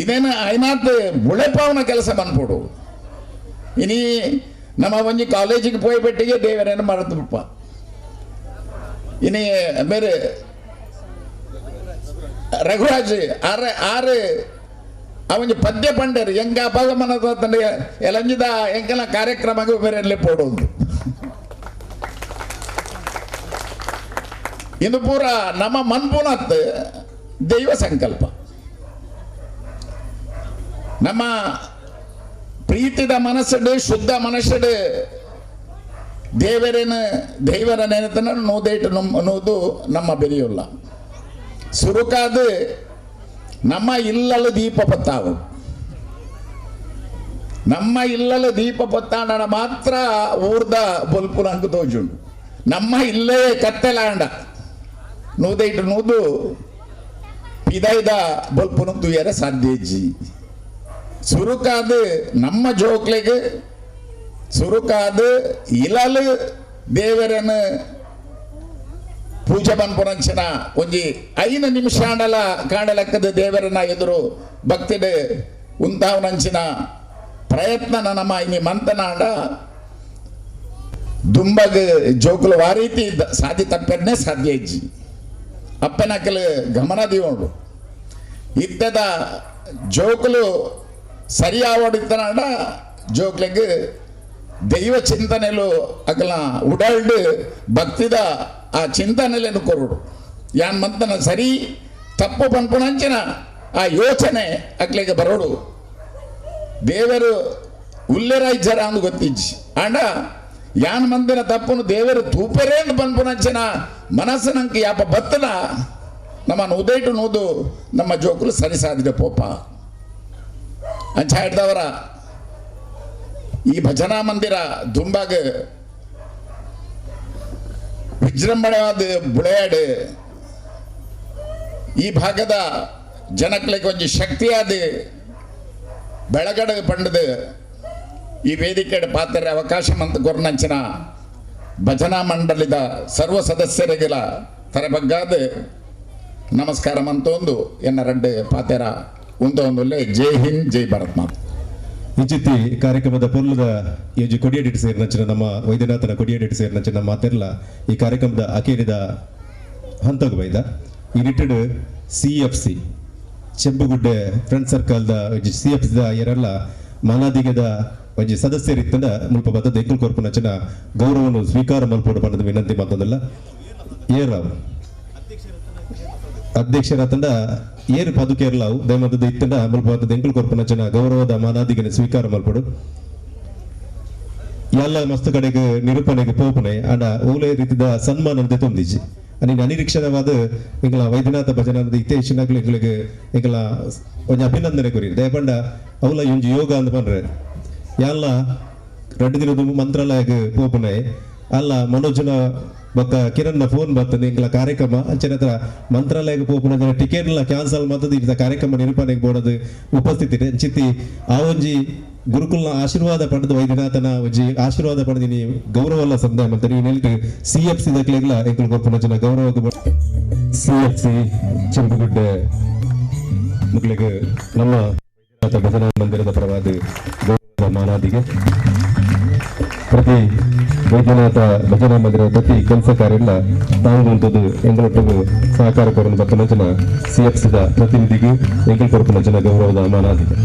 [SPEAKER 8] ಇನ್ನೇನು ಐನಾತ್ ಬುಳೆಪಾವನ ಕೆಲಸ ಮನ್ಪೋಡು. ಇನಿ ನಮ್ಮ ಒಂಜಿ ಕಾಲೇಜಿಗೆ ಪೋಯ್ಪೆಟ್ಟಿಗೆ ದೇವರೇನು ಮರೆತು ಬಿಪ್ಪ. ಇನಿ ಬೇರೆ ರಘುರಾಜ್ ಆರು ಆರು ಅವನ ಪದ್ಯ ಪಂಡರು ಎಂಗ ಅಪಗಮನ ಎಲಂಜಿದ ಎಂಕೆಲ್ಲ ಕಾರ್ಯಕ್ರಮಕ್ಕೆ ಬೇರೆ ಪೋಡೋದು. ಇದು ಪೂರ ನಮ್ಮ ಮನ್ಪುನತ್ ದೈವ ಸಂಕಲ್ಪ. ನಮ್ಮ ಪ್ರೀತಿದ ಮನಸ್ಸುಡು ಶುದ್ಧ ಮನಸ್ಸುಡು ದೇವರೇನು ದೈವರ ನೆನತನ ನೂದೇಟು ನೂದು ನಮ್ಮ ಬೆರೆಯುಲ್ಲ. ಸುರುಕಾದು ನಮ್ಮ ಇಲ್ಲಲು ದೀಪ ಪತ್ತಾವು. ನಮ್ಮ ಇಲ್ಲಲ ದೀಪ ಪೊತ್ತಾಂಡನ ಮಾತ್ರ ಊರ್ದ ಬೊಲ್ಪು ನಂಗೆ ತೋಜುಂಡು. ನಮ್ಮ ಇಲ್ಲೇ ಕತ್ತೆಲಾಂಡ ನೂದೈಟು ನೂದು ಪಿದೈದ ಬೊಲ್ಪುನು ತೂಯರೆ ಸಾಧ್ಯ ಇಜ್ಜಿ. ಸುರುಕಾದ ನಮ್ಮ ಜೋಕ್ಲೆಗ್ ಸುರುಕಾದ ಇಲಲು ದೇವರನ್ನು ಪೂಜೆ ಪನ್ಪುನಂಚಿನ ಒಂಜಿ 5 ನಿಮಿಷ ಆಂಡಲ ಕಾಣಲೆಕ್ಕದ ದೇವರನ್ನ ಎದುರು ಭಕ್ತಿಡ್ ಉಂತಾವನಂಚಿನ ಪ್ರಯತ್ನ ನಮ್ಮ ಇನಿ ಮಂತನಾಂಡ ದುಂಬಗ್ ಜೋಕುಲು ವಾರೀತಿ ಸಾಧ್ಯ ತಪ್ಪೆನ್ನೇ ಸಾಧ್ಯ ಇಜ್ಜಿ. ಅಪ್ಪನಕಲು ಗಮನ ದಿಯೋಡು ಇತ್ತದ ಜೋಕುಲು ಸರಿಯಾವಡಿತ್ತನಾಂಡ ಜೋಕ್ಲೆಗ್ ದೈವ ಚಿಂತನೆಲು ಅಕಲ ಉಡಲ್ಡ್ ಭಕ್ತಿದ ಆ ಚಿಂತನೆಲೆನು ಕೊರಡು. ಯಾನ್ ಮಂತನ ಸರಿ ತಪ್ಪು ಪನ್ಪುನಂಚಿನ ಆ ಯೋಚನೆ ಅಕ್ಲೆಗೆ ಬರೋಡು. ದೇವರು ಉಲ್ಲೆರಾಯ್ಜರ ಅಂದು ಗೊತ್ತಿಜ್ಜಿ ಆಂಡ ಯಾನ್ ಮಂದಿನ ತಪ್ಪುನು ದೇವರು ತೂಪೆರೇ ಅಂದು ಪನ್ಪುನಂಚಿನ ಮನಸ್ಸು ನಂಗೆ ಯಾಪ ಬತ್ತನ ನಮ್ಮ ಉದೈಟು ನೂದು ನಮ್ಮ ಜೋಕುಲು ಸರಿ ಸಾಧಿದ ಪೋಪ ಅಂಚ ಹಿಡ್ದವರ ಈ ಭಜನಾ ಮಂದಿರ ದುಂಬಾಗ ವಿಜೃಂಭಣೆವಾದ ಬುಳೆಯಾಡು ಈ ಭಾಗದ ಜನಕ್ಲೆಗ್ ಒಂಜಿ ಶಕ್ತಿಯಾದ ಬೆಳಗಡ ಪಂಡದು ಈ ವೇದಿಕೆ ಪಾತ್ರ ಅವಕಾಶ ಮಂತ ಕೊರ್ನಂಚಿನ ಭಜನಾ ಮಂಡಳಿದ ಸರ್ವ ಸದಸ್ಯರಿಗೆಲ್ಲ ತರಬಗ್ಗಾದ ನಮಸ್ಕಾರ ಮಂತೊಂದು ಎನ್ನ ರಡ್ಡು ಪಾತೆರ ಉಂತೊಂದುಲ್ಲೆ. ಜೈ ಹಿಂದ್, ಜೈ ಭಾರತ್ ಮಾತಾ.
[SPEAKER 1] ಇಂಚಿತ್ತಿ ಕಾರ್ಯಕ್ರಮದ ಪೊರ್ಲುದ ಏಜಿ ಕೊಡಿಯಡಿಟ್ ಸೇರಿನಂಚಿನ ನಮ್ಮ ವೈದ್ಯನಾಥನ ಕೊಡಿಯಡಿಟ್ ಸೇರಿನಂಚಿನ ಮಾತೆರ್ಲ ಈ ಕಾರ್ಯಕ್ರಮದ ಅಕೇರಿದ ಹಂತಗ್ ಬೈದ. ಈ ನಿಟ್ಟಿಡ್ C F C Chembugudde friend ಸರ್ಕಲ್ದ ಸಿ ಎಫ್ ಸಿದ ಏರೆಲ್ಲ ಮಾನಾದಿಗದ ಒಂಜಿ ಸದಸ್ಯರಿತ್ತಂಡ ಮುಲ್ಪ ಬತ್ತದ ಎಂಕುಲ್ ಕೊರ್ಪುನಂಚಿನ ಗೌರವವನ್ನು ಸ್ವೀಕಾರ ಮಲ್ಪೋಡು ಪಂಡದ ವಿನಂತಿ ಮಾತಂದಲ್ಲ. ಏರಾವ್ ಅಧ್ಯಕ್ಷರ ತಂಡ ಏರು ಪದುಕೇರ್ಲಾವು ದಯಮಂತದ ಇತ್ತಂಡ ಮುಲ್ಪ ಬತ್ತದ ಎಂಕುಲ್ ಕೊರ್ಪುನಂಚಿನ ಗೌರವದ ಮಾನಾದಿಗನ ಸ್ವೀಕಾರ ಮಲ್ಪಡು. ಎಲ್ಲ ಮಸ್ತ್ ಕಡೆಗೆ ನಿರೂಪಣೆಗೆ ಪೋಪುನೆ ಅಂಡ ಓಲೆ ರೀತಿದ ಸನ್ಮಾನ ತೊಂದಿಜಿ. ಅನಿನ ಅನಿರೀಕ್ಷಿತವಾದ ಎಂಕಲ ವೈದ್ಯನಾಥ ಭಜನಾನದ ಇತ್ತೇಶನಗಳು ಎಂಗಳಿಗೆ ಎಂಕಲ ಒಂಜಿ ಅಭಿನಂದನೆ ಕೊರಿ ದಯಪಂಡ ಅವಲ ಒಂಜಿ ಯೋಗ ಅಂದ್ ಪಂಡ್ರೆ ಎಲ್ಲ 2 ದಿನದ ಮಂತ್ರಾಲಯಕ್ಕೆ ಪೋಪುನೆ ಅಲ್ಲ ಮನೋಜನ ಬೊಕ್ಕ ಕಿರಣ್ನ ಫೋನ್ ಬರ್ತದೆ ಎಂಕಲ ಕಾರ್ಯಕ್ರಮ ಅಂಚನೆ ಹತ್ರ ಮಂತ್ರಾಲಯಕ್ಕೆ ಪೋಪುನ ಟಿಕೆಟ್ಲ ಕ್ಯಾನ್ಸಲ್ ಮತ್ತದ ಇರ್ತ ಕಾರ್ಯಕ್ರಮ ನಿರೂಪಣೆಗೆ ಬೋಡದು ಉಪಸ್ಥಿತಿ ಅಂಚಿತಿ ಆ ಒಂಜಿ ಗುರುಕುಲ್ನ ಆಶೀರ್ವಾದ ಪಡೆದು ವೈದ್ಯನಾಥನ ಒಂಜಿ ಆಶೀರ್ವಾದ ಪಡೆದಿನಿ ಗೌರವಲ್ಲ ಸಂದಾಯ ಮತ್ತೆ ನೀವು ನೆಲ್ಟ್ ಸಿ ಎಫ್ ಸಿ ದಕ್ಲೆಗ್ಲ ಎಂಕುಲು ಕೊರ್ಪುನ ಜನ ಗೌರವ ಸಿ ಎಫ್ ಸಿ ಚೆಂಬುಗುಡ್ಡೆ ಮುಕ್ಲೆಗ್ ನಮ್ಮ ವೈದ್ಯನಾಥ ಭಜನಾ ಮಂದಿರದ ಪರವಾದ ಗೌರವದ ಮಾನಾದಿಗೆ ಪ್ರತಿ ವೈದ್ಯನಾಥ ಭಜನಾ ಮಂದಿರದ ಪ್ರತಿ ಕೆಲಸ ಕಾರ್ಯ ತಾಂಗುಂತದ್ದು ಎಂಗಳೊಟ್ಟಿಗೆ ಸಹಕಾರ ಕೊರನು ಬತ್ತನಂಚಿನ ಸಿ ಎಫ್ ಸಿದ ಪ್ರತಿನಿಧಿಗೆ ಎಂಕಲ್ ಕೊರ್ಪುನಂಚಿನ ಗೌರವದ ಮಾನಾದಿಗೆ.